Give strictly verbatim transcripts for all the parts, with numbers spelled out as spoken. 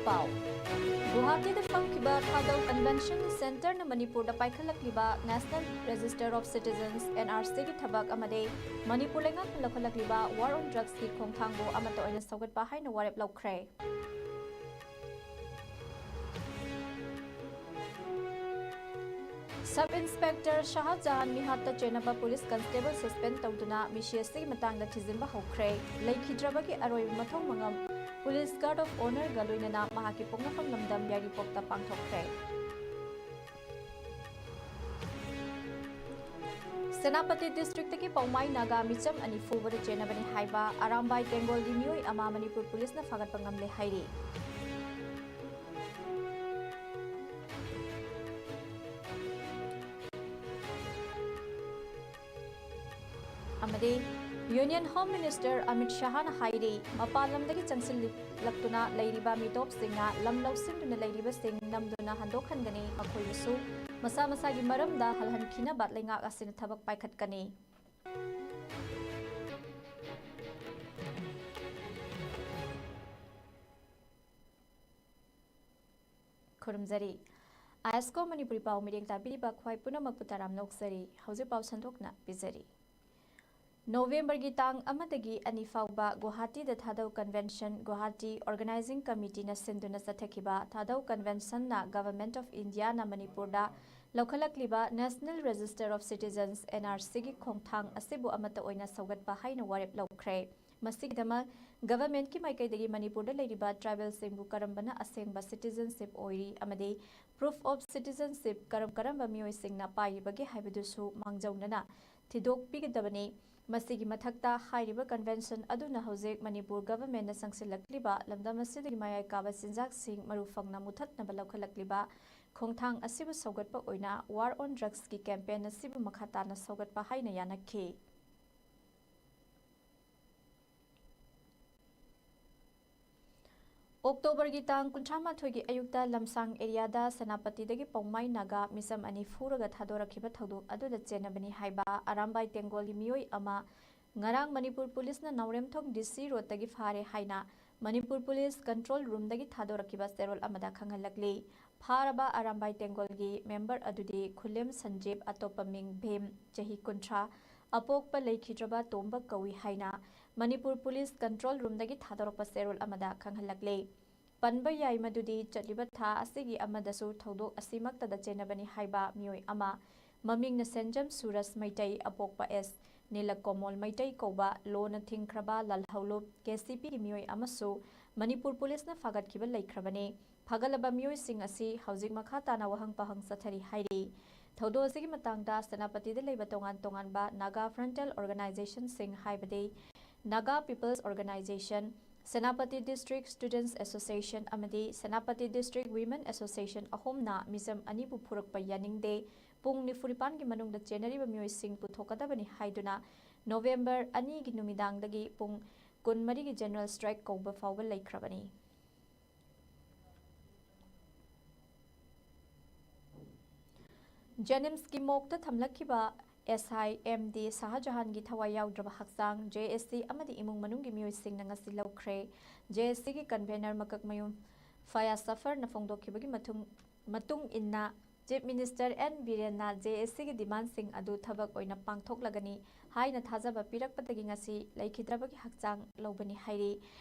ꯄꯥꯎ꯫ ꯒꯨꯋꯥꯍꯥꯇꯤꯗ ꯐꯝꯈꯤꯕ ꯊꯥꯗꯧ ꯀꯟꯚꯦꯟꯁꯟ ꯁꯦꯟꯇꯔꯅ ꯃꯅꯤꯄꯨꯔꯗ ꯄꯥꯏꯈꯠꯂꯛꯂꯤꯕ National Register of Citizens, NRCꯒꯤ ꯊꯕꯛ ꯑꯃꯗꯤ ꯃꯅꯤꯄꯨꯔ ꯂꯩꯉꯥꯛꯅ ꯂꯧꯈꯠꯂꯛꯂꯤꯕ War on Drugsꯀꯤ ꯈꯣꯡꯊꯥꯡꯕꯨ ꯑꯃꯠꯇ ꯑꯣꯏꯅ ꯁꯧꯒꯠꯄ ꯍꯥꯏꯅ ꯋꯥꯔꯦꯞ ꯂꯧꯈ꯭ꯔꯦ꯫ Sub Inspector Shahjahan ꯃꯤꯍꯥꯠꯇ ꯆꯦꯟꯅꯕ police constable suspend ꯇꯧꯗꯨꯅ ꯃꯤꯁꯤ ꯑꯁꯤꯒꯤ ꯃꯇꯥꯡꯗ ꯊꯤꯖꯤꯟꯕ ꯍꯧꯈ꯭ꯔꯦ꯫ ꯂꯩꯈꯤꯗ꯭ꯔꯕꯒꯤ ꯑꯔꯣꯏꯕ ꯃꯊꯧ ꯃꯉꯝ police guard of honourꯒ ꯂꯣꯏꯅꯅ ꯃꯍꯥꯛꯀꯤ ꯄꯣꯛꯅꯐꯝ ꯂꯝꯗꯝ ꯌꯥꯏꯔꯤꯄꯣꯛꯇ ꯄꯥꯡꯊꯣꯛꯈ꯭ꯔꯦ꯫ ꯁꯦꯅꯥꯄꯇꯤ districtꯇꯒꯤ ꯄꯥꯎꯃꯥꯏ ꯅꯥꯒꯥ ꯃꯤꯆꯝ ꯑꯅꯤ ꯐꯨꯕꯗ ꯆꯦꯟꯅꯕꯅꯤ ꯍꯥꯏꯕ ꯑꯔꯥꯝꯕꯥꯏ ꯇꯦꯡꯒꯣꯜꯒꯤ ꯃꯤꯑꯣꯏ ꯑꯃ ꯃꯅꯤꯄꯨꯔ policeꯅ ꯐꯥꯒꯠꯄ ꯉꯝꯂꯦ ꯍꯥꯏꯔꯤ꯫ ꯑꯃꯗꯤ Union Home Minister ꯑꯃꯤꯠ ꯁꯍꯥꯅ ꯍꯥꯏꯔꯤ, ꯃꯄꯥꯟ ꯂꯝꯗꯒꯤ ꯆꯪꯁꯤꯜꯂꯛꯇꯨꯅ ꯂꯩꯔꯤꯕ ꯃꯤꯇꯣꯞꯁꯤꯡꯅ ꯂꯝ ꯂꯧꯁꯤꯟꯗꯨꯅ ꯂꯩꯔꯤꯕꯁꯤꯡ ꯅꯝꯗꯨꯅ ꯍꯟꯗꯣꯛꯍꯟꯒꯅꯤ, ꯃꯈꯣꯏꯕꯨꯁꯨ ꯃꯁꯥ ꯃꯁꯥꯒꯤ ꯃꯔꯝꯗ ꯍꯜꯍꯟꯈꯤꯅꯕ ꯂꯩꯉꯥꯛ ꯑꯁꯤꯅ ꯊꯕꯛ ꯄꯥꯏꯈꯠꯀꯅꯤ꯫ ꯈꯨꯔꯨꯝꯖꯔꯤ꯫ ISCO ꯃꯅꯤꯄꯨꯔꯤ ꯄꯥꯎ ꯃꯤꯔꯦꯡ ꯇꯥꯕꯤꯔꯤꯕ ꯈ꯭ꯋꯥꯏ ꯄꯨꯝꯅꯃꯛꯄꯨ ꯇꯔꯥꯝꯅ ꯑꯣꯛꯆꯔꯤ꯫ ꯍꯧꯖꯤꯛ ꯄꯥꯎ ꯁꯟꯗꯣꯛꯅ ꯄꯤꯖꯔꯤ꯫ ꯅꯣꯕꯦꯝꯕꯔꯒꯤ ꯇꯥꯡ ꯑꯃꯗꯒꯤ ꯑꯅꯤ ꯐꯥꯎꯕ ꯒꯨꯋꯥꯍꯥꯇꯤꯗ ꯊꯥꯗꯧ convention ꯒꯨꯋꯥꯍꯥꯇꯤ organizing committeeꯅ ꯁꯤꯟꯗꯨꯅ ꯆꯠꯊꯈꯤꯕ ꯊꯥꯗꯧ conventionꯅ Government of Indiaꯅ ꯃꯅꯤꯄꯨꯔꯗ ꯂꯧꯈꯠꯂꯛꯂꯤꯕ National Register of Citizens, NRCꯒꯤ ꯈꯣꯡꯊꯥꯡ ꯑꯁꯤꯕꯨ ꯑꯃꯠꯇ ꯑꯣꯏꯅ ꯁꯧꯒꯠꯄ ꯍꯥꯏꯅ ꯋꯥꯔꯦꯞ ꯂꯧꯈ꯭ꯔꯦ꯫ ꯃꯁꯤꯒꯤꯗꯃꯛ governmentꯀꯤ ꯃꯥꯏꯀꯩꯗꯒꯤ ꯃꯅꯤꯄꯨꯔꯗ ꯂꯩꯔꯤꯕ tribalꯁꯤꯡꯕꯨ ꯀꯔꯝꯕꯅ ꯑꯁꯦꯡꯕ citizenship ꯑꯣꯏꯔꯤ ꯑꯃꯗꯤ proof of citizenship ꯀꯔꯝ ꯀꯔꯝꯕ ꯃꯤꯑꯣꯏꯁꯤꯡꯅ ꯄꯥꯏꯔꯤꯕꯒꯦ ꯍꯥꯏꯕꯗꯨꯁꯨ ꯃꯥꯡꯖꯧꯅꯅ ꯊꯤꯗꯣꯛꯄꯤꯒꯗꯕꯅꯤ꯫ ꯃꯁꯤꯒꯤ ꯃꯊꯛꯇ, ꯍꯥꯏꯔꯤꯕ convention ꯑꯗꯨꯅ ꯍꯧꯖꯤꯛ ꯃꯅꯤꯄꯨꯔ governmentꯅ ꯆꯪꯁꯤꯜꯂꯛꯂꯤꯕ ꯂꯝꯗꯝ ꯑꯁꯤꯗꯒꯤ ꯃꯌꯥꯏ ꯀꯥꯕ ꯆꯤꯟꯖꯥꯛꯁꯤꯡ ꯃꯔꯨ ꯐꯪꯅ ꯃꯨꯊꯠꯅꯕ ꯂꯧꯈꯠꯂꯛꯂꯤꯕ ꯈꯣꯡꯊꯥꯡ ꯑꯁꯤꯕꯨ ꯁꯧꯒꯠꯄ ꯑꯣꯏꯅ War on Drugsꯀꯤ campaign ꯑꯁꯤꯕꯨ ꯃꯈꯥ ꯇꯥꯅ ꯁꯧꯒꯠꯄ ꯍꯥꯏꯅ ꯌꯥꯅꯈꯤ꯫ ꯑꯣꯛꯇꯣꯕꯔꯒꯤ ꯇꯥꯡ ꯀꯨꯟꯊ꯭ꯔꯥ ꯃꯥꯊꯣꯏꯒꯤ ꯑꯌꯨꯛꯇ ꯂꯝꯁꯥꯡ areaꯗ ꯁꯦꯅꯥꯄꯇꯤꯗꯒꯤ ꯄꯥꯎꯃꯥꯏ ꯅꯥꯒꯥ ꯃꯤꯆꯝ ꯑꯅꯤ ꯐꯨꯔꯒ ꯊꯥꯗꯣꯔꯛꯈꯤꯕ ꯊꯧꯗꯣꯛ ꯑꯗꯨꯗ ꯆꯦꯟꯅꯕꯅꯤ ꯍꯥꯏꯕ ꯑꯔꯥꯝꯕꯥꯏ ꯇꯦꯡꯒꯣꯜꯒꯤ ꯃꯤꯑꯣꯏ ꯑꯃ ꯉꯔꯥꯡ ꯃꯅꯤꯄꯨꯔ policeꯅ ꯅꯥꯎꯔꯦꯝꯊꯣꯡ DC roadꯇꯒꯤ ꯐꯥꯔꯦ ꯍꯥꯏꯅ ꯃꯅꯤꯄꯨꯔ ꯄꯨꯂꯤꯁ ꯀꯟꯇ꯭ꯔꯣꯜ ꯔꯨꯝꯗꯒꯤ ꯊꯥꯗꯣꯔꯛꯈꯤꯕ ꯆꯦꯔꯣꯜ ꯑꯃꯗ ꯈꯪꯍꯜꯂꯛꯂꯤ꯫ ꯐꯥꯔꯕ ꯑꯔꯥꯝꯕꯥꯏ ꯇꯦꯡꯒꯣꯜꯒꯤ ꯃꯦꯝꯕꯔ ꯑꯗꯨꯗꯤ ꯈꯨꯂꯦꯝ ꯁꯟꯖꯤꯞ, ꯑꯇꯣꯞꯄ ꯃꯤꯡ ꯚꯤꯝ, ꯆꯍꯤ ꯀꯨꯟꯊ꯭ꯔꯥ, ꯑꯄꯣꯛꯄ ꯂꯩꯈꯤꯗ꯭ꯔꯕ ꯇꯣꯝꯕ ꯀꯧꯏ ꯍꯥꯏꯅ ꯃꯅꯤꯄꯨꯔ ꯄꯨꯂꯤꯁ ꯀꯟꯇ꯭ꯔꯣꯜ ꯔꯨꯝꯗꯒꯤ ꯊꯥꯗꯣꯔꯛꯄ ꯆꯦꯔꯣꯜ ꯑꯃꯗ ꯈꯪꯍꯜꯂꯛꯂꯤ꯫ ꯄꯟꯕ ꯌꯥꯏ ꯃꯗꯨꯗꯤ ꯆꯠꯂꯤꯕ ꯊꯥ ꯑꯁꯤꯒꯤ ꯑꯃꯗꯁꯨ ꯊꯧꯗꯣꯛ ꯑꯁꯤꯃꯛꯇꯗ ꯆꯦꯟꯅꯕꯅꯤ ꯍꯥꯏꯕ ꯃꯤꯑꯣꯏ ꯑꯃ, ꯃꯃꯤꯡꯅ ꯁꯦꯟꯖꯝ ꯁꯨꯔꯖ ꯃꯩꯇꯩ, ꯑꯄꯣꯛꯄ ꯑꯦꯁ ꯅꯤꯂꯀꯣꯃꯣꯜ ꯃꯩꯇꯩ ꯀꯧꯕ ꯂꯣꯅ ꯊꯤꯡꯈ꯭ꯔꯕ ꯂꯥꯜꯍꯧꯂꯨꯞ ꯀꯦ ꯁꯤ ꯄꯤꯒꯤ ꯃꯤꯑꯣꯏ ꯑꯃꯁꯨ ꯃꯅꯤꯄꯨꯔ ꯄꯨꯂꯤꯁꯅ ꯐꯥꯒꯠꯈꯤꯕ ꯂꯩꯈ꯭ꯔꯕꯅꯤ꯫ ꯐꯥꯒꯠꯂꯕ ꯃꯤꯑꯣꯏꯁꯤꯡ ꯑꯁꯤ ꯍꯧꯖꯤꯛ ꯃꯈꯥ ꯇꯥꯅ ꯋꯥꯍꯪ ꯄꯥꯍꯪ ꯆꯠꯊꯔꯤ ꯍꯥꯏꯔꯤ꯫ ꯊꯧꯗꯣꯛ ꯑꯁꯤꯒꯤ ꯃꯇꯥꯡꯗ ꯁꯦꯅꯥꯄꯇꯤꯗ ꯂꯩꯕ ꯇꯣꯉꯥꯟ ꯇꯣꯉꯥꯟꯕ ꯅꯥꯒꯥ ꯐ꯭ꯔꯟꯇꯦꯜ ꯑꯣꯔꯒꯅꯥꯏꯖꯦꯁꯟꯁꯤꯡ ꯍꯥꯏꯕꯗꯤ Naga peoples organization, Senapati district students association ꯑꯃꯗꯤ ꯁꯦꯅꯥꯄꯇꯤ ꯗꯤꯁꯇ꯭ꯔꯤꯛ ꯋꯤꯃꯦꯟ ꯑꯦꯁꯣꯁꯤꯌꯦꯁꯟ ꯑꯍꯨꯝꯅ ꯃꯤꯆꯝ ꯑꯅꯤꯕꯨ ꯐꯨꯔꯛꯄ ꯌꯥꯅꯤꯡꯗꯦ, ꯄꯨꯡ ꯅꯤꯐꯨ ꯅꯤꯄꯥꯟꯒꯤ ꯃꯅꯨꯡꯗ ꯆꯦꯟꯅꯔꯤꯕ ꯃꯤꯑꯣꯏꯁꯤꯡ ꯄꯨꯊꯣꯛꯀꯗꯕꯅꯤ ꯍꯥꯏꯗꯨꯅ ꯅꯣꯕꯦꯝꯕꯔ ꯑꯅꯤꯒꯤ ꯅꯨꯃꯤꯗꯥꯡꯗꯒꯤ ꯄꯨꯡ ꯀꯨꯟꯃꯔꯤꯒꯤ ꯖꯦꯅꯔꯦꯜ ꯁ꯭ꯇ꯭ꯔꯥꯏꯛ ꯀꯧꯕ ꯐꯥꯎꯕ ꯂꯩꯈ꯭ꯔꯕꯅꯤ꯫ ꯖꯦꯅꯤꯝꯁꯀꯤ ꯃꯣꯛꯇ ꯊꯝꯂꯛꯈꯤꯕ ꯑꯦꯁ ꯑꯥꯏ ꯑꯦꯝ ꯗꯤ ꯁꯍꯥꯖꯍꯥꯟꯒꯤ ꯊꯋꯥꯏ ꯌꯥꯎꯗ꯭ꯔꯕ ꯍꯛꯆꯥꯡ ꯖꯦ ꯑꯦꯁ ꯁꯤ ꯑꯃꯗꯤ ꯏꯃꯨꯡ ꯃꯅꯨꯡꯒꯤ ꯃꯤꯑꯣꯏꯁꯤꯡꯅ ꯉꯁꯤ ꯂꯧꯈ꯭ꯔꯦ꯫ ꯖꯦ ꯑꯦꯁ ꯁꯤꯒꯤ ꯀꯟꯚꯦꯅꯔ ꯃꯀꯛꯃꯌꯨꯝ ꯐꯌꯥꯖ ꯁꯐꯔꯅ ꯐꯣꯡꯗꯣꯛꯈꯤꯕꯒꯤ ꯃꯊꯨꯡ-, ꯃꯇꯨꯡ ꯏꯟꯅ ꯆꯤꯐ ꯃꯤꯅꯤꯁꯇꯔ ꯑꯦꯟ ꯕꯤꯔꯦꯟꯅ ꯖꯦ ꯑꯦꯁ ꯁꯤꯒꯤ ꯗꯤꯃꯥꯟꯁꯤꯡ ꯑꯗꯨ ꯊꯕꯛ ꯑꯣꯏꯅ ꯄꯥꯡꯊꯣꯛꯂꯒꯅꯤ ꯍꯥꯏꯅ ꯊꯥꯖꯕ ꯄꯤꯔꯛꯄꯗꯒꯤ ꯉꯁꯤ ꯂꯩꯈꯤꯗ꯭ꯔꯕꯒꯤ ꯍꯛꯆꯥꯡ ꯂꯧꯕꯅꯤ ꯍꯥꯏꯔꯤ꯫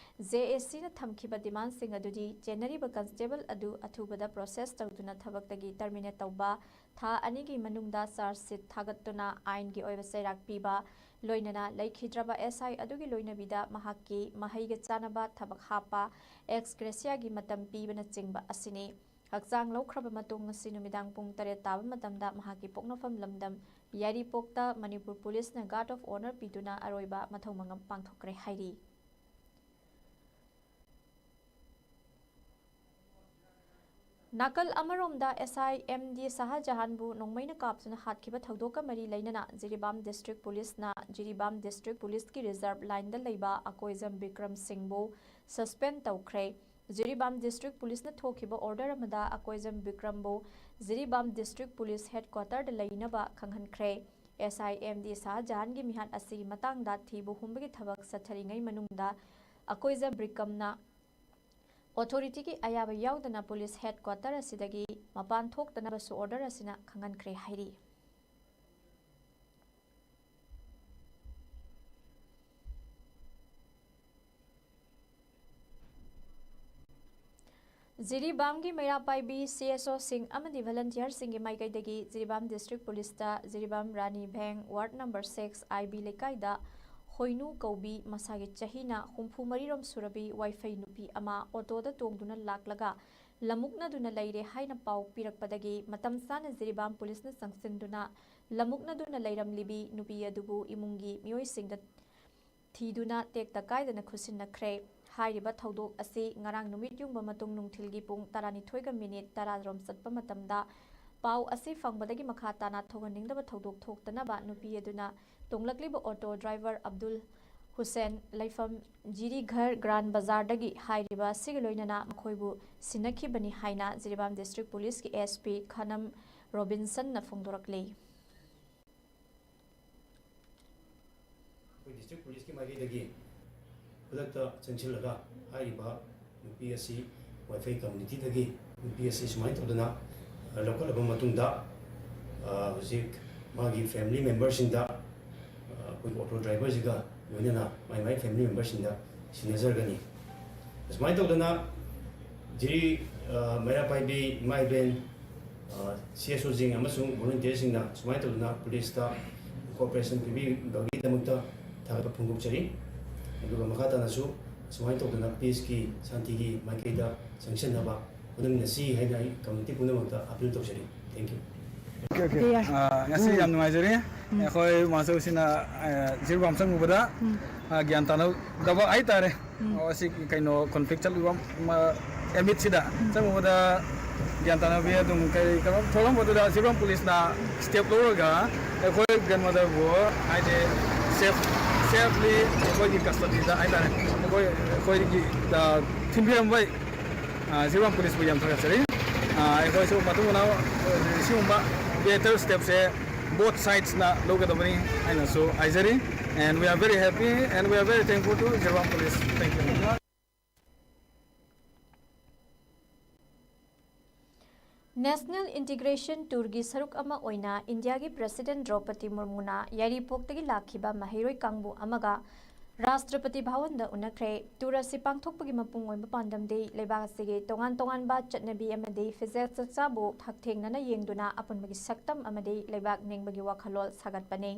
ꯖꯦ ꯑꯦꯁ ꯁꯤꯅ ꯊꯝꯈꯤꯕ ꯗꯤꯃꯥꯟꯁꯤꯡ ꯑꯗꯨꯗꯤ ꯆꯦꯟꯅꯔꯤꯕ ꯀꯟꯁꯇꯦꯕꯜ ꯑꯗꯨ ꯑꯊꯨꯕꯗ ꯄ꯭ꯔꯣꯁꯦꯁ ꯇꯧꯗꯨꯅ ꯊꯕꯛꯇꯒꯤ ꯇꯔꯃꯤꯅꯦꯠ ꯇꯧꯕ, ꯊꯥ ꯑꯅꯤꯒꯤ ꯃꯅꯨꯡꯗ ꯆꯥꯔꯖ ꯁꯤꯠ ꯊꯥꯒꯠꯇꯨꯅ ꯑꯥꯏꯟꯒꯤ ꯑꯣꯏꯕ ꯆꯩꯔꯥꯛ ꯄꯤꯕ, ꯂꯣꯏꯅꯅ ꯂꯩꯈꯤꯗ꯭ꯔꯕ ꯑꯦꯁ ꯑꯥꯏ ꯑꯗꯨꯒꯤ ꯂꯣꯏꯅꯕꯤꯗ ꯃꯍꯥꯛꯀꯤ ꯃꯍꯩꯒ ꯆꯥꯟꯅꯕ ꯊꯕꯛ ꯍꯥꯞꯄ, ꯑꯦꯛꯁ ꯒ꯭ꯔꯦꯁꯤꯌꯥꯒꯤ ꯃꯇꯝ ꯄꯤꯕꯅꯆꯤꯡꯕ ꯑꯁꯤꯅꯤ꯫ ꯍꯛꯆꯥꯡ ꯂꯧꯈ꯭ꯔꯕ ꯃꯇꯨꯡ ꯉꯁꯤ ꯅꯨꯃꯤꯗꯥꯡ ꯄꯨꯡ ꯇꯔꯦꯠ ꯇꯥꯕ ꯃꯇꯝꯗ ꯃꯍꯥꯛꯀꯤ ꯄꯣꯛꯅꯐꯝ ꯂꯝꯗꯝ ꯌꯥꯏꯔꯤꯄꯣꯛꯇ ꯃꯅꯤꯄꯨꯔ ꯄꯨꯂꯤꯁꯅ guard of honour ꯄꯤꯗꯨꯅ ꯑꯔꯣꯏꯕ ꯃꯊꯧ ꯃꯉꯝ ꯄꯥꯡꯊꯣꯛꯈ꯭ꯔꯦ ꯍꯥꯏꯔꯤ꯫ ꯅꯥꯀꯜ ꯑꯃꯔꯣꯝꯗ, ꯑꯦꯁ ꯑꯥꯏ ꯑꯦꯝ ꯗꯤ ꯁꯍꯥꯖꯍꯥꯟꯕꯨ ꯅꯣꯡꯃꯩꯅ ꯀꯥꯞꯇꯨꯅ ꯍꯥꯠꯈꯤꯕ ꯊꯧꯗꯣꯛꯀ ꯃꯔꯤ ꯂꯩꯅꯅ ꯖꯤꯔꯤꯕꯥꯝ ꯗꯤꯁꯇ꯭ꯔꯤꯛ ꯄꯨꯂꯤꯁꯅ ꯖꯤꯔꯤꯕꯥꯝ ꯗꯤꯁꯇ꯭ꯔꯤꯛ ꯄꯨꯂꯤꯁꯀꯤ ꯔꯤꯖꯔꯚ ꯂꯥꯏꯟꯗ ꯂꯩꯕ ꯑꯀꯣꯏꯖꯝ ꯕꯤꯀ꯭ꯔꯝ ꯁꯤꯡꯕꯨ ꯁꯁꯄꯦꯟ ꯇꯧꯈ꯭ꯔꯦ꯫ ꯖꯤꯔꯤꯕꯥꯝ ꯗꯤꯁꯇ꯭ꯔꯤꯛ ꯄꯨꯂꯤꯁꯅ ꯊꯣꯛꯈꯤꯕ ꯑꯣꯔꯗꯔ ꯑꯃꯗ ꯑꯀꯣꯏꯖꯝ ꯕꯤꯀ꯭ꯔꯝꯕꯨ ꯖꯤꯔꯤꯕꯥꯝ ꯗꯤꯁꯇ꯭ꯔꯤꯛ ꯄꯨꯂꯤꯁ ꯍꯦꯗꯀ꯭ꯋꯥꯇꯔꯗ ꯂꯩꯅꯕ ꯈꯪꯍꯟꯈ꯭ꯔꯦ꯫ ꯑꯦꯁ ꯑꯥꯏ ꯑꯦꯝ ꯗꯤ ꯁꯍꯥꯖꯍꯥꯟꯒꯤ ꯃꯤꯍꯥꯠ ꯑꯁꯤꯒꯤ ꯃꯇꯥꯡꯗ ꯊꯤꯕ ꯍꯨꯝꯕꯒꯤ ꯊꯕꯛ ꯆꯠꯊꯔꯤꯉꯩ ꯃꯅꯨꯡꯗ ꯑꯀꯣꯏꯖ ꯕ꯭ꯔꯤꯀꯝꯅ ꯑꯣꯊꯣꯔꯤꯇꯤꯒꯤ ꯑꯌꯥꯕ ꯌꯥꯎꯗꯅ ꯄꯨꯂꯤꯁ ꯍꯦꯗꯀ꯭ꯋꯥꯇꯔ ꯑꯁꯤꯗꯒꯤ ꯃꯄꯥꯟ ꯊꯣꯛꯇꯅꯕꯁꯨ ꯑꯣꯔꯗꯔ ꯑꯁꯤꯅ ꯈꯪꯍꯟꯈ꯭ꯔꯦ ꯍꯥꯏꯔꯤ꯫ ꯖꯤꯔꯤꯕꯥꯝꯒꯤ ꯃꯩꯔꯥ ꯄꯥꯏꯕꯤ ꯁꯤ ꯑꯦꯁ ꯑꯣꯁꯤꯡ ꯑꯃꯗꯤ ꯚꯂꯟꯇꯤꯌꯔꯁꯤꯡꯒꯤ ꯃꯥꯏꯀꯩꯗꯒꯤ ꯖꯤꯔꯤꯕꯥꯝ ꯗꯤꯁꯇ꯭ꯔꯤꯛ ꯄꯨꯂꯤꯁꯇ ꯖꯤꯔꯤꯕꯥꯝ ꯔꯥꯅꯤ ꯚꯦꯡ ꯋꯥꯔꯗ ꯅꯝꯕꯔ ꯁꯤꯛꯁ ꯑꯥꯏ ꯕꯤ ꯂꯩꯀꯥꯏꯗ ꯍꯣꯏꯅꯨ ꯀꯧꯕꯤ ꯃꯁꯥꯒꯤ ꯆꯍꯤꯅ ꯍꯨꯝꯐꯨ ꯃꯔꯤꯔꯣꯝ ꯁꯨꯔꯕꯤ ꯋꯥꯏꯐꯩ ꯅꯨꯄꯤ ꯑꯃ ꯑꯣꯇꯣꯗ ꯇꯣꯡꯗꯨꯅ ꯂꯥꯛꯂꯒ ꯂꯝꯃꯨꯛꯅꯗꯨꯅ ꯂꯩꯔꯦ ꯍꯥꯏꯅ ꯄꯥꯎ ꯄꯤꯔꯛꯄꯗꯒꯤ ꯃꯇꯝ ꯆꯥꯅ ꯖꯤꯔꯤꯕꯥꯝ ꯄꯨꯂꯤꯁꯅ ꯆꯪꯁꯤꯟꯗꯨꯅ ꯂꯝꯃꯨꯛꯅꯗꯨꯅ ꯂꯩꯔꯝꯂꯤꯕꯤ ꯅꯨꯄꯤ ꯑꯗꯨꯕꯨ ꯏꯃꯨꯡꯒꯤ ꯃꯤꯑꯣꯏꯁꯤꯡꯗ ꯊꯤꯗꯨꯅ ꯇꯦꯛꯇ ꯀꯥꯏꯗꯅ ꯈꯨꯠꯁꯤꯟꯅꯈ꯭ꯔꯦ꯫ ꯍꯥꯏꯔꯤꯕ ꯊꯧꯗꯣꯛ ꯑꯁꯤ ꯉꯔꯥꯡ ꯅꯨꯃꯤꯠ ꯌꯨꯡꯕ ꯃꯇꯨꯡ ꯅꯨꯡꯊꯤꯜꯒꯤ ꯄꯨꯡ ꯇꯔꯥꯅꯤꯊꯣꯏꯒ ꯃꯤꯅꯤꯠ ꯇꯔꯥꯔꯣꯝ ꯆꯠꯄ ꯃꯇꯝꯗ ꯄꯥꯎ ꯑꯁꯤ ꯐꯪꯕꯗꯒꯤ ꯃꯈꯥ ꯇꯥꯅ ꯊꯣꯛꯍꯟꯅꯤꯡꯗꯕ ꯊꯧꯗꯣꯛ ꯊꯣꯛꯇꯅꯕ ꯅꯨꯄꯤ ꯑꯗꯨꯅ ꯇꯣꯡꯂꯛꯂꯤꯕ ꯑꯣꯇꯣ ꯗ꯭ꯔꯥꯏꯚꯔ ꯑꯕꯗꯨꯜ ꯍꯨꯁꯦꯟ, ꯂꯩꯐꯝ ꯖꯤꯔꯤꯘꯔ ꯒ꯭ꯔꯥꯟ ꯕꯖꯥꯔꯗꯒꯤ ꯍꯥꯏꯔꯤꯕ ꯑꯁꯤꯒ ꯂꯣꯏꯅꯅ ꯃꯈꯣꯏꯕꯨ ꯁꯤꯟꯅꯈꯤꯕꯅꯤ ꯍꯥꯏꯅ ꯖꯤꯔꯤꯕꯥꯝ ꯗꯤꯁꯇ꯭ꯔꯤꯛ ꯄꯨꯂꯤꯁꯀꯤ ꯑꯦꯁ ꯄꯤ ꯈꯥꯅꯝ ꯔꯣꯕꯤꯟꯁꯟꯅ ꯐꯣꯡꯗꯣꯔꯛꯂꯤ꯫ ꯑꯩꯈꯣꯏ ꯗꯤꯁꯇ꯭ꯔꯤꯛ ꯄꯨꯂꯤꯁꯀꯤ ꯃꯥꯏꯀꯩꯗꯒꯤ ꯈꯨꯗꯛꯇ ꯆꯪꯁꯤꯜꯂꯒ ꯍꯥꯏꯔꯤꯕ ꯅꯨꯄꯤ ꯑꯁꯤ ꯋꯥꯏꯐꯩ ꯀꯝꯃꯨꯅꯤꯇꯤꯗꯒꯤ ꯅꯨꯄꯤ ꯑꯁꯤ ꯁꯨꯃꯥꯏꯅ ꯇꯧꯗꯅ, ꯑ, ꯂꯧꯈꯠꯂꯕ ꯃꯇꯨꯡꯗ, ꯑ, ꯍꯧꯖꯤꯛ ꯃꯥꯒꯤ ꯐꯦꯃꯤꯂꯤ ꯃꯦꯝꯕꯔꯁꯤꯡꯗ, ꯑ, ꯑꯩꯈꯣꯏꯒꯤ ꯑꯣꯇꯣ ꯗ꯭ꯔꯥꯏꯚꯔꯁꯤꯒ ꯂꯣꯏꯅꯅ ꯃꯥꯏ ꯃꯥꯏ ꯐꯦꯃꯤꯂꯤ ꯃꯦꯝꯕꯔꯁꯤꯡꯗ ꯁꯤꯟꯅꯖꯔꯒꯅꯤ꯫ ꯑꯁꯨꯃꯥꯏꯅ ꯇꯧꯗꯅ ꯖꯤꯔꯤ, ꯑ, ꯃꯩꯔꯥ ꯄꯥꯏꯕꯤ ꯏꯃꯥ ꯏꯕꯦꯟ, ꯑ, ꯁꯤ ꯑꯦꯁ ꯑꯣꯁꯤꯡ ꯑꯃꯁꯨꯡ ꯚꯣꯂꯨꯟꯇꯤꯌꯔꯁꯤꯡꯅ ꯁꯨꯃꯥꯏꯅ ꯇꯧꯗꯅ ꯄꯨꯂꯤꯁꯇ ꯀꯣꯑꯣꯄꯔꯦꯁꯟ ꯄꯤꯕꯤꯕꯒꯤꯗꯃꯛꯇ ꯊꯥꯒꯠꯄ ꯐꯣꯡꯗꯣꯛꯆꯔꯤ꯫ ꯑꯗꯨꯒ ꯃꯈꯥ ꯇꯥꯅꯁꯨ ꯁꯨꯃꯥꯏꯅ ꯇꯧꯗꯅ ꯄꯤꯁꯀꯤ, ꯁꯥꯟꯇꯤꯒꯤ ꯃꯥꯏꯀꯩꯗ ꯆꯪꯁꯤꯟꯅꯕ ꯍꯣꯠꯅꯃꯤꯟꯅꯁꯤ ꯍꯥꯏꯅ ꯑꯩ ꯀꯝꯃꯨꯅꯤꯇꯤ ꯄꯨꯝꯅꯃꯛꯇ ꯑꯥꯄꯤꯜ ꯇꯧꯖꯔꯤ꯫ Thank you꯫ Okay, okay. Okay, ꯌꯥꯏ꯫ ꯑ, ꯉꯁꯤ ꯎꯝ꯫ ꯌꯥꯝ ꯅꯨꯡꯉꯥꯏꯖꯔꯤ꯫ ꯎꯝ꯫ ꯑꯩꯈꯣꯏ ꯃꯥꯁꯇꯔꯁꯤꯅ, ꯑ, ꯖꯤꯔꯤꯕꯥꯝ ꯆꯪꯉꯨꯕꯗ, ꯎꯝ꯫ ꯑ, ꯒ꯭ꯌꯥꯟ ꯇꯥꯅꯗꯕ ꯍꯥꯏꯇꯥꯔꯦ꯫ ꯎꯝ꯫ ꯑꯣ, ꯑꯁꯤ ꯀꯩꯅꯣ ꯀꯣꯟꯐ꯭ꯂꯤꯛ ꯆꯠꯂꯤꯕ ꯑꯃ ꯑꯦꯃꯤꯠꯁꯤꯗ ꯎꯝ꯫ ꯆꯪꯉꯨꯕꯗ ꯒ꯭ꯌꯥꯟ ꯇꯥꯅꯕꯤ ꯑꯗꯨꯝ ꯀꯔꯤ ꯀꯩꯅꯣ ꯊꯣꯛꯂꯝꯕꯗꯨꯗ ꯖꯤꯔꯤꯕꯥꯝ ꯄꯨꯂꯤꯁꯅ ꯁ꯭ꯇꯦꯞ ꯂꯧꯔꯒ ꯑꯩꯈꯣꯏ ꯒ꯭ꯔꯦꯟꯃꯗꯔꯕꯨ ꯍꯥꯏꯗꯤ ꯁꯦꯐ, ꯁꯦꯐꯂꯤ ꯑꯩꯈꯣꯏꯒꯤ ꯀꯁꯇꯗꯤꯗ ꯍꯥꯏꯇꯥꯔꯦ, ꯑꯩꯈꯣꯏ, ꯑꯩꯈꯣꯏꯒꯤ, ꯑ, ꯊꯤꯟꯕꯤꯔꯝꯕꯩ, ꯑ, ꯖꯤꯔꯤꯕꯥꯝ ꯄꯨꯂꯤꯁꯄꯨ ꯌꯥꯝ ꯊꯥꯒꯠꯆꯔꯤ꯫ ꯑ, ꯑꯩꯈꯣꯏꯁꯨ ꯃꯇꯨꯡ ꯃꯅꯥꯎ, ꯑ, ꯁꯤꯒꯨꯝꯕ ꯕꯦꯇꯔ ꯁ꯭ꯇꯦꯞꯁꯦ ꯕꯣꯠ ꯁꯥꯏꯗꯁꯅ ꯂꯧꯒꯗꯕꯅꯤ ꯍꯥꯏꯅꯁꯨ ꯍꯥꯏꯖꯔꯤ꯫ And we are very happy and we are very thankful to Jiribam Police. Thank you. National Integration Tourꯒꯤ ꯁꯔꯨꯛ ꯑꯃ ꯑꯣꯏꯅ ꯏꯟꯗꯤꯌꯥꯒꯤ President ꯗ꯭ꯔꯧꯄꯗꯤ ꯃꯨꯔꯃꯨꯅ ꯌꯥꯏꯔꯤꯄꯣꯛꯇꯒꯤ ꯂꯥꯛꯈꯤꯕ ꯃꯍꯩꯔꯣꯏ ꯀꯥꯡꯕꯨ ꯑꯃꯒ ꯔꯥꯁꯇ꯭ꯔꯄꯇꯤ ꯚꯋꯟꯗ ꯎꯅꯈ꯭ꯔꯦ꯫ Tour ꯑꯁꯤ ꯄꯥꯡꯊꯣꯛꯄꯒꯤ ꯃꯄꯨꯡ ꯑꯣꯏꯕ ꯄꯥꯟꯗꯝꯗꯤ ꯂꯩꯕꯥꯛ ꯑꯁꯤꯒꯤ ꯇꯣꯉꯥꯟ ꯇꯣꯉꯥꯟꯕ ꯆꯠꯅꯕꯤ ꯑꯃꯗꯤ ꯐꯤꯖꯦꯠ ꯆꯥꯛꯆꯥꯕꯨ ꯍꯛꯊꯦꯡꯅꯅ ꯌꯦꯡꯗꯨꯅ ꯑꯄꯨꯟꯕꯒꯤ ꯁꯛꯇꯝ ꯑꯃꯗꯤ ꯂꯩꯕꯥꯛ ꯅꯤꯡꯕꯒꯤ ꯋꯥꯈꯜꯂꯣꯟ ꯁꯥꯒꯠꯄꯅꯤ꯫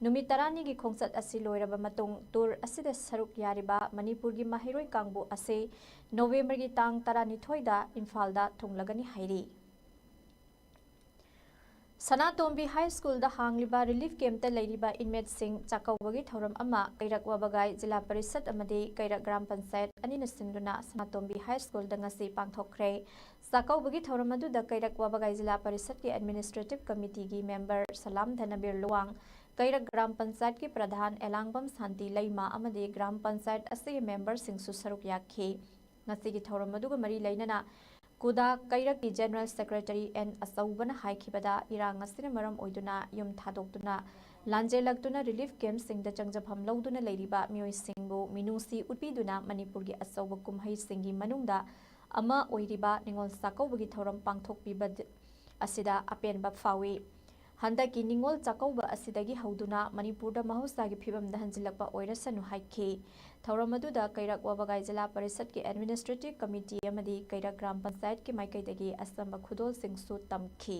ꯅꯨꯃꯤꯠ ꯇꯔꯥꯅꯤꯒꯤ ꯈꯣꯡꯆꯠ ꯑꯁꯤ ꯂꯣꯏꯔꯕ ꯃꯇꯨꯡ tour ꯑꯁꯤꯗ ꯁꯔꯨꯛ ꯌꯥꯔꯤꯕ ꯃꯅꯤꯄꯨꯔꯒꯤ ꯃꯍꯩꯔꯣꯏ ꯀꯥꯡꯕꯨ ꯑꯁꯤ ꯅꯣꯕꯦꯝꯕꯔꯒꯤ ꯇꯥꯡ ꯇꯔꯥꯅꯤꯊꯣꯏꯗ ꯏꯝꯐꯥꯜꯗ ꯊꯨꯡꯂꯒꯅꯤ ꯍꯥꯏꯔꯤ꯫ ꯁꯅꯥꯇꯣꯝꯕꯤ High Schoolꯗ ꯍꯥꯡꯂꯤꯕ relief campꯇ ꯂꯩꯔꯤꯕ inmateꯁꯤꯡ ꯆꯥꯛꯀꯧꯕꯒꯤ ꯊꯧꯔꯝ ꯑꯃ ꯀꯩꯔꯛ ꯋꯥꯕꯒꯥꯏ ꯖꯤꯂꯥ ꯄꯔꯤꯁꯠ ꯑꯃꯗꯤ ꯀꯩꯔꯛ ꯒ꯭ꯔꯥꯝ ꯄꯟꯆꯥꯌꯠ ꯑꯅꯤꯅ ꯁꯤꯟꯗꯨꯅ ꯁꯅꯥꯇꯣꯝꯕꯤ High Schoolꯗ ꯉꯁꯤ ꯄꯥꯡꯊꯣꯛꯈ꯭ꯔꯦ꯫ ꯆꯥꯛꯀꯧꯕꯒꯤ ꯊꯧꯔꯝ ꯑꯗꯨꯗ ꯀꯩꯔꯛ ꯋꯥꯕꯒꯥꯏ ꯖꯤꯂꯥ ꯄꯔꯤꯁꯠꯀꯤ Administrative Committeeꯒꯤ member ꯁꯂꯥꯝ ꯙꯅꯕꯤꯔ ꯂꯨꯋꯥꯡ, ꯀꯩꯔꯛ ꯒ꯭ꯔꯥꯝ ꯄꯟꯆꯥꯌꯠꯀꯤ ꯄ꯭ꯔꯙꯥꯟ ꯑꯦꯂꯥꯡꯕꯝ ꯁꯥꯟꯇꯤ ꯂꯩꯃ ꯑꯃꯗꯤ ꯒ꯭ꯔꯥꯝ ꯄꯟꯆꯥꯌꯠ ꯑꯁꯤꯒꯤ memberꯁꯤꯡꯁꯨ ꯁꯔꯨꯛ ꯌꯥꯈꯤ꯫ ꯉꯁꯤꯒꯤ ꯊꯧꯔꯝ ꯑꯗꯨꯒ ꯃꯔꯤ ꯂꯩꯅꯅ ꯀꯨꯗꯥ ꯀꯩꯔꯛꯀꯤ General Secretary ꯑꯦꯟ ꯑꯆꯧꯕꯅ ꯍꯥꯏꯈꯤꯕꯗ, ꯏꯔꯥꯡ ꯑꯁꯤꯅ ꯃꯔꯝ ꯑꯣꯏꯗꯨꯅ ꯌꯨꯝ ꯊꯥꯗꯣꯛꯇꯨꯅ ꯂꯥꯟꯖꯦꯜꯂꯛꯇꯨꯅ relief campꯁꯤꯡꯗ ꯆꯪꯖꯐꯝ ꯂꯧꯗꯨꯅ ꯂꯩꯔꯤꯕ ꯃꯤꯑꯣꯏꯁꯤꯡꯕꯨ ꯃꯤꯅꯨꯡꯁꯤ ꯎꯠꯄꯤꯗꯨꯅ ꯃꯅꯤꯄꯨꯔꯒꯤ ꯑꯆꯧꯕ ꯀꯨꯝꯍꯩꯁꯤꯡꯒꯤ ꯃꯅꯨꯡꯗ ꯑꯃ ꯑꯣꯏꯔꯤꯕ ꯅꯤꯉꯣꯜ ꯆꯥꯛꯀꯧꯕꯒꯤ ꯊꯧꯔꯝ ꯄꯥꯡꯊꯣꯛꯄꯤꯕ ꯑꯁꯤꯗ ꯑꯄꯦꯟꯕ ꯐꯥꯎꯏ꯫ ꯍꯟꯗꯛꯀꯤ ꯅꯤꯉꯣꯜ ꯆꯥꯛꯀꯧꯕ ꯑꯁꯤꯗꯒꯤ ꯍꯧꯗꯨꯅ ꯃꯅꯤꯄꯨꯔꯗ ꯃꯍꯧꯁꯥꯒꯤ ꯐꯤꯕꯝꯗ ꯍꯟꯖꯤꯜꯂꯛꯄ ꯑꯣꯏꯔꯁꯅꯨ ꯍꯥꯏꯈꯤ꯫ ꯊꯧꯔꯝ ꯑꯗꯨꯗ ꯀꯩꯔꯛ ꯋꯥꯕꯒꯥꯏ ꯖꯤꯂꯥ ꯄꯔꯤꯁꯠꯀꯤ Administrative Committee ꯑꯃꯗꯤ ꯀꯩꯔꯛ ꯒ꯭ꯔꯥꯝ ꯄꯟꯆꯥꯌꯠꯀꯤ ꯃꯥꯏꯀꯩꯗꯒꯤ ꯑꯆꯝꯕ ꯈꯨꯗꯣꯜꯁꯤꯡꯁꯨ ꯇꯝꯈꯤ꯫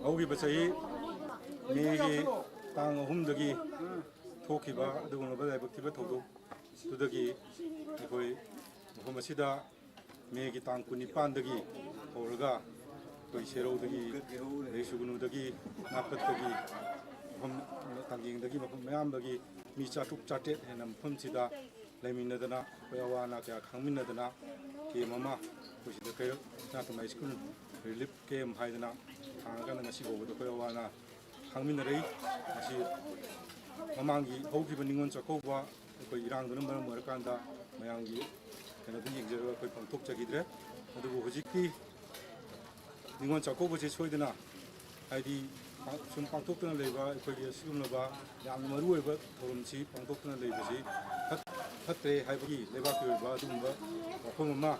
ꯍꯧꯈꯤꯕ ꯆꯍꯤ ꯃꯦꯒꯤ ꯇꯥꯡ ꯑꯍꯨꯝꯗꯒꯤ ꯊꯣꯛꯈꯤꯕ ꯑꯗꯨꯒꯨꯝꯂꯕ ꯂꯥꯏꯕꯛ ꯊꯤꯕ ꯊꯧꯗꯣꯛꯇꯨꯗꯒꯤ ꯑꯩꯈꯣꯏ ꯃꯐꯝ ꯑꯁꯤꯗ ꯃꯦꯒꯤ ꯇꯥꯡ ꯀꯨꯟꯅꯤꯄꯥꯟꯗꯒꯤ ꯍꯧꯔꯒ ꯑꯩꯈꯣꯏ ꯁꯦꯔꯧꯗꯒꯤ, ꯑꯗꯩ ꯁꯨꯒꯅꯨꯗꯒꯤ, ꯅꯥꯄꯠꯇꯒꯤ, ꯃꯐꯝ ꯇꯥꯡꯖꯦꯡꯗꯒꯤ, ꯃꯐꯝ ꯃꯌꯥꯝꯗꯒꯤ ꯃꯤ ꯆꯥꯇ꯭ꯔꯨꯛ ꯆꯥꯇ꯭ꯔꯦꯠ ꯍꯦꯟꯅ ꯃꯐꯝꯁꯤꯗ ꯂꯩꯃꯤꯟꯅꯗꯅ, ꯑꯩꯈꯣꯏ ꯑꯋꯥ ꯑꯅꯥ ꯀꯌꯥ ꯈꯪꯃꯤꯟꯅꯗꯅ, camp ꯑꯃ ꯑꯩꯈꯣꯏ ꯁꯤꯗ ꯀꯩꯔꯛ ꯁꯅꯥꯇꯣꯝꯕꯤ High School relief camp ꯍꯥꯏꯗꯅ ꯊꯥꯡꯉꯀꯥꯟꯗ ꯉꯁꯤ ꯐꯥꯎꯕꯗ ꯑꯩꯈꯣꯏ ꯑꯋꯥ ꯑꯅꯥ ꯈꯪꯃꯤꯟꯅꯔꯛꯏ꯫ ꯃꯁꯤ ꯃꯃꯥꯡꯒꯤ ꯍꯧꯈꯤꯕ ꯅꯤꯉꯣꯜ ꯆꯥꯛꯀꯧꯕ ꯑꯩꯈꯣꯏ ꯏꯔꯥꯡꯗꯨꯅ ꯃꯔꯝ ꯑꯣꯏꯔꯀꯥꯟꯗ ꯃꯌꯥꯝꯒꯤ ꯀꯩꯅꯣꯗ ꯌꯦꯡꯖꯔꯒ ꯑꯩꯈꯣꯏ ꯄꯥꯡꯊꯣꯛꯆꯈꯤꯗ꯭ꯔꯦ꯫ ꯑꯗꯨꯕꯨ ꯍꯧꯖꯤꯛꯇꯤ ꯅꯤꯉꯣꯜ ꯆꯥꯛꯀꯧꯕꯁꯦ ꯁꯣꯏꯗꯅ, ꯍꯥꯏꯗꯤ, ꯁꯨꯝ ꯄꯥꯡꯊꯣꯛꯇꯨꯅ ꯂꯩꯕ ꯑꯩꯈꯣꯏꯒꯤ ꯑꯁꯤꯒꯨꯝꯂꯕ ꯌꯥꯝꯅ ꯃꯔꯨ ꯑꯣꯏꯕ ꯊꯧꯔꯝꯁꯤ ꯄꯥꯡꯊꯣꯛꯇꯨꯅ ꯂꯩꯕꯁꯤ ꯐꯠ-, ꯐꯠꯇ꯭ꯔꯦ ꯍꯥꯏꯕꯒꯤ ꯂꯩꯕꯥꯛꯀꯤ ꯑꯣꯏꯕ ꯑꯗꯨꯒꯨꯝꯕ ꯋꯥꯐꯝ ꯑꯃ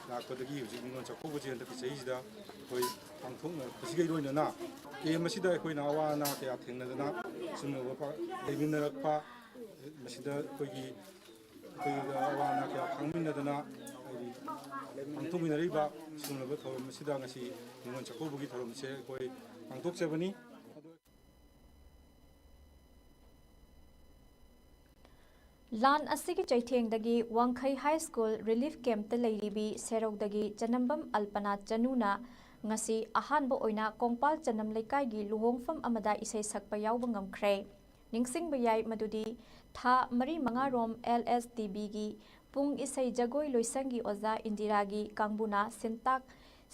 ꯂꯥꯛꯄꯗꯒꯤ ꯍꯧꯖꯤꯛ ꯅꯤꯉꯣꯜ ꯆꯥꯛꯀꯧꯕꯁꯦ ꯍꯟꯗꯛꯀꯤ ꯆꯍꯤꯁꯤꯗ ꯑꯩꯈꯣꯏ ꯄꯥꯡꯊꯣꯛꯅꯔꯛꯄꯁꯤꯒ ꯂꯣꯏꯅꯅ ꯀꯦꯝ ꯑꯁꯤꯗ ꯑꯩꯈꯣꯏꯅ ꯑꯋꯥ ꯑꯅꯥ ꯀꯌꯥ ꯊꯦꯡꯅꯗꯅ ꯁꯤꯒꯨꯝꯂꯕ ꯄꯥ-, ꯂꯩꯃꯤꯟꯅꯔꯛꯄ, ꯃꯁꯤꯗ ꯑꯩꯈꯣꯏꯒꯤ ꯑꯩꯈꯣꯏꯒ ꯑꯋꯥ ꯑꯅꯥ ꯀꯌꯥ ꯈꯥꯡꯃꯤꯟꯅꯗꯅ ꯍꯥꯏꯗꯤ ꯄꯥꯡꯊꯣꯛꯃꯤꯟꯅꯔꯤꯕ ꯁꯤꯒꯨꯝꯂꯕ ꯊꯧꯔꯝ ꯑꯁꯤꯗ ꯉꯁꯤ ꯅꯤꯉꯣꯜ ꯆꯥꯛꯀꯧꯕꯒꯤ ꯊꯧꯔꯝꯁꯦ ꯑꯩꯈꯣꯏ ꯄꯥꯡꯊꯣꯛꯆꯕꯅꯤ꯫ ꯂꯥꯟ ꯑꯁꯤꯒꯤ ꯆꯩꯊꯦꯡꯗꯒꯤ ꯋꯥꯡꯈꯩ ꯍꯥꯏ ꯁ꯭ꯀꯨꯜ ꯔꯤꯂꯤꯐ ꯀꯦꯝꯞꯇ ꯂꯩꯔꯤꯕꯤ ꯁꯦꯔꯧꯗꯒꯤ ꯆꯅꯝꯕꯝ ꯑꯜꯄꯅꯥ ꯆꯅꯨꯅ ꯉꯁꯤ ꯑꯍꯥꯟꯕ ꯑꯣꯏꯅ ꯀꯣꯡꯄꯥꯜ ꯆꯅꯝ ꯂꯩꯀꯥꯏꯒꯤ ꯂꯨꯍꯣꯡꯐꯝ ꯑꯃꯗ ꯏꯁꯩ ꯁꯛꯄ ꯌꯥꯎꯕ ꯉꯝꯈ꯭ꯔꯦ꯫ ꯅꯤꯡꯁꯤꯡꯕ ꯌꯥꯏ ꯃꯗꯨꯗꯤ ꯊꯥ ꯃꯔꯤ ꯃꯉꯥꯔꯣꯝ ꯑꯦꯜ ꯑꯦꯁ ꯇꯤ ꯕꯤꯒꯤ ꯄꯨꯡ ꯏꯁꯩ ꯖꯒꯣꯏ ꯂꯣꯏꯁꯪꯒꯤ ꯑꯣꯖꯥ ꯏꯟꯗꯤꯔꯥꯒꯤ ꯀꯥꯡꯕꯨꯅ ꯁꯤꯟꯇꯥꯛ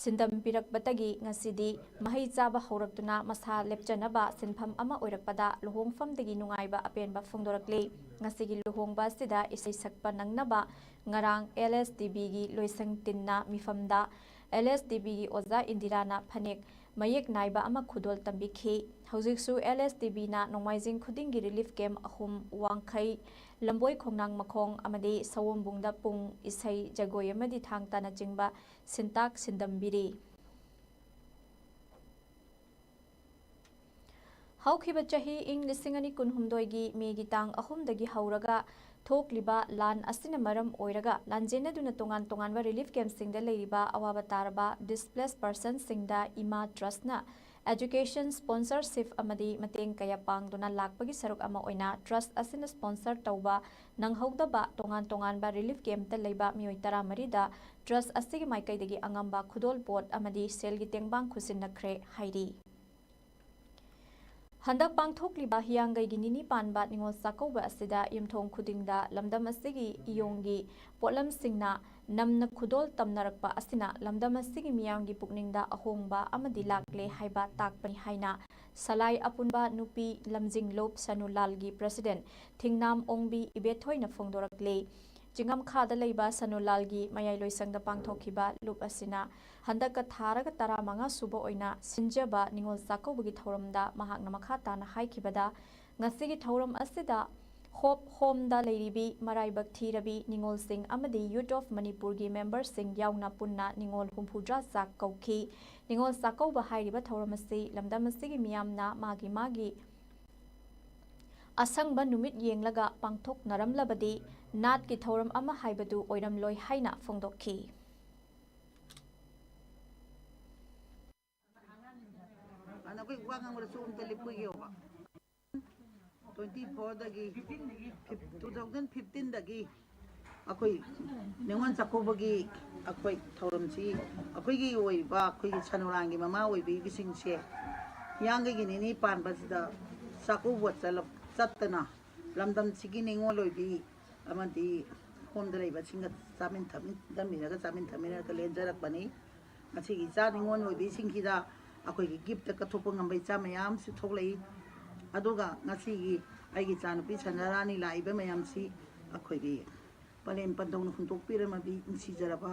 ꯁꯤꯟꯗꯝ ꯄꯤꯔꯛꯄꯗꯒꯤ ꯉꯁꯤꯗꯤ ꯃꯍꯩ ꯆꯥꯕ ꯍꯧꯔꯛꯇꯨꯅ ꯃꯁꯥ ꯂꯦꯞꯆꯅꯕ ꯁꯤꯟꯐꯝ ꯑꯃ ꯑꯣꯏꯔꯛꯄꯗ ꯂꯨꯍꯣꯡꯐꯝꯗꯒꯤ ꯅꯨꯡꯉꯥꯏꯕ ꯑꯄꯦꯟꯕ ꯐꯣꯡꯗꯣꯔꯛꯂꯤ꯫ ꯉꯁꯤꯒꯤ ꯂꯨꯍꯣꯡꯕ ꯑꯁꯤꯗ ꯏꯁꯩ ꯁꯛꯄ ꯅꯪꯅꯕ ꯉꯔꯥꯡ ꯑꯦꯜ ꯑꯦꯁ ꯇꯤ ꯕꯤꯒꯤ ꯂꯣꯏꯁꯪ ꯇꯤꯟꯅ ꯃꯤꯐꯝꯗ ꯑꯦꯜ ꯑꯦꯁ ꯇꯤ ꯕꯤꯒꯤ ꯑꯣꯖꯥ ꯏꯟꯗꯤꯔꯥꯅ ꯐꯅꯦꯛ ꯃꯌꯦꯛ ꯅꯥꯏꯕ ꯑꯃ ꯈꯨꯗꯣꯜ ꯇꯝꯕꯤꯈꯤ꯫ ꯍꯧꯖꯤꯛꯁꯨ ꯑꯦꯜ ꯑꯦꯁ ꯇꯤ ꯕꯤꯅ ꯅꯣꯡꯃꯥꯏꯖꯤꯡ ꯈꯨꯗꯤꯡꯒꯤ ꯔꯤꯂꯤꯐ ꯀꯦꯝꯞ ꯑꯍꯨꯝ, ꯋꯥꯡꯈꯩ, ꯂꯝꯕꯣꯏ ꯈꯣꯡꯅꯥꯡ ꯃꯈꯣꯡ ꯑꯃꯗꯤ ꯁꯑꯣꯝꯕꯨꯡꯗ ꯄꯨꯡ ꯏꯁꯩ, ꯖꯒꯣꯏ ꯑꯃꯗꯤ ꯊꯥꯡ ꯇꯥꯅꯆꯤꯡꯕ ꯁꯤꯟꯇꯥꯛ ꯁꯤꯟꯗꯝꯕꯤꯔꯤ꯫ ꯍꯧꯈꯤꯕ ꯆꯍꯤ ꯏꯪ ꯂꯤꯁꯤꯡ ꯑꯅꯤ ꯀꯨꯟꯍꯨꯝꯗꯣꯏꯒꯤ ꯃꯦꯒꯤ ꯇꯥꯡ ꯑꯍꯨꯝꯗꯒꯤ ꯍꯧꯔꯒ ꯊꯣꯛꯂꯤꯕ ꯂꯥꯟ ꯑꯁꯤꯅ ꯃꯔꯝ ꯑꯣꯏꯔꯒ ꯂꯥꯟꯖꯦꯟꯅꯗꯨꯅ ꯇꯣꯉꯥꯟ ꯇꯣꯉꯥꯟꯕ ꯔꯤꯂꯤꯐ ꯀꯦꯝꯞꯁꯤꯡꯗ ꯂꯩꯔꯤꯕ ꯑꯋꯥꯕ ꯇꯥꯔꯕ ꯗꯤꯁꯄ꯭ꯂꯦꯁ ꯄꯔꯁꯟꯁꯤꯡꯗ ꯏꯃꯥ ꯇ꯭ꯔꯁꯅ ꯑꯦꯖꯨꯀꯦꯁꯟ, ꯁ꯭ꯄꯣꯟꯁꯔꯁꯤꯞ ꯑꯃꯗꯤ ꯃꯇꯦꯡ ꯀꯌꯥ ꯄꯥꯡꯗꯨꯅ ꯂꯥꯛꯄꯒꯤ ꯁꯔꯨꯛ ꯑꯃ ꯑꯣꯏꯅ ꯇ꯭ꯔꯁ ꯑꯁꯤꯅ ꯁ꯭ꯄꯣꯟꯁꯔ ꯇꯧꯕ ꯅꯪꯍꯧꯗꯕ ꯇꯣꯉꯥꯟ ꯇꯣꯉꯥꯟꯕ ꯔꯤꯂꯤꯐ ꯀꯦꯝꯞꯇ ꯂꯩꯕ ꯃꯤꯑꯣꯏ ꯇꯔꯥꯃꯔꯤꯗ ꯇ꯭ꯔꯁ ꯑꯁꯤꯒꯤ ꯃꯥꯏꯀꯩꯗꯒꯤ ꯑꯉꯝꯕ ꯈꯨꯗꯣꯜꯄꯣꯠ ꯑꯃꯗꯤ ꯁꯦꯜꯒꯤ ꯇꯦꯡꯕꯥꯡ ꯈꯨꯠꯁꯤꯟꯅꯈ꯭ꯔꯦ ꯍꯥꯏꯔꯤ꯫ ꯍꯟꯗꯛ ꯄꯥꯡꯊꯣꯛꯂꯤꯕ ꯍꯤꯌꯥꯡꯒꯩꯒꯤ ꯅꯤꯅꯤ ꯄꯥꯟꯕ ꯅꯤꯉꯣꯜ ꯆꯥꯛꯀꯧꯕ ꯑꯁꯤꯗ ꯌꯨꯝꯊꯣꯡ ꯈꯨꯗꯤꯡꯗ ꯂꯝꯗꯝ ꯑꯁꯤꯒꯤ ꯏꯌꯣꯡꯒꯤ ꯄꯣꯠꯂꯝꯁꯤꯡꯅ ꯅꯝꯅ ꯈꯨꯗꯣꯜ ꯇꯝꯅꯔꯛꯄ ꯑꯁꯤꯅ ꯂꯝꯗꯝ ꯑꯁꯤꯒꯤ ꯃꯤꯌꯥꯝꯒꯤ ꯄꯨꯛꯅꯤꯡꯗ ꯑꯍꯣꯡꯕ ꯑꯃꯗꯤ ꯂꯥꯛꯂꯦ ꯍꯥꯏꯕ ꯇꯥꯛꯄꯅꯤ ꯍꯥꯏꯅ ꯁꯂꯥꯏ ꯑꯄꯨꯟꯕ ꯅꯨꯄꯤ ꯂꯝꯖꯤꯡꯂꯨꯞ ꯁꯅꯨꯂꯥꯜꯒꯤ ꯄ꯭ꯔꯁꯤꯗꯦꯟ ꯊꯤꯡꯅꯥꯝ ꯑꯣꯡꯕꯤ ꯏꯕꯦꯊꯣꯏꯅ ꯐꯣꯡꯗꯣꯔꯛꯂꯤ꯫ ꯆꯤꯡꯉꯝꯈꯥꯗ ꯂꯩꯕ ꯁꯅꯨꯂꯥꯜꯒꯤ ꯃꯌꯥꯏ ꯂꯣꯏꯁꯪꯗ ꯄꯥꯡꯊꯣꯛꯈꯤꯕ ꯂꯨꯞ ꯑꯁꯤꯅ ꯍꯟꯗꯛꯀ ꯊꯥꯔꯒ ꯇꯔꯥꯃꯉꯥ ꯁꯨꯕ ꯑꯣꯏꯅ ꯁꯤꯟꯖꯕ ꯅꯤꯉꯣꯜ ꯆꯥꯛꯀꯧꯕꯒꯤ ꯊꯧꯔꯝꯗ ꯃꯍꯥꯛꯅ ꯃꯈꯥ ꯇꯥꯅ ꯍꯥꯏꯈꯤꯕꯗ, ꯉꯁꯤꯒꯤ ꯊꯧꯔꯝ ꯑꯁꯤꯗ ꯍꯣꯞ ꯍꯣꯝꯗ ꯂꯩꯔꯤꯕꯤ ꯃꯔꯥꯏꯕꯛ ꯊꯤꯔꯕꯤ ꯅꯤꯉꯣꯜꯁꯤꯡ ꯑꯃꯗꯤ Youth of ꯃꯅꯤꯄꯨꯔꯒꯤ ꯃꯦꯝꯕꯔꯁꯤꯡ ꯌꯥꯎꯅ ꯄꯨꯟꯅ ꯅꯤꯉꯣꯜ ꯍꯨꯝꯐꯨꯇꯔꯥ ꯆꯥꯛ ꯀꯧꯈꯤ꯫ ꯅꯤꯉꯣꯜ ꯆꯥꯛꯀꯧꯕ ꯍꯥꯏꯔꯤꯕ ꯊꯧꯔꯝ ꯑꯁꯤ ꯂꯝꯗꯝ ꯑꯁꯤꯒꯤ ꯃꯤꯌꯥꯝꯅ ꯃꯥꯒꯤ ꯃꯥꯒꯤ ꯑꯁꯪꯕ ꯅꯨꯃꯤꯠ ꯌꯦꯡꯂꯒ ꯄꯥꯡꯊꯣꯛꯅꯔꯝꯂꯕꯗꯤ ꯅꯥꯠꯀꯤ ꯊꯧꯔꯝ ꯑꯃ ꯍꯥꯏꯕꯗꯨ ꯑꯣꯏꯔꯝꯂꯣꯏ ꯍꯥꯏꯅ ꯐꯣꯡꯗꯣꯛꯈꯤ꯫ ꯑꯗ ꯑꯩꯈꯣꯏ ꯋꯥ ꯉꯥꯡꯕꯗꯁꯨ ꯑꯝꯇ ꯂꯦꯞꯄꯣꯏꯒꯦꯕ꯫ Twenty fourꯗꯒꯤ, two thousand fifteenꯗꯒꯤ ꯑꯩꯈꯣꯏ ꯅꯤꯉꯣꯜ ꯆꯥꯛꯀꯧꯕꯒꯤ ꯑꯩꯈꯣꯏ ꯊꯧꯔꯝꯁꯤ, ꯑꯩꯈꯣꯏꯒꯤ ꯑꯣꯏꯕ ꯑꯩꯈꯣꯏꯒꯤ ꯁꯅꯨꯔꯥꯟꯒꯤ ꯃꯃꯥ ꯑꯣꯏꯕꯤꯒꯤꯁꯤꯡꯁꯦ ꯍꯤꯌꯥꯡꯒꯩꯒꯤ ꯅꯤꯅꯤ ꯄꯥꯟꯕꯁꯤꯗ ꯆꯥꯛꯀꯧꯕ ꯆꯠꯂ-, ꯆꯠꯇꯅ ꯂꯝꯗꯝꯁꯤꯒꯤ ꯅꯤꯉꯣꯜ ꯑꯣꯏꯕꯤ ꯑꯃꯗꯤ ꯍꯣꯝꯗ ꯂꯩꯕꯁꯤꯡꯒ ꯆꯥꯃꯤꯟ ꯊꯛꯃꯤꯟ ꯇꯝꯃꯤꯟꯅꯔꯒ ꯆꯥꯃꯤꯟ ꯊꯛꯃꯤꯟꯅꯔꯒ ꯂꯦꯟꯖꯔꯛꯄꯅꯤ꯫ ꯉꯁꯤꯒꯤ ꯏꯆꯥ ꯅꯤꯉꯣꯜ ꯑꯣꯏꯕꯤꯁꯤꯡꯁꯤꯗ ꯑꯩꯈꯣꯏꯒꯤ gift ꯀꯠꯊꯣꯛꯄ ꯉꯝꯕ ꯏꯆꯥ ꯃꯌꯥꯝꯁꯨ ꯊꯣꯛꯂꯛꯏ꯫ ꯑꯗꯨꯒ ꯉꯁꯤꯒꯤ ꯑꯩꯒꯤ ꯏꯆꯥꯅꯨꯄꯤ ꯁꯅꯥꯔꯥꯅꯤ ꯂꯥꯛꯏꯕ ꯃꯌꯥꯝꯁꯤ ꯑꯩꯈꯣꯏꯒꯤ ꯄꯂꯦꯝ ꯄꯟꯊꯧꯅ ꯍꯨꯟꯗꯣꯛꯄꯤꯔꯝꯃꯕꯤ ꯅꯨꯡꯁꯤꯖꯔꯕ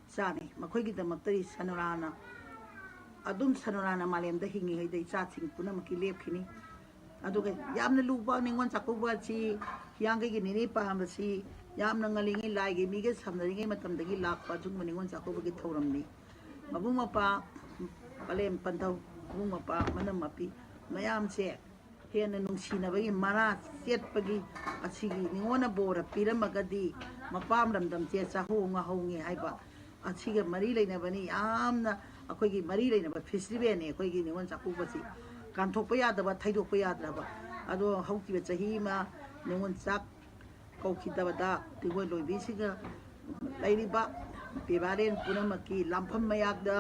ꯏꯆꯥꯅꯤ꯫ ꯃꯈꯣꯏꯒꯤꯗꯃꯛꯇꯗꯤ ꯁꯅꯨꯔꯥꯅ ꯑꯗꯨꯝ ꯁꯅꯨꯔꯥꯅ ꯃꯥꯂꯦꯝꯗ ꯍꯤꯡꯉꯤꯉꯩꯗ ꯏꯆꯥꯁꯤꯡ ꯄꯨꯝꯅꯃꯛꯀꯤ ꯂꯦꯞꯈꯤꯅꯤ꯫ ꯑꯗꯨꯒ ꯌꯥꯝꯅ ꯂꯨꯕ ꯅꯤꯉꯣꯜ ꯆꯥꯛꯀꯧꯕ ꯑꯁꯤ ꯍꯤꯌꯥꯡꯒꯩꯒꯤ ꯅꯤꯅꯤ ꯄꯥꯟꯕꯁꯤ ꯌꯥꯝꯅ ꯉꯜꯂꯤꯉꯩ ꯂꯥꯏꯒꯤ ꯃꯤꯒ ꯁꯝꯅꯔꯤꯉꯩ ꯃꯇꯝꯗꯒꯤ ꯂꯥꯛꯄ ꯑꯗꯨꯒꯨꯝꯕ ꯅꯤꯉꯣꯜ ꯆꯥꯛꯀꯧꯕꯒꯤ ꯊꯧꯔꯝꯅꯤ꯫ ꯃꯕꯨꯡ ꯃꯧꯄ꯭ꯋꯥ ꯄꯂꯦꯝ ꯄꯟꯊꯧ, ꯃꯕꯨꯡ ꯃꯧꯄ꯭ꯋꯥ ꯃꯅꯝ ꯃꯄꯤ ꯃꯌꯥꯝꯁꯦ ꯍꯦꯟꯅ ꯅꯨꯡꯁꯤꯅꯕꯒꯤ ꯃꯔꯥ ꯆꯦꯠꯄꯒꯤ ꯑꯁꯤꯒꯤ ꯅꯤꯉꯣꯜꯅ ꯕꯣꯔ ꯄꯤꯔꯝꯃꯒꯗꯤ ꯃꯄꯥꯝ ꯂꯝꯗꯝꯁꯦ ꯆꯥꯍꯧ ꯉꯥꯍꯧꯉꯦ ꯍꯥꯏꯕ ꯑꯁꯤꯒ ꯃꯔꯤ ꯂꯩꯅꯕꯅꯤ꯫ ꯌꯥꯝꯅ ꯑꯩꯈꯣꯏꯒꯤ ꯃꯔꯤ ꯂꯩꯅꯕ festivalꯅꯤ ꯑꯩꯈꯣꯏꯒꯤ ꯅꯤꯉꯣꯜ ꯆꯥꯛꯀꯧꯕꯁꯤ꯫ ꯀꯥꯟꯊꯣꯛꯄ ꯌꯥꯗꯕ, ꯊꯩꯗꯣꯛꯄ ꯌꯥꯗ꯭ꯔꯕ꯫ ꯑꯗꯣ ꯍꯧꯈꯤꯕ ꯆꯍꯤ ꯑꯃ ꯅꯤꯉꯣꯜ ꯆꯥꯛ ꯀꯧꯈꯤꯗꯕꯗ ꯅꯤꯉꯣꯜ ꯂꯣꯏꯕꯤꯁꯤꯡꯒ ꯂꯩꯔꯤꯕ ꯄꯦꯕꯥꯔꯦꯟ ꯄꯨꯝꯅꯃꯛꯀꯤ ꯂꯥꯟꯐꯝ ꯃꯌꯥꯗ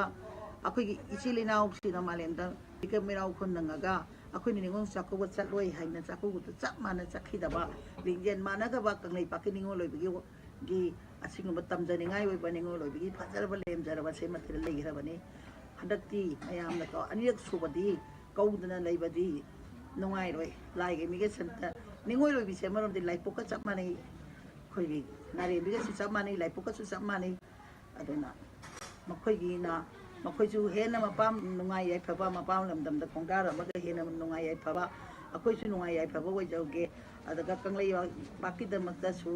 ꯑꯩꯈꯣꯏꯒꯤ ꯏꯆꯤꯜ ꯏꯅꯥꯎꯁꯤꯡꯅ ꯃꯥꯂꯦꯝꯗ ꯃꯤꯀꯞ ꯃꯤꯔꯥꯎ ꯈꯨꯟꯅꯉꯒ ꯑꯩꯈꯣꯏꯅ ꯅꯤꯉꯣꯜ ꯆꯥꯛꯀꯧꯕ ꯆꯠꯂꯣꯏ ꯍꯥꯏꯅ ꯆꯥꯛꯀꯧꯕꯗ ꯆꯞ ꯃꯥꯟꯅ ꯆꯠꯈꯤꯗꯕ, ꯂꯤꯡꯖꯦꯜ ꯃꯥꯟꯅꯗꯕ ꯀꯪꯂꯩꯄꯥꯛꯀꯤ ꯅꯤꯉꯣꯜ ꯑꯣꯏꯕꯒꯤ ꯒꯤ ꯑꯁꯤꯒꯨꯝꯕ ꯇꯝꯖꯅꯤꯡꯉꯥꯏ ꯑꯣꯏꯕ ꯅꯤꯉꯣꯜ ꯑꯣꯏꯕꯒꯤ ꯐꯖꯔꯕ ꯂꯦꯝꯖꯔꯕ ꯁꯦꯝꯃꯊꯤꯔ ꯂꯩꯈ꯭ꯔꯕꯅꯤ꯫ ꯍꯟꯗꯛꯇꯤ ꯃꯌꯥꯝꯅ ꯀꯣ ꯑꯅꯤꯔꯛ ꯁꯨꯕꯗꯤ ꯀꯧꯗꯅ ꯂꯩꯕꯗꯤ ꯅꯨꯡꯉꯥꯏꯔꯣꯏ꯫ ꯂꯥꯏꯒꯤ ꯃꯤꯒ ꯁꯟꯇ ꯅꯤꯉꯣꯜ ꯑꯣꯏꯕꯤꯁꯦ ꯑꯃꯔꯣꯝꯗꯤ ꯂꯥꯏꯄꯣꯛꯀ ꯆꯞ ꯃꯥꯟꯅꯩ꯫ ꯑꯩꯈꯣꯏꯒꯤ ꯅꯥꯔꯦꯝꯕꯤꯒꯁꯨ ꯆꯞ ꯃꯥꯟꯅꯩ, ꯂꯥꯏꯄꯣꯛꯀꯁꯨ ꯆꯞ ꯃꯥꯟꯅꯩ꯫ ꯑꯗꯨꯅ ꯃꯈꯣꯏꯒꯤꯅ, ꯃꯈꯣꯏꯁꯨ ꯍꯦꯟꯅ ꯃꯄꯥꯝ ꯅꯨꯡꯉꯥꯏ ꯌꯥꯏꯐꯕ, ꯃꯄꯥꯝ ꯂꯝꯗꯝꯗ ꯈꯣꯡꯗꯥꯔꯝꯃꯒ ꯍꯦꯟꯅ ꯅꯨꯡꯉꯥꯏ ꯌꯥꯏꯐꯕ, ꯑꯩꯈꯣꯏꯁꯨ ꯅꯨꯡꯉꯥꯏ ꯌꯥꯏꯐꯕ ꯑꯣꯏꯖꯍꯧꯒꯦ꯫ ꯑꯗꯨꯒ ꯀꯪꯂꯩꯄꯥꯛꯀꯤꯗꯃꯛꯇꯁꯨ,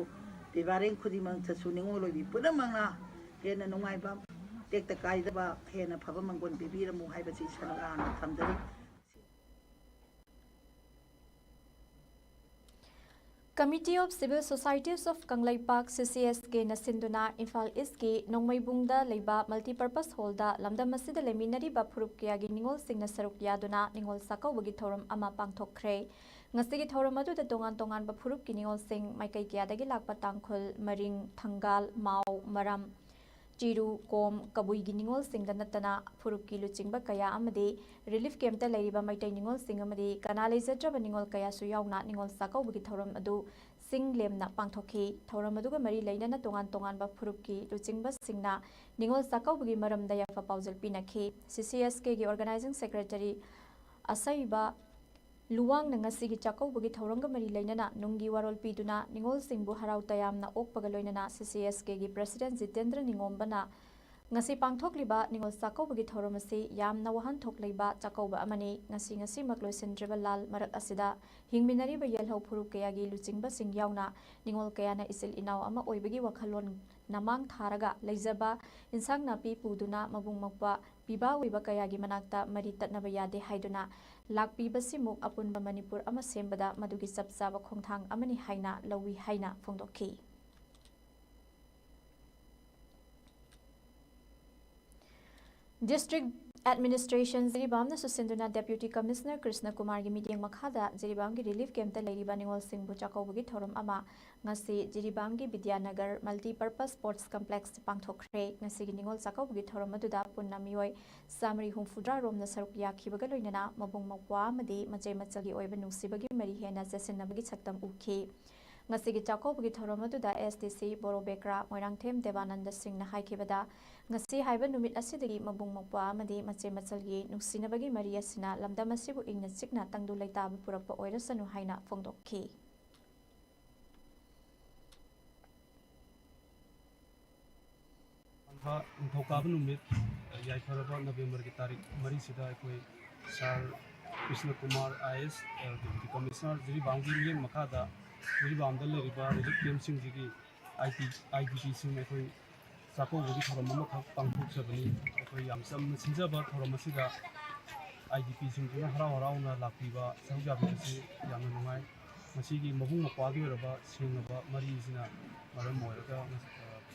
ꯄꯤꯕꯥꯔꯦꯟ ꯈꯨꯗꯤꯡꯃꯛꯇꯁꯨ, ꯅꯤꯉꯣꯜ ꯑꯣꯏꯕꯤ ꯄꯨꯝꯅꯃꯛꯅ ꯍꯦꯟꯅ ꯅꯨꯡꯉꯥꯏꯕ, ꯇꯦꯛꯇ ꯀꯥꯏꯗꯕ, ꯍꯦꯟꯅ ꯐꯕ ꯃꯪꯒꯣꯜ ꯄꯤꯕꯤꯔꯝꯃꯨ ꯍꯥꯏꯕꯁꯤ ꯏꯁꯥꯅ ꯍꯥꯟꯅ ꯊꯝꯖꯔꯤ꯫ Committee of Civil Societies of Kangleipak, C C S K ꯅ ꯁꯤꯟꯗꯨꯅ ꯏꯝꯐꯥꯜ ꯏꯁꯀꯤ ꯅꯣꯡꯃꯩꯕꯨꯡꯗ ꯂꯩꯕ multipurpose hall ꯗ ꯂꯝꯗꯝ ꯑꯁꯤꯗ ꯂꯩꯃꯤꯟꯅꯔꯤꯕ ꯐꯨꯔꯨꯞ ꯀꯌꯥꯒꯤ ꯅꯤꯉꯣꯜꯁꯤꯡꯅ ꯁꯔꯨꯛ ꯌꯥꯗꯨꯅ ꯅꯤꯉꯣꯜ ꯆꯥꯛꯀꯧꯕꯒꯤ ꯊꯧꯔꯝ ꯑꯃ ꯄꯥꯡꯊꯣꯛꯈ꯭ꯔꯦ꯫ ꯉꯁꯤꯒꯤ ꯊꯧꯔꯝ ꯑꯗꯨꯗ ꯇꯣꯉꯥꯟ ꯇꯣꯉꯥꯟꯕ ꯐꯨꯔꯨꯞꯀꯤ ꯅꯤꯉꯣꯜꯁꯤꯡ ꯃꯥꯏꯀꯩ ꯀꯌꯥꯗꯒꯤ ꯂꯥꯛꯄ ꯇꯥꯡꯈꯨꯜ, ꯃꯔꯤꯡ, ꯊꯪꯒꯥꯜ, ꯃꯥꯎ, ꯃꯔꯝ, ꯆꯤꯔꯨ, ꯀꯣꯝ, ꯀꯕꯨꯏꯒꯤ ꯅꯤꯉꯣꯜꯁꯤꯡꯗ ꯅꯠꯇꯅ ꯐꯨꯔꯨꯞꯀꯤ ꯂꯨꯆꯤꯡꯕ ꯀꯌꯥ ꯑꯃꯗꯤ relief camp ꯇ ꯂꯩꯔꯤꯕ ꯃꯩꯇꯩ ꯅꯤꯉꯣꯜꯁꯤꯡ ꯑꯃꯗꯤ ꯀꯅꯥ ꯂꯩꯖꯗ꯭ꯔꯕ ꯅꯤꯉꯣꯜ ꯀꯌꯥꯁꯨ ꯌꯥꯎꯅ ꯅꯤꯉꯣꯜ ꯆꯥꯛꯀꯧꯕꯒꯤ ꯊꯧꯔꯝ ꯑꯗꯨ ꯆꯤꯡ ꯂꯦꯝꯅ ꯄꯥꯡꯊꯣꯛꯈꯤ꯫ ꯊꯧꯔꯝ ꯑꯗꯨꯒ ꯃꯔꯤ ꯂꯩꯅꯅ ꯇꯣꯉꯥꯟ ꯇꯣꯉꯥꯟꯕ ꯐꯨꯔꯨꯞꯀꯤ ꯂꯨꯆꯤꯡꯕꯁꯤꯡꯅ ꯅꯤꯉꯣꯜ ꯆꯥꯛꯀꯧꯕꯒꯤ ꯃꯔꯝꯗ ꯌꯥꯏꯐ ꯄꯥꯎꯖꯦꯜ ꯄꯤꯅꯈꯤ꯫ C C S K ꯒꯤ organizing secretary ꯑꯁꯩꯕ ꯂꯨꯋꯥꯡꯅ ꯉꯁꯤꯒꯤ ꯆꯥꯛꯀꯧꯕꯒꯤ ꯊꯧꯔꯝꯒ ꯃꯔꯤ ꯂꯩꯅꯅ ꯅꯨꯡꯒꯤ ꯋꯥꯔꯣꯜ ꯄꯤꯗꯨꯅ ꯅꯤꯉꯣꯜꯁꯤꯡꯕꯨ ꯍꯔꯥꯎ ꯇꯌꯥꯝꯅ ꯑꯣꯛꯄꯒ ꯂꯣꯏꯅꯅ C C S K ꯒꯤ president ꯖꯤꯇꯦꯟꯗ꯭ꯔ ꯅꯤꯉꯣꯝꯕꯅ ꯉꯁꯤ ꯄꯥꯡꯊꯣꯛꯂꯤꯕ ꯅꯤꯉꯣꯜ ꯆꯥꯛꯀꯧꯕꯒꯤ ꯊꯧꯔꯝ ꯑꯁꯤ ꯌꯥꯝꯅ ꯋꯥꯍꯟꯊꯣꯛ ꯂꯩꯕ ꯆꯥꯛꯀꯧꯕ ꯑꯃꯅꯤ꯫ ꯉꯁꯤ ꯉꯁꯤꯃꯛ ꯂꯣꯏꯁꯤꯟꯗ꯭ꯔꯤꯕ ꯂꯥꯜ ꯃꯔꯛ ꯑꯁꯤꯗ ꯍꯤꯡꯃꯤꯟꯅꯔꯤꯕ ꯌꯦꯜꯍꯧ ꯐꯨꯔꯨꯞ ꯀꯌꯥꯒꯤ ꯂꯨꯆꯤꯡꯕꯁꯤꯡ ꯌꯥꯎꯅ ꯅꯤꯉꯣꯜ ꯀꯌꯥꯅ ꯏꯆꯤꯜ ꯏꯅꯥꯎ ꯑꯃ ꯑꯣꯏꯕꯒꯤ ꯋꯥꯈꯜꯂꯣꯟ ꯅꯃꯥꯡ ꯊꯥꯔꯒ ꯂꯩꯖꯕ ꯏꯟꯁꯥꯡ ꯅꯥꯄꯤ ꯄꯨꯗꯨꯅ ꯃꯕꯨꯡ ꯃꯧꯄ꯭ꯋꯥ ꯄꯤꯕ ꯑꯣꯏꯕ ꯀꯌꯥꯒꯤ ꯃꯅꯥꯛꯇ ꯃꯔꯤ ꯇꯠꯅꯕ ꯌꯥꯗꯦ ꯍꯥꯏꯗꯨꯅ ꯂꯥꯛꯄꯤꯕꯁꯤꯃꯨꯛ ꯑꯄꯨꯟꯕ ꯃꯅꯤꯄꯨꯔ ꯑꯃ ꯁꯦꯝꯕꯗ ꯃꯗꯨꯒꯤ ꯆꯞ ꯆꯥꯕ ꯈꯣꯡꯊꯥꯡ ꯑꯃꯅꯤ ꯍꯥꯏꯅ ꯂꯧꯏ ꯍꯥꯏꯅ ꯐꯣꯡꯗꯣꯛꯈꯤ꯫ District Administration ꯖꯤꯔꯤꯕꯥꯝꯅ ꯁꯨꯁꯤꯟꯗꯨꯅ Deputy Commissioner Krishna ꯀꯨꯃꯥꯔꯒꯤ ꯃꯤꯠꯌꯦꯡ ꯃꯈꯥꯗ ꯖꯤꯔꯤꯕꯥꯝꯒꯤ relief camp ꯇ ꯂꯩꯔꯤꯕ ꯅꯤꯉꯣꯜꯁꯤꯡꯕꯨ ꯆꯥꯛꯀꯧꯕꯒꯤ ꯊꯧꯔꯝ ꯑꯃ ꯉꯁꯤ ꯖꯤꯔꯤꯕꯥꯝꯒꯤ ꯕꯤꯗ꯭ꯌꯥꯅꯒꯔ Multipurpose Sports Complex ꯇ ꯄꯥꯡꯊꯣꯛꯈ꯭ꯔꯦ꯫ ꯉꯁꯤꯒꯤ ꯅꯤꯉꯣꯜ ꯆꯥꯛꯀꯧꯕꯒꯤ ꯊꯧꯔꯝ ꯑꯗꯨꯗ ꯄꯨꯟꯅ ꯃꯤꯑꯣꯏ ꯆꯥꯃꯔꯤ ꯍꯨꯝꯐꯨꯇꯔꯥ ꯔꯣꯝꯅ ꯁꯔꯨꯛ ꯌꯥꯈꯤꯕꯒ ꯂꯣꯏꯅꯅ ꯃꯕꯨꯡ ꯃꯧꯄ꯭ꯋꯥ ꯑꯃꯗꯤ ꯃꯆꯦ ꯃꯆꯜꯒꯤ ꯑꯣꯏꯕ ꯅꯨꯡꯁꯤꯕꯒꯤ ꯃꯔꯤ ꯍꯦꯟꯅ ꯆꯦꯠꯁꯤꯟꯅꯕꯒꯤ ꯁꯛꯇꯝ ꯎꯈꯤ꯫ ꯉꯁꯤꯒꯤ ꯆꯥꯛꯀꯧꯕꯒꯤ ꯊꯧꯔꯝ ꯑꯗꯨꯗ S D C ꯕꯣꯔꯣꯕꯦꯀ꯭ꯔꯥ ꯃꯣꯏꯔꯥꯡꯊꯦꯝ ꯗꯦꯕꯥꯅꯟꯗ ꯁꯤꯡꯅ ꯍꯥꯏꯈꯤꯕꯗ, ꯉꯁꯤ ꯍꯥꯏꯕ ꯅꯨꯃꯤꯠ ꯑꯁꯤꯗꯒꯤ ꯃꯕꯨꯡ ꯃꯧꯄ꯭ꯋꯥ ꯑꯃꯗꯤ ꯃꯆꯦ ꯃꯆꯜꯒꯤ ꯅꯨꯡꯁꯤꯅꯕꯒꯤ ꯃꯔꯤ ꯑꯁꯤꯅ ꯂꯝꯗꯝ ꯑꯁꯤꯕꯨ ꯏꯪꯅ ꯆꯤꯛꯅ ꯇꯪꯗꯨ ꯂꯩꯇꯥꯕ ꯄꯨꯔꯛꯄ ꯑꯣꯏꯔꯁꯅꯨ ꯍꯥꯏꯅ ꯐꯣꯡꯗꯣꯛꯈꯤ꯫ ꯅꯤꯡꯊꯧꯀꯥꯕ ꯅꯨꯃꯤꯠ, ꯌꯥꯏꯐꯔꯕ ꯅꯕꯦꯝꯕꯔꯒꯤ ꯇꯥꯔꯤꯛ ꯃꯔꯤꯁꯤꯗ ꯑꯩꯈꯣꯏ ꯁꯥꯔ ꯀ꯭ꯔꯤꯁꯅ ꯀꯨꯃꯥꯔ ꯑꯥꯏ ꯑꯦꯁ, ꯗꯤꯄ꯭ꯌꯨꯇꯤ ꯀꯃꯤꯁꯅꯔ ꯖꯤꯔꯤꯕꯥꯝꯒꯤ ꯃꯤꯠꯌꯦꯡ ꯃꯈꯥꯗ ꯖꯤꯔꯤꯕꯥꯝꯗ ꯂꯩꯔꯤꯕ ꯔꯤꯂꯤꯐ ꯀꯦꯝꯞꯁꯤꯡꯁꯤꯒꯤ ꯑꯥꯏ ꯗꯤ ꯄꯤꯁꯤꯡ ꯑꯩꯈꯣꯏ ꯆꯥꯛꯀꯧꯕꯒꯤ ꯊꯧꯔꯝ ꯑꯃꯈꯛ ꯄꯥꯡꯊꯣꯛꯆꯕꯅꯤ꯫ ꯑꯩꯈꯣꯏ ꯌꯥꯝ ꯆꯝꯅ ꯁꯤꯟꯖꯕ ꯊꯧꯔꯝ ꯑꯁꯤꯗ ꯑꯥꯏ ꯗꯤ ꯄꯤꯁꯤꯡꯁꯤꯅ ꯍꯔꯥꯎ ꯍꯔꯥꯎꯅ ꯂꯥꯛꯄꯤꯕ, ꯁꯔꯨꯛ ꯌꯥꯕꯤꯕꯁꯤ ꯌꯥꯝꯅ ꯅꯨꯡꯉꯥꯏ꯫ ꯃꯁꯤꯒꯤ ꯃꯕꯨꯡ ꯃꯧꯄ꯭ꯋꯥꯒꯤ ꯑꯣꯏꯔꯕ ꯁꯦꯡꯂꯕ ꯃꯔꯤꯁꯤꯅ ꯃꯔꯝ ꯑꯣꯏꯔꯒ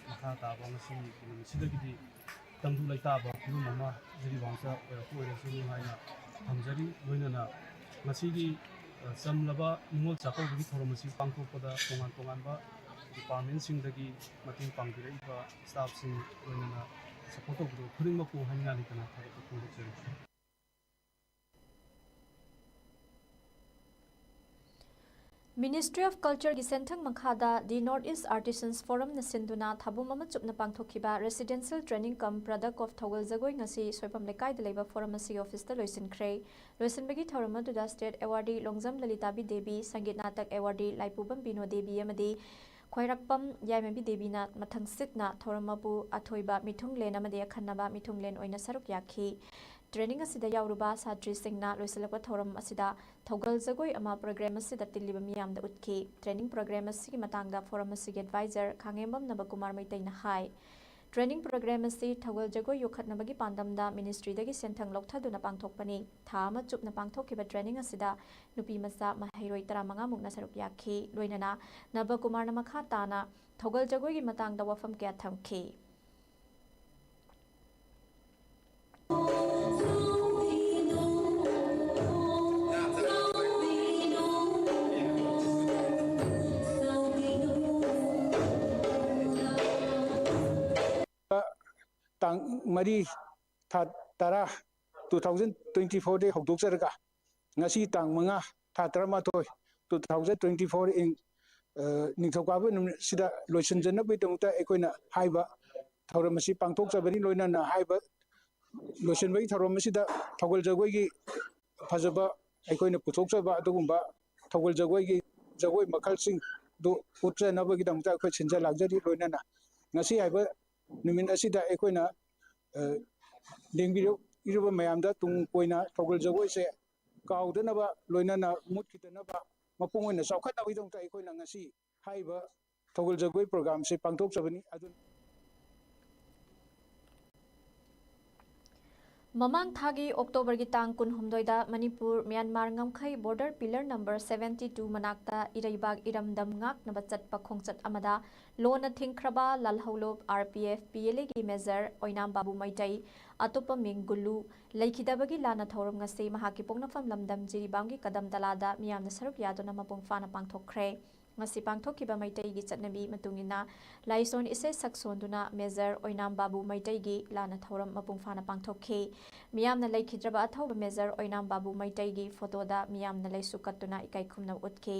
ꯃꯈꯥ ꯇꯥꯕ ꯉꯁꯤꯒꯤ ꯅꯨꯃꯤꯠꯁꯤꯗꯒꯤꯗꯤ ꯇꯪꯗꯨ ꯂꯩꯇꯥꯕ ꯐꯤꯕꯝ ꯑꯃ ꯖꯤꯔꯤꯕꯥꯝꯗ ꯑꯣꯏꯔꯛꯄ ꯑꯣꯏꯔꯁꯅꯨ ꯍꯥꯏꯅ ꯊꯝꯖꯔꯤ꯫ ꯂꯣꯏꯅꯅ ꯉꯁꯤꯒꯤ, ꯑ, ꯆꯝꯂꯕ ꯅꯤꯉꯣꯜ ꯆꯥꯛꯀꯧꯕꯒꯤ ꯊꯧꯔꯝ ꯑꯁꯤ ꯄꯥꯡꯊꯣꯛꯄꯗ ꯇꯣꯉꯥꯟ ꯇꯣꯉꯥꯟꯕ ꯗꯤꯄꯥꯔꯠꯃꯦꯟꯁꯤꯡꯗꯒꯤ ꯃꯇꯦꯡ ꯄꯥꯡꯕꯤꯔꯛꯏꯕ ꯁ꯭ꯇꯥꯐꯁꯤꯡ, ꯂꯣꯏꯅꯅ ꯁꯄꯣꯔꯠ ꯇꯧꯕꯤꯔꯛꯄ ꯈꯨꯗꯤꯡꯃꯛꯄꯨ ꯍꯥꯏꯅꯤꯡꯉꯥꯏ ꯂꯩꯇꯅ ꯊꯥꯒꯠꯄ ꯐꯣꯡꯗꯣꯛꯆꯔꯤ꯫ Ministry of Cultureꯒꯤ ꯁꯦꯟꯊꯪ ꯃꯈꯥꯗ The North East Artisans Forumꯅ ꯁꯤꯟꯗꯨꯅ ꯊꯥꯕꯨꯝ ꯑꯃ ꯆꯨꯞꯅ ꯄꯥꯡꯊꯣꯛꯈꯤꯕ Residential Training cum Product of ꯊꯧꯒꯜ ꯖꯒꯣꯏ ꯉꯁꯤ ꯁꯣꯏꯕꯝ ꯂꯩꯀꯥꯏꯗ ꯂꯩꯕ ꯐꯣꯔꯝ ꯑꯁꯤꯒꯤ ꯑꯣꯐꯤꯁꯇ ꯂꯣꯏꯁꯤꯟꯈ꯭ꯔꯦ꯫ ꯂꯣꯏꯁꯤꯟꯕꯒꯤ ꯊꯧꯔꯝ ꯑꯗꯨꯗ ꯁ꯭ꯇꯦꯠ ꯑꯦꯋꯥꯔꯗꯤ ꯂꯣꯡꯖꯝ ꯂꯂꯤꯇꯥꯕꯤ ꯗꯦꯕꯤ, ꯁꯪꯒꯤꯠ ꯅꯥꯇꯛ ꯑꯦꯋꯥꯔꯗꯤ ꯂꯥꯏꯄꯨꯕꯝ ꯕꯤꯅꯣ ꯗꯦꯕꯤ ꯑꯃꯗꯤ ꯈ꯭ꯋꯥꯏꯔꯥꯛꯄꯝ ꯌꯥꯏꯃꯕꯤ ꯗꯦꯕꯤꯅ ꯃꯊꯪꯁꯤꯠꯅ ꯊꯧꯔꯝ ꯑꯃꯕꯨ ꯑꯊꯣꯏꯕ ꯃꯤꯊꯨꯡꯂꯦꯟ ꯑꯃꯗꯤ ꯑꯈꯟꯅꯕ ꯃꯤꯊꯨꯡꯂꯦꯟ ꯑꯣꯏꯅ ꯁꯔꯨꯛ ꯌꯥꯈꯤ꯫ ꯇ꯭ꯔꯦꯅꯤꯡ ꯑꯁꯤꯗ ꯌꯥꯎꯔꯨꯕ ꯁꯥꯇ꯭ꯔꯤꯁꯤꯡꯅ ꯂꯣꯏꯁꯤꯜꯂꯛꯄ ꯊꯧꯔꯝ ꯑꯁꯤꯗ ꯊꯧꯒꯜ ꯖꯒꯣꯏ ꯑꯃ ꯄ꯭ꯔꯣꯒ꯭ꯔꯥꯝ ꯑꯁꯤꯗ ꯇꯤꯜꯂꯤꯕ ꯃꯤꯌꯥꯝꯗ ꯎꯠꯈꯤ꯫ ꯇ꯭ꯔꯦꯅꯤꯡ ꯄ꯭ꯔꯣꯒ꯭ꯔꯥꯝ ꯑꯁꯤꯒꯤ ꯃꯇꯥꯡꯗ ꯐꯣꯔꯝ ꯑꯁꯤꯒꯤ ꯑꯦꯗꯚꯥꯏꯖꯔ ꯈꯥꯉꯦꯝꯕꯝ ꯅꯕꯀꯨꯃꯥꯔ ꯃꯩꯇꯩꯅ ꯍꯥꯏ꯫ ꯇ꯭ꯔꯦꯅꯤꯡ ꯄ꯭ꯔꯣꯒ꯭ꯔꯥꯝ ꯑꯁꯤ ꯊꯧꯒꯜ ꯖꯒꯣꯏ ꯌꯣꯛꯈꯠꯅꯕꯒꯤ ꯄꯥꯟꯗꯝꯗ ꯃꯤꯅꯤꯁꯇ꯭ꯔꯤꯗꯒꯤ ꯁꯦꯟꯊꯪ ꯂꯧꯊꯗꯨꯅ ꯄꯥꯡꯊꯣꯛꯄꯅꯤ꯫ ꯊꯥ ꯑꯃ ꯆꯨꯞꯅ ꯄꯥꯡꯊꯣꯛꯈꯤꯕ ꯇ꯭ꯔꯦꯅꯤꯡ ꯑꯁꯤꯗ ꯅꯨꯄꯤ ꯃꯆꯥ ꯃꯍꯩꯔꯣꯏ ꯇꯔꯥꯃꯉꯥ ꯃꯨꯛꯅ ꯁꯔꯨꯛ ꯌꯥꯈꯤ꯫ ꯂꯣꯏꯅꯅ ꯅꯕꯀꯨꯃꯥꯔꯅ ꯃꯈꯥ ꯇꯥꯅ ꯊꯧꯒꯜ ꯖꯒꯣꯏꯒꯤ ꯃꯇꯥꯡꯗ ꯋꯥꯐꯝ ꯀꯌꯥ ꯊꯝꯈꯤ꯫ ꯇꯥꯡ ꯃꯔꯤ, ꯊꯥ ꯇꯔꯥ, two thousand twenty fourꯗꯒꯤ ꯍꯧꯗꯣꯛꯆꯔꯒ ꯉꯁꯤ ꯇꯥꯡ ꯃꯉꯥ, ꯊꯥ ꯇꯔꯥꯃꯥꯊꯣꯏ, two thousand twenty four ꯏꯪ, ꯑ, ꯅꯤꯡꯊꯧꯀꯥꯕ ꯅꯨꯃꯤꯠꯁꯤꯗ ꯂꯣꯏꯁꯤꯟꯖꯅꯕꯒꯤꯗꯃꯛꯇ ꯑꯩꯈꯣꯏꯅ ꯍꯥꯏꯕ ꯊꯧꯔꯝ ꯑꯁꯤ ꯄꯥꯡꯊꯣꯛꯆꯕꯅꯤ꯫ ꯂꯣꯏꯅꯅ ꯍꯥꯏꯕ ꯂꯣꯏꯁꯤꯟꯕꯒꯤ ꯊꯧꯔꯝ ꯑꯁꯤꯗ ꯊꯧꯒꯜ ꯖꯒꯣꯏꯒꯤ ꯐꯖꯕ ꯑꯩꯈꯣꯏꯅ ꯄꯨꯊꯣꯛꯆꯕ ꯑꯗꯨꯒꯨꯝꯕ ꯊꯧꯒꯜ ꯖꯒꯣꯏꯒꯤ ꯖꯒꯣꯏ ꯃꯈꯜꯁꯤꯡꯗꯨ ꯎꯠꯆꯅꯕꯒꯤꯗꯃꯛꯇ ꯑꯩꯈꯣꯏ ꯁꯤꯟꯖ ꯂꯥꯡꯖꯔꯤ꯫ ꯂꯣꯏꯅꯅ ꯉꯁꯤ ꯍꯥꯏꯕ ꯅꯨꯃꯤꯠ ꯑꯁꯤꯗ ꯑꯩꯈꯣꯏꯅ ꯂꯦꯡꯕꯤꯔꯛꯏꯕ ꯃꯌꯥꯝꯗ ꯇꯨꯡ ꯀꯣꯏꯅ ꯊꯧꯒꯜ ꯖꯒꯣꯏꯁꯦ ꯀꯥꯎꯗꯅꯕ, ꯂꯣꯏꯅꯅ ꯃꯨꯠꯈꯤꯗꯅꯕ, ꯃꯄꯨꯡ ꯑꯣꯏꯅ ꯆꯥꯎꯈꯠꯅꯕꯒꯤꯗꯃꯛꯇ ꯑꯩꯈꯣꯏꯅ ꯉꯁꯤ ꯍꯥꯏꯔꯤꯕ ꯊꯧꯒꯜ ꯖꯒꯣꯏ ꯄ꯭ꯔꯣꯒ꯭ꯔꯥꯝꯁꯤ ꯄꯥꯡꯊꯣꯛꯆꯕꯅꯤ꯫ ꯑꯗꯨꯅ ꯃꯃꯥꯡ ꯊꯥꯒꯤ ꯑꯣꯛꯇꯣꯕꯔꯒꯤ ꯇꯥꯡ ꯀꯨꯟꯍꯨꯝꯗꯣꯏꯗ ꯃꯅꯤꯄꯨꯔ ꯃ꯭ꯌꯥꯟꯃꯥꯔ ꯉꯝꯈꯩ border pillar number seventy two ꯃꯅꯥꯛꯇ ꯏꯔꯩꯕꯥꯛ ꯏꯔꯝꯗꯝ ꯉꯥꯛꯅꯕ ꯆꯠꯄ ꯈꯣꯡꯆꯠ ꯑꯃꯗ ꯂꯣꯟꯅ ꯊꯤꯡꯈ꯭ꯔꯕ ꯂꯥꯜꯍꯧꯂꯨꯞ RPF PLAꯒꯤ ꯃꯦꯖꯔ ꯑꯣꯏꯅꯥꯝ ꯕꯥꯕꯨ ꯃꯩꯇꯩ, ꯑꯇꯣꯞꯄ ꯃꯤꯡ ꯒꯨꯜꯂꯨ, ꯂꯩꯈꯤꯗꯕꯒꯤ ꯂꯥꯟꯅ ꯊꯧꯔꯝ ꯉꯁꯤ ꯃꯍꯥꯛꯀꯤ ꯄꯣꯛꯅꯐꯝ ꯂꯝꯗꯝ ꯖꯤꯔꯤꯕꯥꯝꯒꯤ ꯀꯗꯝ ꯇꯂꯥꯗ ꯃꯤꯌꯥꯝꯅ ꯁꯔꯨꯛ ꯌꯥꯗꯨꯅ ꯃꯄꯨꯡ ꯐꯥꯅ ꯄꯥꯡꯊꯣꯛꯈ꯭ꯔꯦ꯫ ꯉꯁꯤ ꯄꯥꯡꯊꯣꯛꯈꯤꯕ ꯃꯩꯇꯩꯒꯤ ꯆꯠꯅꯕꯤ ꯃꯇꯨꯡ ꯏꯟꯅ ꯂꯥꯏꯁꯣꯟ ꯏꯁꯩ ꯁꯛꯁꯣꯟꯗꯨꯅ ꯃꯦꯖꯔ ꯑꯣꯏꯅꯥꯝ ꯕꯥꯕꯨ ꯃꯩꯇꯩꯒꯤ ꯂꯥꯟꯅ ꯊꯧꯔꯝ ꯃꯄꯨꯡ ꯐꯥꯅ ꯄꯥꯡꯊꯣꯛꯈꯤ꯫ ꯃꯤꯌꯥꯝꯅ ꯂꯩꯈꯤꯗ꯭ꯔꯕ ꯑꯊꯧꯕ ꯃꯦꯖꯔ ꯑꯣꯏꯅꯥꯝ ꯕꯥꯕꯨ ꯃꯩꯇꯩꯒꯤ ꯐꯣꯇꯣꯗ ꯃꯤꯌꯥꯝꯅ ꯂꯩꯁꯨ ꯀꯠꯇꯨꯅ ꯏꯀꯥꯏ ꯈꯨꯝꯅꯕ ꯎꯠꯈꯤ꯫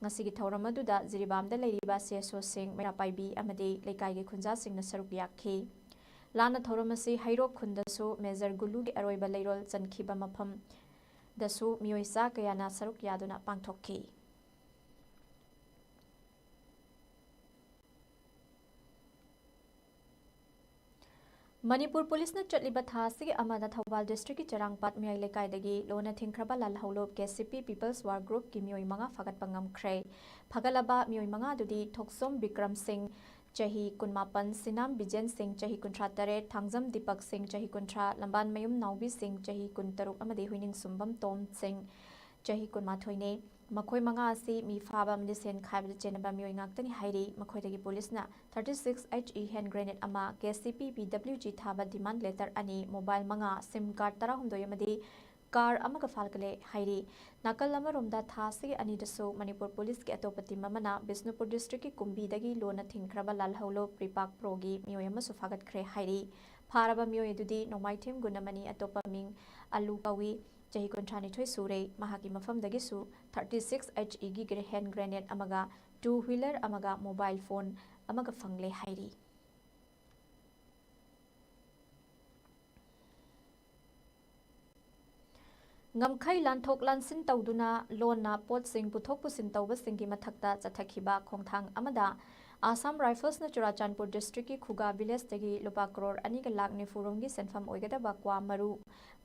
ꯉꯁꯤꯒꯤ ꯊꯧꯔꯝ ꯑꯗꯨꯗ ꯖꯤꯔꯤꯕꯥꯝꯗ ꯂꯩꯔꯤꯕ CSOꯁꯤꯡ, ꯃꯩꯔꯥ ꯄꯥꯏꯕꯤ ꯑꯃꯗꯤ ꯂꯩꯀꯥꯏꯒꯤ ꯈꯨꯟꯖꯥꯁꯤꯡꯅ ꯁꯔꯨꯛ ꯌꯥꯈꯤ꯫ ꯂꯥꯟꯅ ꯊꯧꯔꯝ ꯑꯁꯤ ꯍꯩꯔꯣꯛ ꯈꯨꯟꯗꯁꯨ ꯃꯦꯖꯔ ꯒꯨꯂꯨꯒꯤ ꯑꯔꯣꯏꯕ ꯂꯩꯔꯣꯜ ꯆꯟꯈꯤꯕ ꯃꯐꯝꯗꯁꯨ ꯃꯤꯑꯣꯏ ꯆꯥ ꯀꯌꯥꯅ ꯁꯔꯨꯛ ꯌꯥꯗꯨꯅ ꯄꯥꯡꯊꯣꯛꯈꯤ꯫ ꯃꯅꯤꯄꯨꯔ ꯄꯨꯂꯤꯁꯅ ꯆꯠꯂꯤꯕ ꯊꯥ ꯑꯁꯤꯒꯤ ꯑꯃꯗ ꯊꯧꯕꯥꯜ ꯗꯤꯁꯇ꯭ꯔꯤꯛꯀꯤ ꯆꯔꯥꯡꯄꯥꯠ ꯃꯌꯥꯏ ꯂꯩꯀꯥꯏꯗꯒꯤ ꯂꯣꯟꯅ ꯊꯤꯡꯈ꯭ꯔꯕ ꯂꯥꯜꯍꯧꯂꯨꯞ KCP People's War Groupꯀꯤ ꯃꯤꯑꯣꯏ ꯃꯉꯥ ꯐꯥꯒꯠꯄ ꯉꯝꯈ꯭ꯔꯦ꯫ ꯐꯥꯒꯠꯂꯕ ꯃꯤꯑꯣꯏ ꯃꯉꯥ ꯑꯗꯨꯗꯤ ꯊꯣꯛꯆꯣꯝ ꯕꯤꯀ꯭ꯔꯝ ꯁꯤꯡ, ꯆꯍꯤ ꯀꯨꯟꯃꯥꯄꯟ, ꯁꯤꯅꯥꯝ ꯕꯤꯖꯦꯟ ꯁꯤꯡ, ꯆꯍꯤ ꯀꯨꯟꯊ꯭ꯔꯥ ꯇꯔꯦꯠ, ꯊꯥꯡꯖꯝ ꯗꯤꯄꯛ ꯁꯤꯡ, ꯆꯍꯤ ꯀꯨꯟꯊ꯭ꯔꯥ, ꯂꯝꯕꯥꯟꯃꯌꯨꯝ ꯅꯥꯎꯕꯤ ꯁꯤꯡ, ꯆꯍꯤ ꯀꯨꯟꯇꯔꯨꯛ, ꯑꯃꯗꯤ ꯍꯨꯏꯅꯤꯡꯁꯨꯝꯕꯝ ꯇꯣꯝ ꯁꯤꯡ, ꯆꯍꯤ ꯀꯨꯟꯃꯥꯊꯣꯏꯅꯤ꯫ ꯃꯈꯣꯏ ꯃꯉꯥ ꯑꯁꯤ ꯃꯤ ꯐꯥꯕ ꯑꯃꯗꯤ ꯁꯦꯟ ꯈꯥꯏꯕꯗ ꯆꯦꯟꯅꯕ ꯃꯤꯑꯣꯏ ꯉꯥꯛꯇꯅꯤ ꯍꯥꯏꯔꯤ꯫ ꯃꯈꯣꯏꯗꯒꯤ ꯄꯨꯂꯤꯁꯅ thirty six HE hand grenade ꯑꯃ, KCP PWG ꯊꯥꯕ demand letter ꯑꯅꯤ, mobile ꯃꯉꯥ, SIM card ꯇꯔꯥꯍꯨꯝꯗꯣꯏ ꯑꯃꯗꯤ car ꯑꯃꯒ ꯐꯥꯒꯠꯂꯦ ꯍꯥꯏꯔꯤ꯫ ꯅꯥꯀꯜ ꯑꯃꯔꯣꯝꯗ ꯊꯥ ꯑꯁꯤꯒꯤ ꯑꯅꯤꯗꯁꯨ ꯃꯅꯤꯄꯨꯔ ꯄꯨꯂꯤꯁꯀꯤ ꯑꯇꯣꯞꯄ team ꯑꯃꯅ ꯕꯤꯁꯅꯨꯄꯨꯔ districtꯀꯤ ꯀꯨꯝꯕꯤꯗꯒꯤ ꯂꯣꯟꯅ ꯊꯤꯡꯈ꯭ꯔꯕ ꯂꯥꯜꯍꯧꯂꯨꯞ ꯔꯤꯄꯥꯛ ꯄ꯭ꯔꯣꯒꯤ ꯃꯤꯑꯣꯏ ꯑꯃꯁꯨ ꯐꯥꯒꯠꯈ꯭ꯔꯦ ꯍꯥꯏꯔꯤ꯫ ꯐꯥꯔꯕ ꯃꯤꯑꯣꯏ ꯑꯗꯨꯗꯤ ꯅꯣꯡꯃꯥꯏꯊꯦꯝ ꯒꯨꯟꯗꯃꯅꯤ, ꯑꯇꯣꯞꯄ ꯃꯤꯡ ꯑꯂꯨ ꯀꯧꯏ, ꯆꯍꯤ ꯀꯨꯟꯊ꯭ꯔꯥꯅꯤꯊꯣꯏ ꯁꯨꯔꯦ꯫ ꯃꯍꯥꯛꯀꯤ ꯃꯐꯝꯗꯒꯤꯁꯨ thirty six HEꯒꯤ hand grenade ꯑꯃꯒ, two wheeler ꯑꯃꯒ, mobile phone ꯑꯃꯒ ꯐꯪꯂꯦ ꯍꯥꯏꯔꯤ꯫ ꯉꯝꯈꯩ ꯂꯥꯟꯊꯣꯛ ꯂꯥꯟꯁꯤꯟ ꯇꯧꯗꯨꯅ ꯂꯣꯟꯅ ꯄꯣꯠꯁꯤꯡ ꯄꯨꯊꯣꯛ ꯄꯨꯁꯤꯟ ꯇꯧꯕꯁꯤꯡꯒꯤ ꯃꯊꯛꯇ ꯆꯠꯊꯈꯤꯕ ꯈꯣꯡꯊꯥꯡ ꯑꯃꯗ ꯑꯁꯥꯝ ꯔꯥꯏꯐꯜꯁꯅ ꯆꯨꯔꯥꯆꯥꯟꯄꯨꯔ ꯗꯤꯁꯇ꯭ꯔꯤꯛꯀꯤ ꯈꯨꯒꯥ ꯚꯤꯂꯦꯖꯇꯒꯤ ꯂꯨꯄꯥ ꯀ꯭ꯔꯣꯔ ꯑꯅꯤꯒ ꯂꯥꯈ ꯅꯤꯐꯨ ꯔꯣꯝꯒꯤ ꯁꯦꯟꯐꯝ ꯑꯣꯏꯒꯗꯕ ꯀ꯭ꯋꯥ ꯃꯔꯨ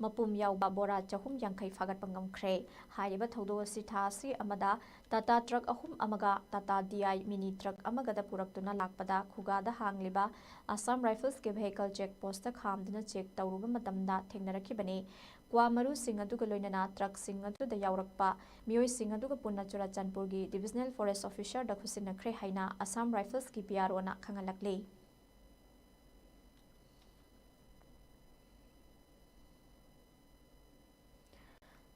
ꯃꯄꯨꯝ ꯌꯥꯎꯕ ꯕꯣꯔꯥ ꯆꯍꯨꯝ ꯌꯥꯡꯈꯩ ꯐꯥꯒꯠꯄ ꯉꯝꯈ꯭ꯔꯦ꯫ ꯍꯥꯏꯔꯤꯕ ꯊꯧꯗꯣꯛ ꯑꯁꯤ ꯊꯥ ꯑꯁꯤ ꯑꯃꯗ ꯇꯥꯇꯥ ꯇ꯭ꯔꯛ ꯑꯍꯨꯝ ꯑꯃꯒ Tata D I mini truck ꯑꯃꯒꯗ ꯄꯨꯔꯛꯇꯨꯅ ꯂꯥꯛꯄꯗ ꯈꯨꯒꯥꯗ ꯍꯥꯡꯂꯤꯕ ꯑꯁꯥꯝ ꯔꯥꯏꯐꯜꯁꯀꯤ ꯚꯦꯍꯤꯀꯜ ꯆꯦꯛ ꯄꯣꯁꯇ ꯈꯥꯝꯗꯨꯅ ꯆꯦꯛ ꯇꯧꯔꯨꯕ ꯃꯇꯝꯗ ꯊꯦꯡꯅꯔꯛꯈꯤꯕꯅꯤ꯫ ꯀ꯭ꯋꯥ ꯃꯔꯨꯁꯤꯡ ꯑꯗꯨꯒ ꯂꯣꯏꯅꯅ ꯇ꯭ꯔꯛꯁꯤꯡ ꯑꯗꯨꯗ ꯌꯥꯎꯔꯛꯄ ꯃꯤꯑꯣꯏꯁꯤꯡ ꯑꯗꯨꯒ ꯄꯨꯟꯅ ꯆꯨꯔꯥꯆꯥꯟꯄꯨꯔꯒꯤ ꯗꯤꯚꯤꯖꯅꯦꯜ ꯐꯣꯔꯦꯁ ꯑꯣꯐꯤꯁꯔꯗ ꯈꯨꯠꯁꯤꯟꯅꯈ꯭ꯔꯦ ꯍꯥꯏꯅ ꯑꯁꯥꯝ ꯔꯥꯏꯐꯜꯁꯀꯤ ꯄꯤ ꯑꯥꯔ ꯑꯣꯅ ꯈꯪꯍꯜꯂꯛꯂꯤ꯫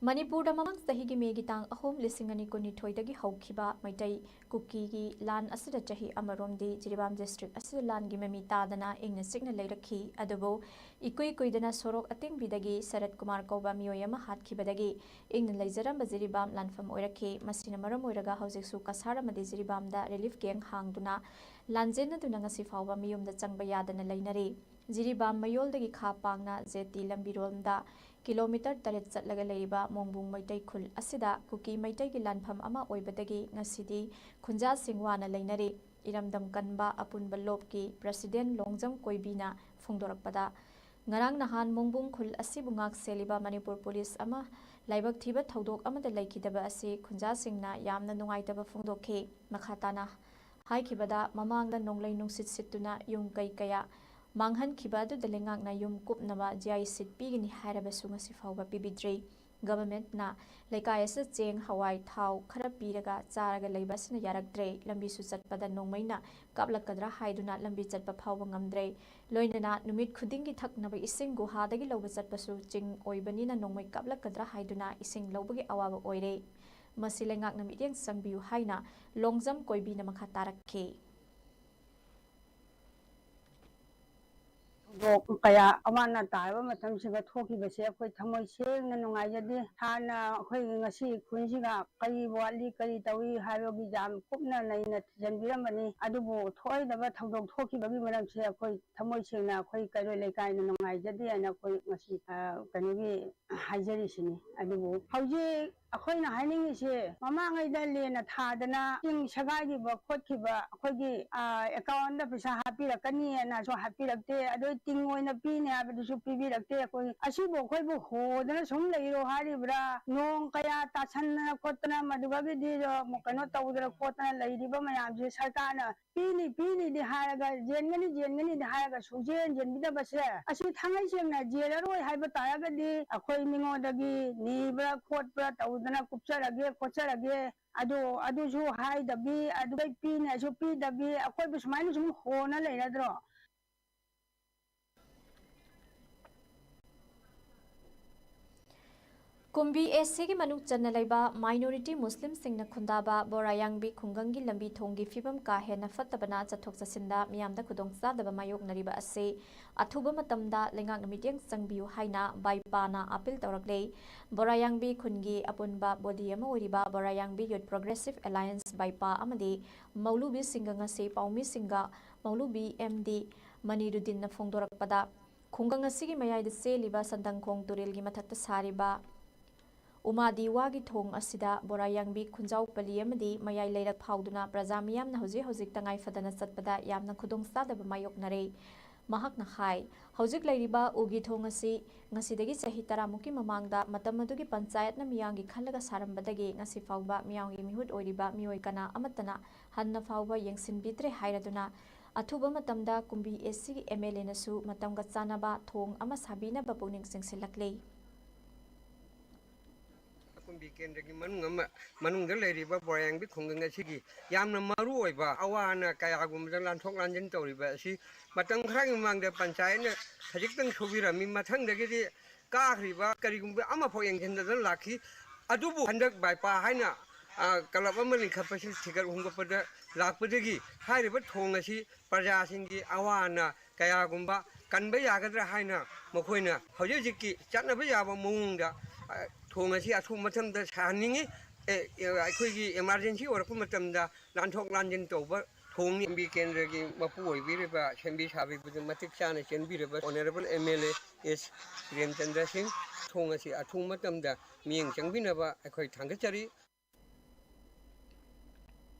ꯃꯅꯤꯄꯨꯔꯗ ꯃꯃꯥꯡ ꯆꯍꯤꯒꯤ ꯃꯦꯒꯤ ꯇꯥꯡ ꯑꯍꯨꯝ, ꯂꯤꯁꯤꯡ ꯑꯅꯤ ꯀꯨꯟꯅꯤꯊꯣꯏꯗꯒꯤ ꯍꯧꯈꯤꯕ ꯃꯩꯇꯩ ꯀꯨꯀꯤꯒꯤ ꯂꯥꯟ ꯑꯁꯤꯗ ꯆꯍꯤ ꯑꯃꯔꯣꯝꯗꯤ ꯖꯤꯔꯤꯕꯥꯝ ꯗꯤꯁꯇ꯭ꯔꯤꯛ ꯑꯁꯤꯗ ꯂꯥꯟꯒꯤ ꯃꯃꯤ ꯇꯥꯗꯅ ꯏꯪꯅ ꯆꯤꯛꯅ ꯂꯩꯔꯛꯈꯤ꯫ ꯑꯗꯨꯕꯨ ꯏꯀꯨꯏ ꯀꯨꯏꯗꯅ ꯁꯣꯔꯣꯛ ꯑꯇꯤꯡꯕꯤꯗꯒꯤ ꯁꯔꯠ ꯀꯨꯃꯥꯔ ꯀꯧꯕ ꯃꯤꯑꯣꯏ ꯑꯃ ꯍꯥꯠꯈꯤꯕꯗꯒꯤ ꯏꯪꯅ ꯂꯩꯖꯔꯝꯕ ꯖꯤꯔꯤꯕꯥꯝ ꯂꯥꯟꯐꯝ ꯑꯣꯏꯔꯛꯈꯤ꯫ ꯃꯁꯤꯅ ꯃꯔꯝ ꯑꯣꯏꯔꯒ ꯍꯧꯖꯤꯛꯁꯨ ꯀꯁꯥꯔ ꯑꯃꯗꯤ ꯖꯤꯔꯤꯕꯥꯝꯗ ꯔꯤꯂꯤꯐ ꯀꯦꯝꯞ ꯍꯥꯡꯗꯨꯅ ꯂꯥꯟꯖꯦꯟꯅꯗꯨꯅ ꯉꯁꯤ ꯐꯥꯎꯕ ꯃꯌꯨꯝꯗ ꯆꯪꯕ ꯌꯥꯗꯅ ꯂꯩꯅꯔꯤ꯫ ꯖꯤꯔꯤꯕꯥꯝ ꯃꯌꯣꯜꯗꯒꯤ ꯈꯥ ꯄꯥꯡꯅ ꯖꯦꯇꯤ ꯂꯝꯕꯤꯔꯣꯝꯗ ꯀꯤꯂꯣꯃꯤꯇꯔ ꯇꯔꯦꯠ ꯆꯠꯂꯒ ꯂꯩꯔꯤꯕ ꯃꯣꯡꯕꯨꯡ ꯃꯩꯇꯩ ꯈꯨꯜ ꯑꯁꯤꯗ ꯀꯨꯀꯤ ꯃꯩꯇꯩꯒꯤ ꯂꯥꯟꯐꯝ ꯑꯃ ꯑꯣꯏꯕꯗꯒꯤ ꯉꯁꯤꯗꯤ ꯈꯨꯟꯖꯥꯁꯤꯡ ꯋꯥꯅ ꯂꯩꯅꯔꯤ꯫ ꯏꯔꯝꯗꯝ ꯀꯟꯕ ꯑꯄꯨꯟꯕ ꯂꯣꯞꯀꯤ ꯄ꯭ꯔꯁꯤꯗꯦꯟ ꯂꯣꯡꯖꯝ ꯀꯣꯏꯕꯤꯅ ꯐꯣꯡꯗꯣꯔꯛꯄꯗ, ꯉꯔꯥꯡ ꯅꯍꯥꯟ ꯃꯣꯡꯕꯨꯡ ꯈꯨꯜ ꯑꯁꯤꯕꯨ ꯉꯥꯛ ꯁꯦꯜꯂꯤꯕ ꯃꯅꯤꯄꯨꯔ ꯄꯨꯂꯤꯁ ꯑꯃ ꯂꯥꯏꯕꯛ ꯊꯤꯕ ꯊꯧꯗꯣꯛ ꯑꯃꯗ ꯂꯩꯈꯤꯗꯕ ꯑꯁꯤ ꯈꯨꯟꯖꯥꯁꯤꯡꯅ ꯌꯥꯝꯅ ꯅꯨꯡꯉꯥꯏꯇꯕ ꯐꯣꯡꯗꯣꯛꯈꯤ꯫ ꯃꯈꯥ ꯇꯥꯅ ꯍꯥꯏꯈꯤꯕꯗ, ꯃꯃꯥꯡꯗ ꯅꯣꯡꯂꯩ ꯅꯨꯡꯁꯤꯠ ꯁꯤꯠꯇꯨꯅ ꯌꯨꯝ ꯀꯩ ꯀꯌꯥ ꯃꯥꯡꯍꯟꯈꯤꯕ ꯑꯗꯨꯗ ꯂꯩꯉꯥꯛꯅ ꯌꯨꯝ ꯀꯨꯞꯅꯕ ꯖꯤ ꯑꯥꯏ ꯁꯤꯠ ꯄꯤꯒꯅꯤ ꯍꯥꯏꯔꯕꯁꯨ ꯉꯁꯤ ꯐꯥꯎꯕ ꯄꯤꯕꯤꯗ꯭ꯔꯤ꯫ ꯒꯚꯔꯟꯃꯦꯟꯠꯅ ꯂꯩꯀꯥꯏ ꯑꯁꯤꯗ ꯆꯦꯡ, ꯍꯋꯥꯏ, ꯊꯥꯎ ꯈꯔ ꯄꯤꯔꯒ ꯆꯥꯔꯒ ꯂꯩꯕ ꯑꯁꯤꯅ ꯌꯥꯔꯛꯇ꯭ꯔꯦ꯫ ꯂꯝꯕꯤꯁꯨ ꯆꯠꯄꯗ ꯅꯣꯡꯃꯩꯅ ꯀꯥꯞꯂꯛꯀꯗ꯭ꯔꯥ ꯍꯥꯏꯗꯨꯅ ꯂꯝꯕꯤ ꯆꯠꯄ ꯐꯥꯎꯕ ꯉꯝꯗ꯭ꯔꯦ꯫ ꯂꯣꯏꯅꯅ ꯅꯨꯃꯤꯠ ꯈꯨꯗꯤꯡꯒꯤ ꯊꯛꯅꯕ ꯏꯁꯤꯡ ꯒꯨꯍꯥꯗꯒꯤ ꯂꯧꯕ ꯆꯠꯄꯁꯨ ꯆꯤꯡ ꯑꯣꯏꯕꯅꯤꯅ ꯅꯣꯡꯃꯩ ꯀꯥꯞꯂꯛꯀꯗ꯭ꯔꯥ ꯍꯥꯏꯗꯨꯅ ꯏꯁꯤꯡ ꯂꯧꯕꯒꯤ ꯑꯋꯥꯕ ꯑꯣꯏꯔꯦ꯫ ꯃꯁꯤ ꯂꯩꯉꯥꯛꯅ ꯃꯤꯠꯌꯦꯡ ꯆꯪꯕꯤꯌꯨ ꯍꯥꯏꯅ ꯂꯣꯡꯖꯝ ꯀꯣꯏꯕꯤꯅ ꯃꯈꯥ ꯇꯥꯔꯛꯈꯤ꯫ ꯊꯧꯗꯣꯛ ꯀꯌꯥ ꯑꯃ ꯑꯅꯥ ꯇꯥꯔꯕ ꯃꯇꯝꯁꯤꯗ ꯊꯣꯛꯈꯤꯕꯁꯦ ꯑꯩꯈꯣꯏ ꯊꯃꯣꯏ ꯁꯦꯡꯅ ꯅꯨꯡꯉꯥꯏꯖꯗꯦ꯫ ꯍꯥꯟꯅ ꯑꯩꯈꯣꯏꯒꯤ ꯉꯁꯤ ꯈꯨꯟꯁꯤꯒ ꯀꯔꯤ ꯋꯥꯠꯂꯤ, ꯀꯔꯤ ꯇꯧꯏ ꯍꯥꯏꯕꯒꯤ ꯌꯥꯝ ꯀꯨꯞꯅ ꯅꯩꯅ ꯊꯤꯖꯤꯟꯕꯤꯔꯝꯕꯅꯤ꯫ ꯑꯗꯨꯕꯨ ꯊꯣꯏꯗꯕ ꯊꯧꯗꯣꯛ ꯊꯣꯛꯈꯤꯕꯒꯤ ꯃꯔꯝꯁꯦ ꯑꯩꯈꯣꯏ ꯊꯃꯣꯏ ꯁꯦꯡꯅ ꯑꯩꯈꯣꯏ ꯀꯩꯔꯣꯏ ꯂꯩꯀꯥꯏꯅ ꯅꯨꯡꯉꯥꯏꯖꯗꯦ ꯍꯥꯏꯅ ꯑꯩꯈꯣꯏ ꯉꯁꯤ, ꯑ, ꯀꯩꯅꯣꯒꯤ ꯍꯥꯏꯖꯔꯤꯁꯤꯅꯤ꯫ ꯑꯗꯨꯕꯨ ꯍꯧꯖꯤꯛ ꯑꯩꯈꯣꯏꯅ ꯍꯥꯏꯅꯤꯡꯉꯤꯁꯦ, ꯃꯃꯥꯡꯉꯩꯗ ꯂꯦꯟꯅ ꯊꯥꯗꯅ ꯆꯤꯡ ꯁꯦꯒꯥꯏꯈꯤꯕ ꯈꯣꯠꯈꯤꯕ, ꯑꯩꯈꯣꯏꯒꯤ, ꯑ, account ꯗ ꯄꯩꯁꯥ ꯍꯥꯞꯄꯤꯔꯛꯀꯅꯤꯅꯁꯨ ꯍꯥꯞꯄꯤꯔꯛꯇꯦ, ꯑꯗꯩ ꯇꯤꯡ ꯑꯣꯏꯅ ꯄꯤꯅꯤ ꯍꯥꯏꯕꯗꯨꯁꯨ ꯄꯤꯕꯤꯔꯛꯇꯦ꯫ ꯑꯩꯈꯣꯏ ꯑꯁꯤꯕꯨ ꯑꯩꯈꯣꯏꯕꯨ ꯍꯣꯗꯅ ꯁꯨꯝ ꯂꯩꯔꯣ ꯍꯥꯏꯔꯤꯕ꯭ꯔꯥ? ꯅꯣꯡ ꯀꯌꯥ ꯇꯥꯁꯟꯗꯅ ꯈꯣꯠꯇꯅ, ꯃꯗꯨꯗꯒꯤꯗꯤ, ꯑ, ꯀꯩꯅꯣ ꯇꯧꯗꯅ ꯈꯣꯠꯇꯅ ꯂꯩꯔꯤꯕ ꯃꯌꯥꯝꯁꯦ ꯁꯔꯀꯥꯔꯅ ꯄꯤꯅꯤ, ꯄꯤꯅꯤꯗꯤ ꯍꯥꯏꯔꯒ, ꯌꯦꯟꯒꯅꯤ, ꯌꯦꯟꯒꯅꯤꯗꯤ ꯍꯥꯏꯔꯒ ꯁꯨꯛꯌꯦꯟ ꯌꯦꯟꯕꯤꯗꯕꯁꯦ, ꯑꯁꯤ ꯊꯥꯡꯉꯩ ꯁꯦꯡꯅ ꯌꯦꯜꯂꯔꯣꯏ ꯍꯥꯏꯕ ꯇꯥꯔꯒꯗꯤ, ꯑꯩꯈꯣꯏ ꯃꯤꯉꯣꯟꯗꯒꯤ ꯅꯤꯕ꯭ꯔꯥ ꯈꯣꯠꯄ꯭ꯔꯥ ꯇꯧꯗꯅ ꯀꯨꯞꯆꯔꯒꯦ, ꯈꯣꯠꯆꯔꯒꯦ, ꯑꯗꯨ, ꯑꯗꯨꯁꯨ ꯍꯥꯏꯗꯕꯤ, ꯑꯗꯨꯗꯩ ꯄꯤꯅꯦꯁꯨ ꯄꯤꯗꯕꯤ, ꯑꯩꯈꯣꯏꯕꯨ ꯁꯨꯃꯥꯏꯅ ꯁꯨꯝ ꯍꯣꯅ ꯂꯩꯔꯗ꯭ꯔꯣ? ꯀꯨꯝꯕꯤ ꯑꯦꯁ ꯁꯤꯒꯤ ꯃꯅꯨꯡ ꯆꯟꯅ ꯂꯩꯕ minority ꯃꯨꯁꯂꯤꯝꯁꯤꯡꯅ ꯈꯨꯟꯗꯥꯕ ꯕꯣꯔꯥꯌꯥꯡꯕꯤ ꯈꯨꯡꯒꯪꯒꯤ ꯂꯝꯕꯤ ꯊꯣꯡꯒꯤ ꯐꯤꯕꯝ ꯀꯥ ꯍꯦꯟꯅ ꯐꯠꯇꯕꯅ ꯆꯠꯊꯣꯛ ꯆꯠꯁꯤꯟꯗ ꯃꯤꯌꯥꯝꯗ ꯈꯨꯗꯣꯡꯆꯥꯗꯕ ꯃꯥꯌꯣꯛꯅꯔꯤꯕ ꯑꯁꯤ ꯑꯊꯨꯕ ꯃꯇꯝꯗ ꯂꯩꯉꯥꯛꯅ ꯃꯤꯠꯌꯦꯡ ꯆꯪꯕꯤꯌꯨ ꯍꯥꯏꯅ ꯕꯥꯏꯄꯥꯅ ꯑꯥꯄꯤꯜ ꯇꯧꯔꯛꯂꯦ꯫ ꯕꯣꯔꯥꯌꯥꯡꯕꯤ ꯈꯨꯟꯒꯤ ꯑꯄꯨꯟꯕ ꯕꯣꯗꯤ ꯑꯃ ꯑꯣꯏꯔꯤꯕ ꯕꯣꯔꯥꯌꯥꯡꯕꯤ ꯌꯨꯠ ꯄ꯭ꯔꯣꯒ꯭ꯔꯦꯁꯤꯚ ꯑꯦꯂꯥꯌꯟꯁ ꯕꯥꯏꯄꯥ ꯑꯃꯗꯤ ꯃꯧꯂꯨꯕꯤꯁꯤꯡꯒ ꯉꯁꯤ ꯄꯥꯎꯃꯤꯁꯤꯡꯒ ꯃꯧꯂꯨꯕꯤ ꯑꯦꯝ ꯗꯤ ꯃꯅꯤꯔꯨꯗꯤꯟꯅ ꯐꯣꯡꯗꯣꯔꯛꯄꯗ, ꯈꯨꯡꯒꯪ ꯑꯁꯤꯒꯤ ꯃꯌꯥꯏꯗ ꯆꯦꯜꯂꯤꯕ ꯁꯟꯗꯪꯈꯣꯡ ꯇꯨꯔꯦꯜꯒꯤ ꯃꯊꯛꯇ ꯁꯥꯔꯤꯕ ꯎꯃꯥꯗꯤ ꯋꯥꯒꯤ ꯊꯣꯡ ꯑꯁꯤꯗ ꯕꯣꯔꯥꯌꯥꯡꯕꯤ ꯈꯨꯟꯖꯥꯎ ꯄꯜꯂꯤ ꯑꯃꯗꯤ ꯃꯌꯥꯏ ꯂꯩꯔꯛ ꯐꯥꯎꯗꯨꯅ ꯄ꯭ꯔꯖꯥ ꯃꯤꯌꯥꯝꯅ ꯍꯧꯖꯤꯛ ꯍꯧꯖꯤꯛ ꯇꯉꯥꯏ ꯐꯗꯅ ꯆꯠꯄꯗ ꯌꯥꯝꯅ ꯈꯨꯗꯣꯡꯆꯥꯗꯕ ꯃꯥꯌꯣꯛꯅꯔꯦ꯫ ꯃꯍꯥꯛꯅ ꯍꯥꯏ, ꯍꯧꯖꯤꯛ ꯂꯩꯔꯤꯕ ꯎꯒꯤ ꯊꯣꯡ ꯑꯁꯤ ꯉꯁꯤꯗꯒꯤ ꯆꯍꯤ ꯇꯔꯥꯃꯨꯛꯀꯤ ꯃꯃꯥꯡꯗ ꯃꯇꯝ ꯑꯗꯨꯒꯤ ꯄꯟꯆꯥꯌꯠꯅ ꯃꯤꯌꯥꯝꯒꯤ ꯈꯜꯂꯒ ꯁꯥꯔꯝꯕꯗꯒꯤ ꯉꯁꯤ ꯐꯥꯎꯕ ꯃꯤꯌꯥꯝꯒꯤ ꯃꯤꯍꯨꯠ ꯑꯣꯏꯔꯤꯕ ꯃꯤꯑꯣꯏ ꯀꯅꯥ ꯑꯃꯠꯇꯅ ꯍꯟꯅ ꯐꯥꯎꯕ ꯌꯦꯡꯁꯤꯟꯕꯤꯗ꯭ꯔꯦ ꯍꯥꯏꯔꯗꯨꯅ, ꯑꯊꯨꯕ ꯃꯇꯝꯗ ꯀꯨꯝꯕꯤ ꯑꯦꯁ ꯁꯤꯒꯤ ꯑꯦꯝ ꯑꯦꯜ ꯑꯦꯅꯁꯨ ꯃꯇꯝꯒ ꯆꯥꯟꯅꯕ ꯊꯣꯡ ꯑꯃ ꯁꯥꯕꯤꯅꯕ ꯄꯨꯛꯅꯤꯡ ꯆꯤꯡꯁꯤꯜꯂꯛꯂꯤ꯫ ꯀꯨꯝꯕꯤ ꯀꯦꯟꯗ꯭ꯔꯒꯤ ꯃꯅꯨꯡ ꯑꯃ, ꯃꯅꯨꯡꯗ ꯂꯩꯔꯤꯕ ꯕꯣꯔꯥꯌꯥꯡꯕꯤ ꯈꯨꯡꯒꯪ ꯑꯁꯤꯒꯤ ꯌꯥꯝꯅ ꯃꯔꯨ ꯑꯣꯏꯕ ꯑꯋꯥ ꯑꯅꯥ ꯀꯌꯥꯒꯨꯝꯕꯗ ꯂꯥꯟꯊꯣꯛ ꯂꯥꯟꯖꯤꯟ ꯇꯧꯔꯤꯕ ꯑꯁꯤ ꯃꯇꯝ ꯈꯔꯒꯤ ꯃꯃꯥꯡꯗ ꯄꯟꯆꯥꯌꯠꯅ ꯈꯖꯤꯛꯇꯪ ꯁꯨꯕꯤꯔꯝꯃꯤ꯫ ꯃꯊꯪꯗꯒꯤꯗꯤ ꯀꯥꯈ꯭ꯔꯤꯕ ꯀꯔꯤꯒꯨꯝꯕ ꯑꯃꯐꯥꯎ ꯌꯦꯡꯁꯤꯟꯗꯗꯅ ꯂꯥꯛꯈꯤ꯫ ꯑꯗꯨꯕꯨ ꯍꯟꯗꯛ ꯕꯥꯏꯄꯥ ꯍꯥꯏꯅ, ꯑ, ꯀꯂꯕ ꯑꯃ ꯂꯤꯡꯈꯠꯄꯁꯤ ꯊꯤꯒꯠ ꯍꯨꯝꯒꯠꯄꯗ ꯂꯥꯛꯄꯗꯒꯤ ꯍꯥꯏꯔꯤꯕ ꯊꯣꯡ ꯑꯁꯤ ꯄ꯭ꯔꯖꯥꯁꯤꯡꯒꯤ ꯑꯋꯥ ꯑꯅꯥ ꯀꯌꯥꯒꯨꯝꯕ ꯀꯟꯕ ꯌꯥꯒꯗ꯭ꯔꯥ ꯍꯥꯏꯅ ꯃꯈꯣꯏꯅ ꯍꯧꯖꯤꯛ ꯍꯧꯖꯤꯛꯀꯤ ꯆꯠꯅꯕ ꯌꯥꯕ ꯃꯑꯣꯡꯗ, ꯑ, ꯊꯣꯡ ꯑꯁꯤ ꯑꯊꯨꯕ ꯃꯇꯝꯗ ꯁꯥꯍꯟꯅꯤꯡꯉꯤ꯫ ꯑꯦ, ꯑꯦ, ꯑꯩꯈꯣꯏꯒꯤ emergency ꯑꯣꯏꯔꯛꯄ ꯃꯇꯝꯗ ꯂꯥꯟꯊꯣꯛ ꯂꯥꯟꯖꯤꯟ ꯇꯧꯕ ꯊꯣꯡ ꯂꯝꯕꯤ ꯀꯦꯟꯗ꯭ꯔꯒꯤ ꯃꯄꯨ ꯑꯣꯏꯕꯤꯔꯤꯕ, ꯁꯦꯝꯕꯤ ꯁꯥꯕꯤꯕꯗ ꯃꯇꯤꯛ ꯆꯥꯅ ꯆꯦꯟꯕꯤꯔꯕ Honourable M L A S Premchandra ꯁꯤꯡ, ꯊꯣꯡ ꯑꯁꯤ ꯑꯊꯨꯕ ꯃꯇꯝꯗ ꯃꯤꯠꯌꯦꯡ ꯆꯪꯕꯤꯅꯕ ꯑꯩꯈꯣꯏ ꯊꯥꯡꯒꯠꯆꯔꯤ꯫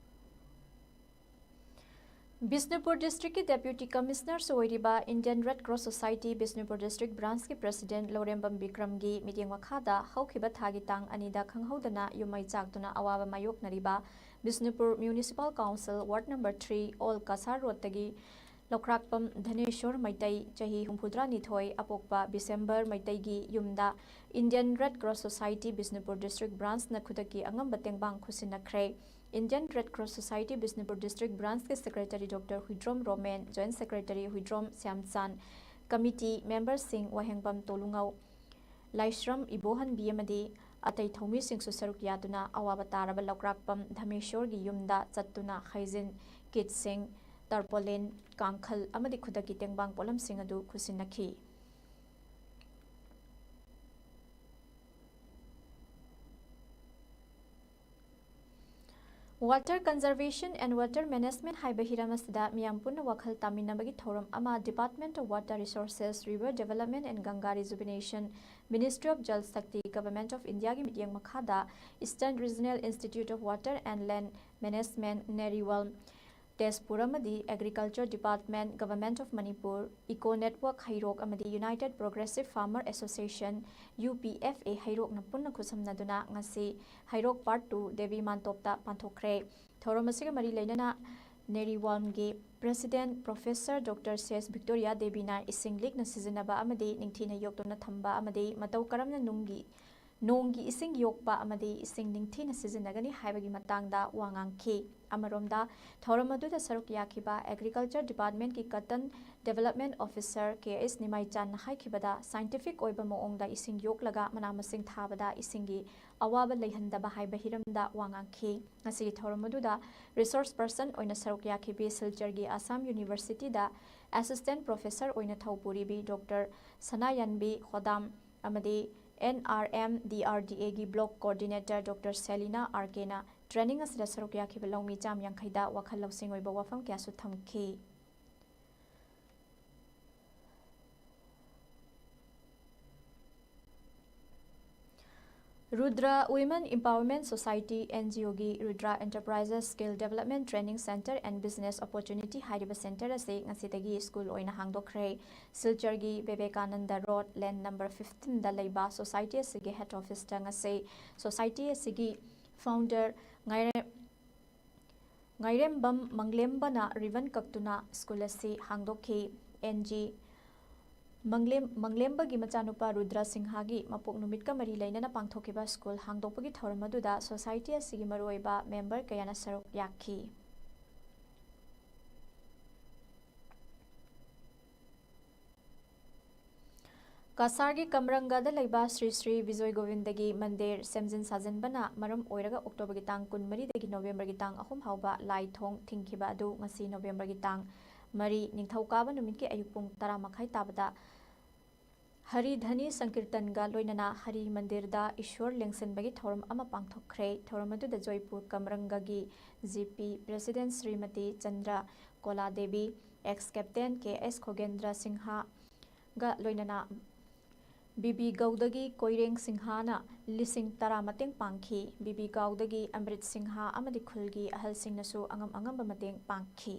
ꯕꯤꯁꯅꯨꯄꯨꯔ ꯗꯤꯁꯇ꯭ꯔꯤꯛꯀꯤ ꯗꯦꯄ꯭ꯌꯨꯇꯤ ꯀꯃꯤꯁꯅꯔꯁꯨ ꯑꯣꯏꯔꯤꯕ Indian Red Cross Society Bishnupur district ꯕ꯭ꯔꯥꯟꯁꯀꯤ ꯄ꯭ꯔꯦꯁꯤꯗꯦꯟꯠ ꯂꯧꯔꯦꯝꯕꯝ ꯕꯤꯀ꯭ꯔꯝꯒꯤ ꯃꯤꯠꯌꯦꯡ ꯃꯈꯥꯗ ꯍꯧꯈꯤꯕ ꯊꯥꯒꯤ ꯇꯥꯡ ꯑꯅꯤꯗ ꯈꯪꯍꯧꯗꯅ ꯌꯨꯝꯃꯩ ꯆꯥꯛꯇꯨꯅ ꯑꯋꯥꯕ ꯃꯥꯌꯣꯛꯅꯔꯤꯕ Bishnupur municipal council ward number three ꯑꯣꯜ ꯀꯁꯥꯔ ꯔꯣꯗꯇꯒꯤ ꯂꯧꯈ꯭ꯔꯥꯛꯄꯝ ꯙꯅꯦꯁꯣꯔ ꯃꯩꯇꯩ, ꯆꯍꯤ ꯍꯨꯝꯐꯨꯇꯔꯥꯅꯤꯊꯣꯏ, ꯑꯄꯣꯛꯄ ꯗꯤꯁꯦꯝꯕꯔ ꯃꯩꯇꯩꯒꯤ ꯌꯨꯝꯗ Indian Red Cross Society Bishnupur district ꯕ꯭ꯔꯥꯟꯁꯅ ꯈꯨꯗꯛꯀꯤ ꯑꯉꯝꯕ ꯇꯦꯡꯕꯥꯡ ꯈꯨꯠꯁꯤꯟꯅꯈ꯭ꯔꯦ꯫ Indian Red Cross Society Bishnupur district ꯕ꯭ꯔꯥꯟꯁꯀꯤ secretary doctor Huidrom Romen, joint secretary Huidrom Syamchan, committee ꯃꯦꯝꯕꯔꯁꯤꯡ ꯋꯥꯍꯦꯡꯕꯝ ꯇꯣꯂꯨꯉꯧ, ꯂꯥꯏꯁ꯭ꯔꯝ ꯏꯕꯣꯍꯟꯕꯤ ꯑꯃꯗꯤ ꯑꯇꯩ ꯊꯧꯃꯤꯁꯤꯡꯁꯨ ꯁꯔꯨꯛ ꯌꯥꯗꯨꯅ ꯑꯋꯥꯕ ꯇꯥꯔꯕ ꯂꯧꯀ꯭ꯔꯥꯛꯄꯝ ꯙꯃꯦꯁꯣꯔꯒꯤ ꯌꯨꯝꯗ ꯆꯠꯇꯨꯅ ꯈꯩꯖꯤꯟ, ꯀꯤꯠꯁꯤꯡ, ꯇꯔꯄꯣꯂꯤꯟ, ꯀꯥꯡꯈꯜ ꯑꯃꯗꯤ ꯈꯨꯗꯛꯀꯤ ꯇꯦꯡꯕꯥꯡ ꯄꯣꯠꯂꯝꯁꯤꯡ ꯑꯗꯨ ꯈꯨꯠꯁꯤꯟꯅꯈꯤ꯫ Water Conservation and Water Management ꯍꯥꯏꯕ ꯍꯤꯔꯝ ꯑꯁꯤꯗ ꯃꯤꯌꯥꯝ ꯄꯨꯟꯅ ꯋꯥꯈꯜ ꯇꯥꯃꯤꯟꯅꯕꯒꯤ ꯊꯧꯔꯝ ꯑꯃ Department of Water Resources, River Development and Ganga Rejuvenation, Ministry of Jal Shakti, Government of Indiaꯒꯤ ꯃꯤꯠꯌꯦꯡ ꯃꯈꯥꯗ Eastern Regional Institute of Water and Land Management, NERIWALM, Tezpur ꯑꯃꯗꯤ Agriculture Department, Government of Manipur, Eco Network ꯍꯩꯔꯣꯛ ꯑꯃꯗꯤ United Progressive Farmer Association, U P F A ꯍꯩꯔꯣꯛꯅ ꯄꯨꯟꯅ ꯈꯨꯠꯁꯝꯅꯗꯨꯅ ꯉꯁꯤ ꯍꯩꯔꯣꯛ Part two Devi ꯃꯥꯟꯇꯣꯞꯇ ꯄꯥꯡꯊꯣꯛꯈ꯭ꯔꯦ꯫ ꯊꯧꯔꯝ ꯑꯁꯤꯒ ꯃꯔꯤ ꯂꯩꯅꯅ NERIWALMꯒꯤ President Professor Doctor ꯁꯦꯁ ꯚꯤꯛꯇꯣꯔꯤꯌꯥ ꯗꯦꯕꯤꯅ ꯏꯁꯤꯡ ꯂꯤꯛꯅ ꯁꯤꯖꯤꯟꯅꯕ ꯑꯃꯗꯤ ꯅꯤꯡꯊꯤꯅ ꯌꯣꯛꯇꯨꯅ ꯊꯝꯕ ꯑꯃꯗꯤ ꯃꯇꯧ ꯀꯔꯝꯅ ꯅꯨꯡꯒꯤ, ꯅꯣꯡꯒꯤ ꯏꯁꯤꯡ ꯌꯣꯛꯄ ꯑꯃꯗꯤ ꯏꯁꯤꯡ ꯅꯤꯡꯊꯤꯅ ꯁꯤꯖꯤꯟꯅꯒꯅꯤ ꯍꯥꯏꯕꯒꯤ ꯃꯇꯥꯡꯗ ꯋꯥ ꯉꯥꯡꯈꯤ꯫ ꯑꯃꯔꯣꯝꯗ, ꯊꯧꯔꯝ ꯑꯗꯨꯗ ꯁꯔꯨꯛ ꯌꯥꯈꯤꯕ Agriculture Departmentꯀꯤ Cotton Development Officer ꯀꯦ ꯑꯦꯁ ꯅꯤꯃꯥꯏꯆꯥꯟꯅ ꯍꯥꯏꯈꯤꯕꯗ, scientific ꯑꯣꯏꯕ ꯃꯑꯣꯡꯗ ꯏꯁꯤꯡ ꯌꯣꯛꯂꯒ ꯃꯅꯥ ꯃꯁꯤꯡ ꯊꯥꯕꯗ ꯏꯁꯤꯡꯒꯤ ꯑꯋꯥꯕ ꯂꯩꯍꯟꯗꯕ ꯍꯥꯏꯕ ꯍꯤꯔꯝꯗ ꯋꯥ ꯉꯥꯡꯈꯤ꯫ ꯉꯁꯤꯒꯤ ꯊꯧꯔꯝ ꯑꯗꯨꯗ resource person ꯑꯣꯏꯅ ꯁꯔꯨꯛ ꯌꯥꯈꯤꯕꯤ ꯁꯤꯜꯆꯔꯒꯤ ꯑꯁꯥꯝ ꯌꯨꯅꯤꯚꯔꯁꯤꯇꯤꯗ assistant professor ꯑꯣꯏꯅ ꯊꯧ ꯄꯨꯔꯤꯕꯤ ꯗꯣꯛꯇꯔ ꯁꯅꯥꯌꯥꯟꯕꯤ ꯈꯣꯗꯥꯝ ꯑꯃꯗꯤ N R M D R D Aꯒꯤ block coordinator doctor Selina R ꯀꯦꯅ Training ꯑꯁꯤꯗ ꯁꯔꯨꯛ ꯌꯥꯈꯤꯕ ꯂꯧꯃꯤ ꯆꯥꯝ ꯌꯥꯡꯈꯩꯗ ꯋꯥꯈꯜ ꯂꯧꯁꯤꯡ ꯑꯣꯏꯕ ꯋꯥꯐꯝ ꯀꯌꯥꯁꯨ ꯊꯝꯈꯤ꯫ Rudra Women Empowerment Society, N G O ꯒꯤ Rudra Enterprises Skill Development Training Center and Business Opportunity ꯍꯥꯏꯔꯤꯕ center ꯑꯁꯤ ꯉꯁꯤꯗꯒꯤ ꯁ꯭ꯀꯨꯜ ꯑꯣꯏꯅ ꯍꯥꯡꯗꯣꯛꯈ꯭ꯔꯦ꯫ ꯁꯤꯜꯆꯔꯒꯤ ꯕꯤꯕꯦꯀꯥꯅꯟꯗ ꯔꯣꯗ, ꯂꯦꯟ ꯅꯝꯕꯔ ꯐꯤꯐꯇꯤꯟꯗ ꯂꯩꯕ society ꯑꯁꯤꯒꯤ head officeꯇ ꯉꯁꯤ society ꯑꯁꯤꯒꯤ founder ꯉꯥꯏꯔꯦ-, ꯉꯥꯏꯔꯦꯝꯕꯝ ꯃꯪꯂꯦꯝꯕꯅ ribbon ꯀꯛꯇꯨꯅ ꯁ꯭ꯀꯨꯜ ꯑꯁꯤ ꯍꯥꯡꯗꯣꯛꯈꯤ꯫ ꯑꯦꯟ ꯖꯤ ꯃꯪꯂꯦꯝ-, ꯃꯪꯂꯦꯝꯕꯒꯤ ꯃꯆꯥꯅꯨꯄꯥ ꯔꯨꯗ꯭ꯔ ꯁꯤꯡꯍꯥꯒꯤ ꯃꯄꯣꯛ ꯅꯨꯃꯤꯠꯀ ꯃꯔꯤ ꯂꯩꯅꯅ ꯄꯥꯡꯊꯣꯛꯈꯤꯕ ꯁ꯭ꯀꯨꯜ ꯍꯥꯡꯗꯣꯛꯄꯒꯤ ꯊꯧꯔꯝ ꯑꯗꯨꯗ society ꯑꯁꯤꯒꯤ ꯃꯔꯨꯑꯣꯏꯕ member ꯀꯌꯥꯅ ꯁꯔꯨꯛ ꯌꯥꯈꯤ꯫ ꯀꯁꯥꯔꯒꯤ ꯀꯝꯔꯪꯒꯗ ꯂꯩꯕ ꯁ꯭ꯔꯤ ꯁ꯭ꯔꯤ ꯕꯤꯖꯣꯏ ꯒꯣꯕꯤꯟꯗꯒꯤ ꯃꯟꯗꯤꯔ ꯁꯦꯝꯖꯤꯟ ꯁꯥꯖꯤꯟꯕꯅ ꯃꯔꯝ ꯑꯣꯏꯔꯒ ꯑꯣꯛꯇꯣꯕꯔꯒꯤ ꯇꯥꯡ ꯀꯨꯟꯃꯔꯤꯗꯒꯤ ꯅꯣꯕꯦꯝꯕꯔꯒꯤ ꯇꯥꯡ ꯑꯍꯨꯝ ꯐꯥꯎꯕ ꯂꯥꯏ ꯊꯣꯡ ꯊꯤꯡꯈꯤꯕ ꯑꯗꯨ ꯉꯁꯤ ꯅꯣꯕꯦꯝꯕꯔꯒꯤ ꯇꯥꯡ ꯃꯔꯤ, ꯅꯤꯡꯊꯧꯀꯥꯕ ꯅꯨꯃꯤꯠꯀꯤ ꯑꯌꯨꯛ ꯄꯨꯡ ꯇꯔꯥ ꯃꯈꯥꯏ ꯇꯥꯕꯗ ꯍꯔꯤ ꯙꯅꯤ ꯁꯪꯀꯤꯔꯇꯟꯒ ꯂꯣꯏꯅꯅ ꯍꯔꯤ ꯃꯟꯗꯤꯔꯗ ꯏꯁ꯭ꯋꯔ ꯂꯦꯡꯁꯤꯟꯕꯒꯤ ꯊꯧꯔꯝ ꯑꯃ ꯄꯥꯡꯊꯣꯛꯈ꯭ꯔꯦ꯫ ꯊꯧꯔꯝ ꯑꯗꯨꯗ ꯖꯣꯏꯄꯨꯔ ꯀꯝꯔꯪꯒꯒꯤ G P president Shrimati Chandra Kola Devi, ex captain K S Khogendra ꯁꯤꯡꯍꯒ ꯂꯣꯏꯅꯅ ꯕꯤꯕꯤ ꯒꯧꯗꯒꯤ ꯀꯣꯏꯔꯦꯡ ꯁꯤꯡꯍꯅ ꯂꯤꯁꯤꯡ ꯇꯔꯥ ꯃꯇꯦꯡ ꯄꯥꯡꯈꯤ꯫ ꯕꯤꯕꯤ ꯒꯧꯗꯒꯤ ꯑꯃ꯭ꯔꯤꯠ ꯁꯤꯡꯍ ꯑꯃꯗꯤ ꯈꯨꯜꯒꯤ ꯑꯍꯜꯁꯤꯡꯅꯁꯨ ꯑꯉꯝ ꯑꯉꯝꯕ ꯃꯇꯦꯡ ꯄꯥꯡꯈꯤ꯫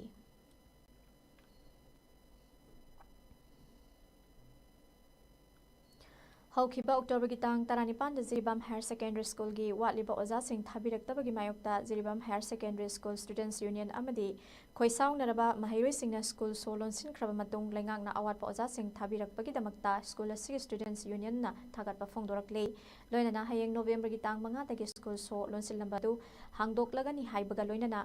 ꯍꯧꯈꯤꯕ ꯑꯣꯛꯇꯣꯕꯔꯒꯤ ꯇꯥꯡ ꯇꯔꯥꯅꯤꯄꯥꯟꯗ ꯖꯤꯔꯤꯕꯥꯝ Higher Secondary Schoolꯒꯤ ꯋꯥꯠꯂꯤꯕ ꯑꯣꯖꯥꯁꯤꯡ ꯊꯥꯕꯤꯔꯛꯇꯕꯒꯤ ꯃꯥꯌꯣꯛꯇ Jiribam Higher Secondary School Students Union ꯑꯃꯗꯤ ꯈꯣꯏꯁꯥꯎꯅꯔꯕ ꯃꯍꯩꯔꯣꯏꯁꯤꯡꯅ ꯁ꯭ꯀꯨꯜ ꯁꯣ ꯂꯣꯟꯁꯤꯟꯈ꯭ꯔꯕ ꯃꯇꯨꯡ ꯂꯩꯉꯥꯛꯅ ꯑꯋꯥꯠꯄ ꯑꯣꯖꯥꯁꯤꯡ ꯊꯥꯕꯤꯔꯛꯄꯒꯤꯗꯃꯛꯇ ꯁ꯭ꯀꯨꯜ ꯑꯁꯤꯒꯤ Students Unionꯅ ꯊꯥꯒꯠꯄ ꯐꯣꯡꯗꯣꯔꯛꯂꯤ꯫ ꯂꯣꯏꯅꯅ ꯍꯌꯦꯡ ꯅꯣꯕꯦꯝꯕꯔꯒꯤ ꯇꯥꯡ ꯃꯉꯥꯗꯒꯤ ꯁ꯭ꯀꯨꯜ ꯁꯣ ꯂꯣꯟꯁꯤꯜꯂꯝꯕ ꯑꯗꯨ ꯍꯥꯡꯗꯣꯛꯂꯒꯅꯤ ꯍꯥꯏꯕꯒ ꯂꯣꯏꯅꯅ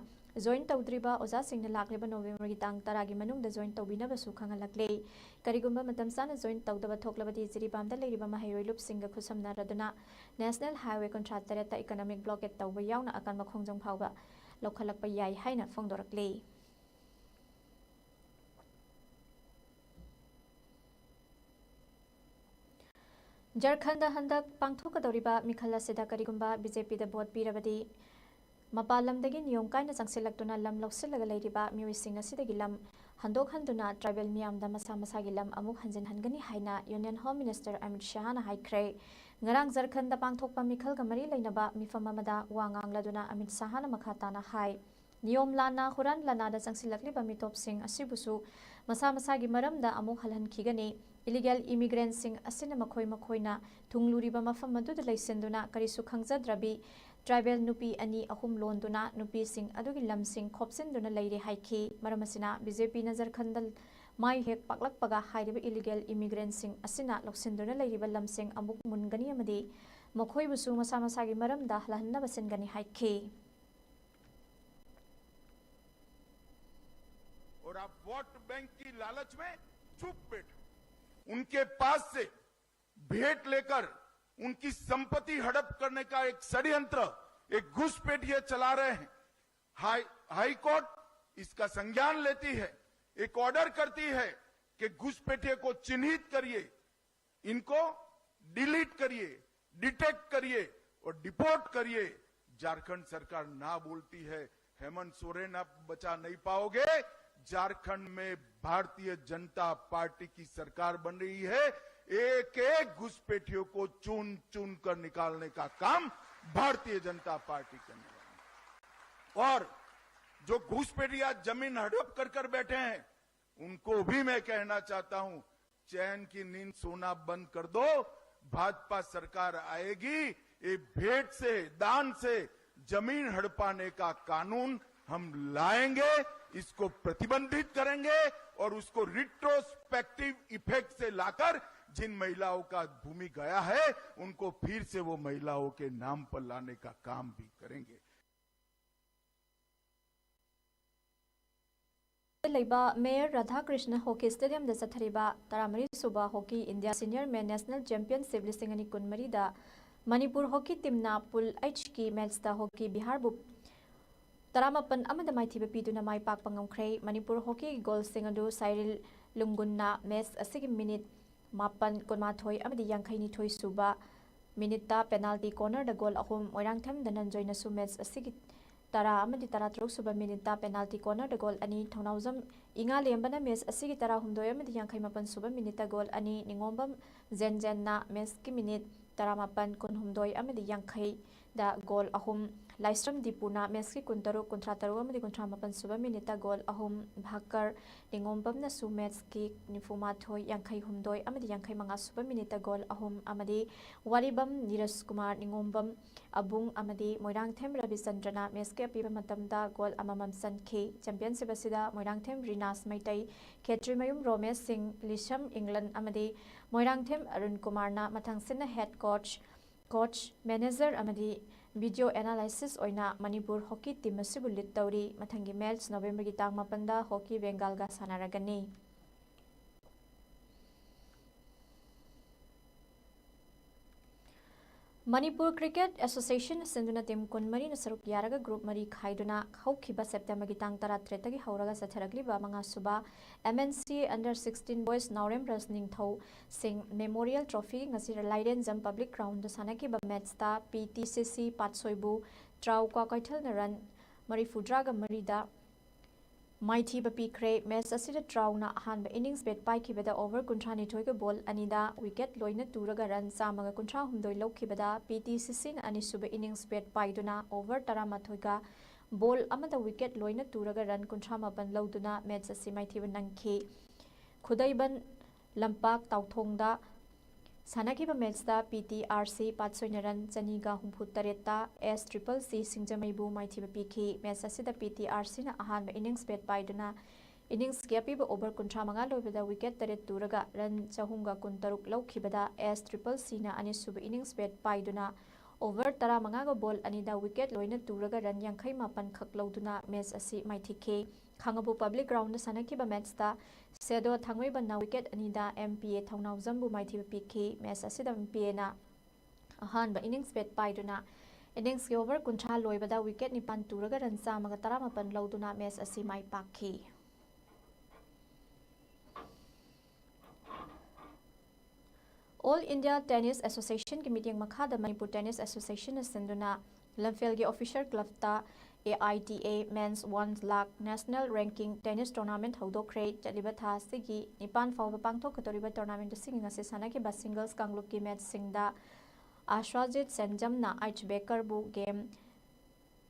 join ꯇꯧꯗ꯭ꯔꯤꯕ ꯑꯣꯖꯥꯁꯤꯡꯅ ꯂꯥꯛꯂꯤꯕ ꯅꯣꯕꯦꯝꯕꯔꯒꯤ ꯇꯥꯡ ꯇꯔꯥꯒꯤ ꯃꯅꯨꯡꯗ join ꯇꯧꯕꯤꯅꯕꯁꯨ ꯈꯪꯍꯜꯂꯛꯂꯤ꯫ ꯀꯔꯤꯒꯨꯝꯕ ꯃꯇꯝ ꯆꯥꯅ join ꯇꯧꯗꯕ ꯊꯣꯛꯂꯕꯗꯤ ꯖꯤꯔꯤꯕꯥꯝꯗ ꯂꯩꯔꯤꯕ ꯃꯍꯩꯔꯣꯏ ꯂꯨꯞꯁꯤꯡꯒ ꯈꯨꯠꯁꯝꯅꯔꯗꯨꯅ National Highway ꯀꯨꯟꯊ꯭ꯔꯥ ꯇꯔꯦꯠꯇ economic blockade ꯇꯧꯕ ꯌꯥꯎꯅ ꯑꯀꯟꯕ ꯈꯣꯡꯖꯪ ꯐꯥꯎꯕ ꯂꯧꯈꯠꯂꯛꯄ ꯌꯥꯏ ꯍꯥꯏꯅ ꯐꯣꯡꯗꯣꯔꯛꯂꯤ꯫ ꯖꯔꯈꯟꯗ ꯍꯟꯗꯛ ꯄꯥꯡꯊꯣꯛꯀꯗꯧꯔꯤꯕ ꯃꯤꯈꯜ ꯑꯁꯤꯗ ꯀꯔꯤꯒꯨꯝꯕ ꯕꯤ ꯖꯦ ꯄꯤꯗ vote ꯄꯤꯔꯕꯗꯤ ꯃꯄꯥꯟ ꯂꯝꯗꯒꯤ ꯅꯤꯌꯣꯝ ꯀꯥꯏꯅ ꯆꯪꯁꯤꯜꯂꯛꯇꯨꯅ ꯂꯝ ꯂꯧꯁꯤꯜꯂꯒ ꯂꯩꯔꯤꯕ ꯃꯤꯑꯣꯏꯁꯤꯡ ꯑꯁꯤꯗꯒꯤ ꯂꯝ ꯍꯟꯗꯣꯛꯍꯟꯗꯨꯅ tribal ꯃꯤꯌꯥꯝꯗ ꯃꯁꯥ ꯃꯁꯥꯒꯤ ꯂꯝ ꯑꯃꯨꯛ ꯍꯟꯖꯤꯟꯍꯟꯒꯅꯤ ꯍꯥꯏꯅ Union Home Minister ꯑꯃꯤꯠ ꯁꯍꯥꯅ ꯍꯥꯏꯈ꯭ꯔꯦ꯫ ꯉꯔꯥꯡ ꯖꯔꯈꯟꯗ ꯄꯥꯡꯊꯣꯛꯄ ꯃꯤꯈꯜꯒ ꯃꯔꯤ ꯂꯩꯅꯕ ꯃꯤꯐꯝ ꯑꯃꯗ ꯋꯥ ꯉꯥꯡꯂꯗꯨꯅ ꯑꯃꯤꯠ ꯁꯍꯥꯅ ꯃꯈꯥ ꯇꯥꯅ ꯍꯥꯏ, ꯅꯤꯌꯣꯝ ꯂꯥꯟꯅ ꯍꯨꯔꯥꯟ ꯂꯥꯟꯅꯥꯗ ꯆꯪꯁꯤꯜꯂꯛꯂꯤꯕ ꯃꯤꯇꯣꯞꯁꯤꯡ ꯑꯁꯤꯕꯨꯁꯨ ꯃꯁꯥ ꯃꯁꯥꯒꯤ ꯃꯔꯝꯗ ꯑꯃꯨꯛ ꯍꯜꯍꯟꯈꯤꯒꯅꯤ꯫ Illegal immigrantꯁꯤꯡ ꯑꯁꯤꯅ ꯃꯈꯣꯏ ꯃꯈꯣꯏꯅ ꯊꯨꯡꯂꯨꯔꯤꯕ ꯃꯐꯝ ꯑꯗꯨꯗ ꯂꯩꯁꯤꯟꯗꯨꯅ ꯀꯔꯤꯁꯨ ꯈꯪꯖꯗ꯭ꯔꯕꯤ tribal ꯅꯨꯄꯤ ꯑꯅꯤ ꯑꯍꯨꯝ ꯂꯣꯟꯗꯨꯅ ꯅꯨꯄꯤꯁꯤꯡ ꯑꯗꯨꯒꯤ ꯂꯝꯁꯤꯡ ꯈꯣꯞꯆꯤꯟꯗꯨꯅ ꯂꯩꯔꯦ ꯍꯥꯏꯈꯤ꯫ ꯃꯔꯝ ꯑꯁꯤꯅ BJPꯅ ꯖꯔꯈꯟꯗ ꯃꯥꯏ ꯍꯦꯛ ꯄꯥꯛꯂꯛꯄꯒ ꯍꯥꯏꯔꯤꯕ illegal immigrantꯁꯤꯡ ꯑꯁꯤꯅ ꯂꯧꯁꯤꯟꯗꯨꯅ ꯂꯩꯔꯤꯕ ꯂꯝꯁꯤꯡ ꯑꯃꯨꯛ ꯃꯨꯟꯒꯅꯤ ꯑꯃꯗꯤ ꯃꯈꯣꯏꯕꯨꯁꯨ ꯃꯁꯥ ꯃꯁꯥꯒꯤ ꯃꯔꯝꯗ ꯍꯜꯍꯟꯅꯕ ꯁꯤꯟꯒꯅꯤ ꯍꯥꯏꯈꯤ꯫ और आप वोट बैंक की लालच में चुप बैठे, उनके पास से भेंट लेकर उनकी संपत्ति हड़प करने का एक षड्यंत्र, एक घुसपैठिया चला रहे हैं। हाई हाई कोर्ट इसका संज्ञान लेती है, एक ऑर्डर करती है कि घुसपैठिए को चिन्हित करिए, इनको डिलीट करिए, डिटेक्ट करिए और डिपोर्ट करिए। झारखंड सरकार ना बोलती है। हेमंत सोरेन, आप बचा नहीं पाओगे। झारखंड में भारतीय जनता पार्टी की सरकार बन रही है। एक एक घुसपैठियों को चुन चुन कर निकालने का काम भारतीय जनता पार्टी करने वाली है। और जो घुसपैठिया जमीन हड़प कर कर बैठे हैं, उनको भी मैं कहना चाहता हूं, चैन की नींद सोना बंद कर दो। भाजपा सरकार आएगी, ये भेंट से, दान से जमीन हड़पाने का कानून हम लाएंगे, इसको प्रतिबंधित करेंगे और उसको रिट्रोस्पेक्टिव इफेक्ट से लाकर जिन महिलाओं का भूमि गया है, उनको फिर से वो महिलाओं के नाम पर लाने का काम भी करेंगे। ꯂꯩꯕ Mayor Radhakrishna Hockey Stadiumꯗ ꯆꯠꯊꯔꯤꯕ ꯇꯔꯥꯃꯔꯤ ꯁꯨꯕ Hockey India Senior Men National Championship ꯂꯤꯁꯤꯡ ꯑꯅꯤ ꯀꯨꯟꯃꯔꯤꯗ ꯃꯅꯤꯄꯨꯔ hockey teamꯅ Pool Hꯀꯤ matchꯇ Hockey Biharꯕꯨ ꯇꯔꯥꯃꯥꯄꯟ ꯑꯃꯗ ꯃꯥꯏꯊꯤꯕ ꯄꯤꯗꯨꯅ ꯃꯥꯏ ꯄꯥꯛꯄ ꯉꯝꯈ꯭ꯔꯦ꯫ ꯃꯅꯤꯄꯨꯔ hockeyꯒꯤ goalꯁꯤꯡ ꯑꯗꯨ ꯁꯥꯏꯔꯤꯜ ꯂꯨꯡꯒꯨꯟꯅ match ꯑꯁꯤꯒꯤ minute ꯃꯥꯄꯟ, ꯀꯨꯟꯃꯥꯊꯣꯏ ꯑꯃꯗꯤ ꯌꯥꯡꯈꯩꯅꯤꯊꯣꯏ ꯁꯨꯕ minuteꯇ penalty cornerꯗ goal ꯑꯍꯨꯝ, ꯃꯣꯏꯔꯥꯡꯊꯦꯝ ꯙꯅꯟꯖꯣꯏꯅꯁꯨ match ꯑꯁꯤꯒꯤ ꯇꯔꯥ ꯑꯃꯗꯤ ꯇꯔꯥꯇꯔꯨꯛ ꯁꯨꯕ ꯃꯤꯅꯤꯠꯇ penalty cornerꯗ ꯒꯣꯜ ꯑꯅꯤ, ꯊꯧꯅꯥꯎꯖꯝ ꯏꯉꯥꯂꯦꯝꯕꯅ ꯃꯦꯆ ꯑꯁꯤꯒꯤ ꯇꯔꯥꯍꯨꯝꯗꯣꯏ ꯑꯃꯗꯤ ꯌꯥꯡꯈꯩ ꯃꯥꯄꯟ ꯁꯨꯕ ꯃꯤꯅꯤꯠꯇ ꯒꯣꯜ ꯑꯅꯤ, ꯅꯤꯉꯣꯝꯕꯝ ꯖꯦꯟꯖꯦꯟꯅ ꯃꯦꯆꯀꯤ ꯃꯤꯅꯤꯠ ꯇꯔꯥꯃꯥꯄꯟ, ꯀꯨꯟꯍꯨꯝꯗꯣꯏ ꯑꯃꯗꯤ ꯌꯥꯡꯈꯩꯗ ꯒꯣꯜ ꯑꯍꯨꯝ, ꯂꯥꯏꯁ꯭ꯔꯝ ꯗꯤꯄꯨꯅ ꯃꯦꯆꯀꯤ ꯀꯨꯟꯇꯔꯨꯛ, ꯀꯨꯟꯊ꯭ꯔꯥꯇꯔꯨꯛ ꯑꯃꯗꯤ ꯀꯨꯟꯊ꯭ꯔꯥꯃꯥꯄꯟ ꯁꯨꯕ ꯃꯤꯅꯤꯠꯇ ꯒꯣꯜ ꯑꯍꯨꯝ, ꯚꯥꯀꯔ ꯅꯤꯉꯣꯝꯕꯝꯅꯁꯨ ꯃꯦꯆꯀꯤ ꯅꯤꯐꯨꯃꯥꯊꯣꯏ, ꯌꯥꯡꯈꯩꯍꯨꯝꯗꯣꯏ ꯑꯃꯗꯤ ꯌꯥꯡꯈꯩꯃꯉꯥ ꯁꯨꯕ ꯃꯤꯅꯤꯠꯇ ꯒꯣꯜ ꯑꯍꯨꯝ ꯑꯃꯗꯤ ꯋꯥꯔꯤꯕꯝ ꯅꯤꯔꯖ ꯀꯨꯃꯥꯔ ꯅꯤꯉꯣꯝꯕꯝ ꯑꯕꯨꯡ ꯑꯃꯗꯤ ꯃꯣꯏꯔꯥꯡꯊꯦꯝ ꯔꯕꯤꯆꯟꯗ꯭ꯔꯅ ꯃꯦꯆꯀꯤ ꯑꯄꯤꯕ ꯃꯇꯝꯗ ꯒꯣꯜ ꯑꯃꯃꯝ ꯆꯟꯈꯤ꯫ ꯆꯦꯝꯄꯤꯌꯟꯁꯤꯞ ꯑꯁꯤꯗ ꯃꯣꯏꯔꯥꯡꯊꯦꯝ ꯔꯤꯅꯥꯁ ꯃꯩꯇꯩ, ꯈꯦꯇ꯭ꯔꯤꯃꯌꯨꯝ ꯔꯣꯃꯦꯁ ꯁꯤꯡ, ꯂꯤꯁꯝ ꯏꯪꯂꯟ ꯑꯃꯗꯤ ꯃꯣꯏꯔꯥꯡꯊꯦꯝ ꯑꯔꯨꯟ ꯀꯨꯃꯥꯔꯅ ꯃꯊꯪ ꯁꯤꯟꯅ ꯍꯦꯗ ꯀꯣꯆ, ꯀꯣꯆ, ꯃꯦꯅꯦꯖꯔ ꯑꯃꯗꯤ ꯚꯤꯗꯤꯑꯣ ꯑꯦꯅꯥꯂꯥꯏꯁꯤꯁ ꯑꯣꯏꯅ ꯃꯅꯤꯄꯨꯔ ꯍꯣꯀꯤ ꯇꯤꯝ ꯑꯁꯤꯕꯨ ꯂꯤꯗ ꯇꯧꯔꯤ꯫ ꯃꯊꯪꯒꯤ ꯃꯦꯆ ꯅꯣꯕꯦꯝꯕꯔꯒꯤ ꯇꯥꯡ ꯃꯥꯄꯟꯗ ꯍꯣꯀꯤ ꯕꯦꯡꯒꯥꯜꯒ ꯁꯥꯟꯅꯔꯒꯅꯤ꯫ ꯃꯅꯤꯄꯨꯔ ꯀ꯭ꯔꯤꯀꯦꯠ ꯑꯦꯁꯣꯁꯤꯌꯦꯁꯟꯅ ꯁꯤꯟꯗꯨꯅ ꯇꯤꯝ ꯀꯨꯟꯃꯔꯤꯅ ꯁꯔꯨꯛ ꯌꯥꯔꯒ ꯒ꯭ꯔꯨꯞ ꯃꯔꯤ ꯈꯥꯏꯗꯨꯅ ꯍꯧꯈꯤꯕ ꯁꯦꯞꯇꯦꯝꯕꯔꯒꯤ ꯇꯥꯡ ꯇꯔꯥꯇꯔꯦꯠꯇꯒꯤ ꯍꯧꯔꯒ ꯆꯠꯊꯔꯛꯂꯤꯕ ꯃꯉꯥꯁꯨꯕ MNC Under Sixteen Boys ꯅꯥꯎꯔꯦꯝ ꯔꯖꯅꯤꯡꯊꯧ ꯁꯤꯡ ꯃꯦꯃꯣꯔꯤꯌꯦꯜ ꯇ꯭ꯔꯣꯐꯤ ꯉꯁꯤ ꯂꯥꯏꯔꯦꯟꯖꯝ ꯄꯕ꯭ꯂꯤꯛ ꯒ꯭ꯔꯥꯎꯟꯗ ꯁꯥꯟꯅꯈꯤꯕ ꯃꯦꯠꯁꯇ PTCC ꯄꯥꯠꯁꯣꯏꯕꯨ ꯇ꯭ꯔꯥꯎ ꯀ꯭ꯋꯥꯀꯩꯊꯦꯜꯅ ꯔꯟ ꯃꯔꯤꯐꯨꯇꯔꯥꯒ ꯃꯔꯤꯗ ꯃꯥꯏꯊꯤꯕ ꯄꯤꯈ꯭ꯔꯦ꯫ ꯃꯦꯠꯁ ꯑꯁꯤꯗ ꯇ꯭ꯔꯥꯎꯅ ꯑꯍꯥꯟꯕ ꯏꯅꯤꯡꯁ ꯕꯦꯠ ꯄꯥꯏꯈꯤꯕꯗ ꯑꯣꯚꯔ ꯀꯨꯟꯊ꯭ꯔꯥꯅꯤꯊꯣꯏꯒ ꯕꯣꯜ ꯑꯅꯤꯗ ꯋꯤꯀꯦꯠ ꯂꯣꯏꯅ ꯇꯨꯔꯒ ꯔꯟ ꯆꯥꯝꯃꯒ ꯀꯨꯟꯊ꯭ꯔꯥꯍꯨꯝꯗꯣꯏ ꯂꯧꯈꯤꯕꯗ PTCCꯅ ꯑꯅꯤꯁꯨꯕ ꯏꯅꯤꯡꯁ ꯕꯦꯠ ꯄꯥꯏꯗꯨꯅ ꯑꯣꯚꯔ ꯇꯔꯥꯃꯥꯊꯣꯏꯒ ꯕꯣꯜ ꯑꯃꯗ ꯋꯤꯀꯦꯠ ꯂꯣꯏꯅ ꯇꯨꯔꯒ ꯔꯟ ꯀꯨꯟꯊ꯭ꯔꯥꯃꯥꯄꯟ ꯂꯧꯗꯨꯅ ꯃꯦꯠꯁ ꯑꯁꯤ ꯃꯥꯏꯊꯤꯕ ꯅꯪꯈꯤ꯫ ꯈꯨꯗꯩꯕꯟ ꯂꯝꯄꯥꯛ ꯇꯥꯎꯊꯣꯡꯗ ꯁꯥꯟꯅꯈꯤꯕ ꯃꯦꯠꯁꯇ PTRC ꯄꯥꯠꯁꯣꯏꯅ ꯔꯟ ꯆꯅꯤꯒ ꯍꯨꯝꯐꯨꯇꯔꯦꯠꯇ S Triple C ꯁꯤꯡꯖꯃꯩꯕꯨ ꯃꯥꯏꯊꯤꯕ ꯄꯤꯈꯤ꯫ ꯃꯦꯠꯁ ꯑꯁꯤꯗ PTRCꯅ ꯑꯍꯥꯟꯕ ꯏꯅꯤꯡꯁ ꯕꯦꯠ ꯄꯥꯏꯗꯨꯅ ꯏꯅꯤꯡꯁꯀꯤ ꯑꯄꯤꯕ ꯑꯣꯚꯔ ꯀꯨꯟꯊ꯭ꯔꯥꯃꯉꯥ ꯂꯣꯏꯕꯗ ꯋꯤꯀꯦꯠ ꯇꯔꯦꯠ ꯇꯨꯔꯒ ꯔꯟ ꯆꯍꯨꯝꯒ ꯀꯨꯟꯇꯔꯨꯛ ꯂꯧꯈꯤꯕꯗ S Triple Cꯅ ꯑꯅꯤꯁꯨꯕ ꯏꯅꯤꯡꯁ ꯕꯦꯠ ꯄꯥꯏꯗꯨꯅ ꯑꯣꯚꯔ ꯇꯔꯥꯃꯉꯥꯒ ꯕꯣꯜ ꯑꯅꯤꯗ ꯋꯤꯀꯦꯠ ꯂꯣꯏꯅ ꯇꯨꯔꯒ ꯔꯟ ꯌꯥꯡꯈꯩ ꯃꯥꯄꯟ ꯈꯛ ꯂꯧꯗꯨꯅ ꯃꯦꯠꯁ ꯑꯁꯤ ꯃꯥꯏꯊꯤꯈꯤ꯫ ꯈꯥꯉꯕꯣꯛ ꯄꯕ꯭ꯂꯤꯛ ꯒ꯭ꯔꯥꯎꯟꯗ ꯁꯥꯟꯅꯈꯤꯕꯕ ꯃꯦꯠꯁꯇ ꯁꯦꯗꯣ ꯊꯥꯡꯃꯩꯕꯟꯅ ꯋꯤꯀꯦꯠ ꯑꯅꯤꯗ MPA ꯊꯧꯅꯥꯎꯖꯝꯕꯨ ꯃꯥꯏꯊꯤꯕ ꯄꯤꯈꯤ꯫ ꯃꯦꯠꯁ ꯑꯁꯤꯗ MPAꯅ ꯑꯍꯥꯟꯕ ꯏꯅꯤꯡꯁ ꯕꯦꯠ ꯄꯥꯏꯗꯨꯅ ꯏꯅꯤꯡꯁꯀꯤ ꯑꯣꯚꯔ ꯀꯨꯟꯊ꯭ꯔꯥ ꯂꯣꯏꯕꯗ ꯋꯤꯀꯦꯠ ꯅꯤꯄꯥꯟ ꯇꯨꯔꯒ ꯔꯟ ꯆꯥꯝꯃꯒ ꯇꯔꯥꯃꯥꯄꯟ ꯂꯧꯗꯨꯅ ꯃꯦꯠꯁ ꯑꯁꯤ ꯃꯥꯏ ꯄꯥꯛꯈꯤ꯫ All India Tennis Associationꯒꯤ ꯃꯤꯠꯌꯦꯡ ꯃꯈꯥꯗ ꯃꯅꯤꯄꯨꯔ ꯇꯦꯅꯤꯁ ꯑꯦꯁꯣꯁꯤꯌꯦꯁꯟꯅ ꯁꯤꯟꯗꯨꯅ ꯂꯝꯐꯦꯜꯒꯤ officer ꯀ꯭ꯂꯕꯇ A I T A Men's One Lakh National Ranking Tennis Tournament ꯍꯧꯗꯣꯛꯈ꯭ꯔꯦ꯫ ꯆꯠꯂꯤꯕ ꯊꯥ ꯑꯁꯤꯒꯤ ꯅꯤꯄꯥꯟ ꯐꯥꯎꯕ ꯄꯥꯡꯊꯣꯛꯀꯗꯧꯔꯤꯕ tournament ꯑꯁꯤꯒꯤ ꯉꯁꯤ ꯁꯥꯟꯅꯈꯤꯕ singles ꯀꯥꯡꯂꯨꯞꯀꯤ matchꯁꯤꯡꯗ ꯑꯥꯁ꯭ꯋꯥꯖꯤꯠ ꯁꯦꯟꯖꯝꯅ ꯑꯥꯏꯆ ꯕꯦꯀꯔꯕꯨ game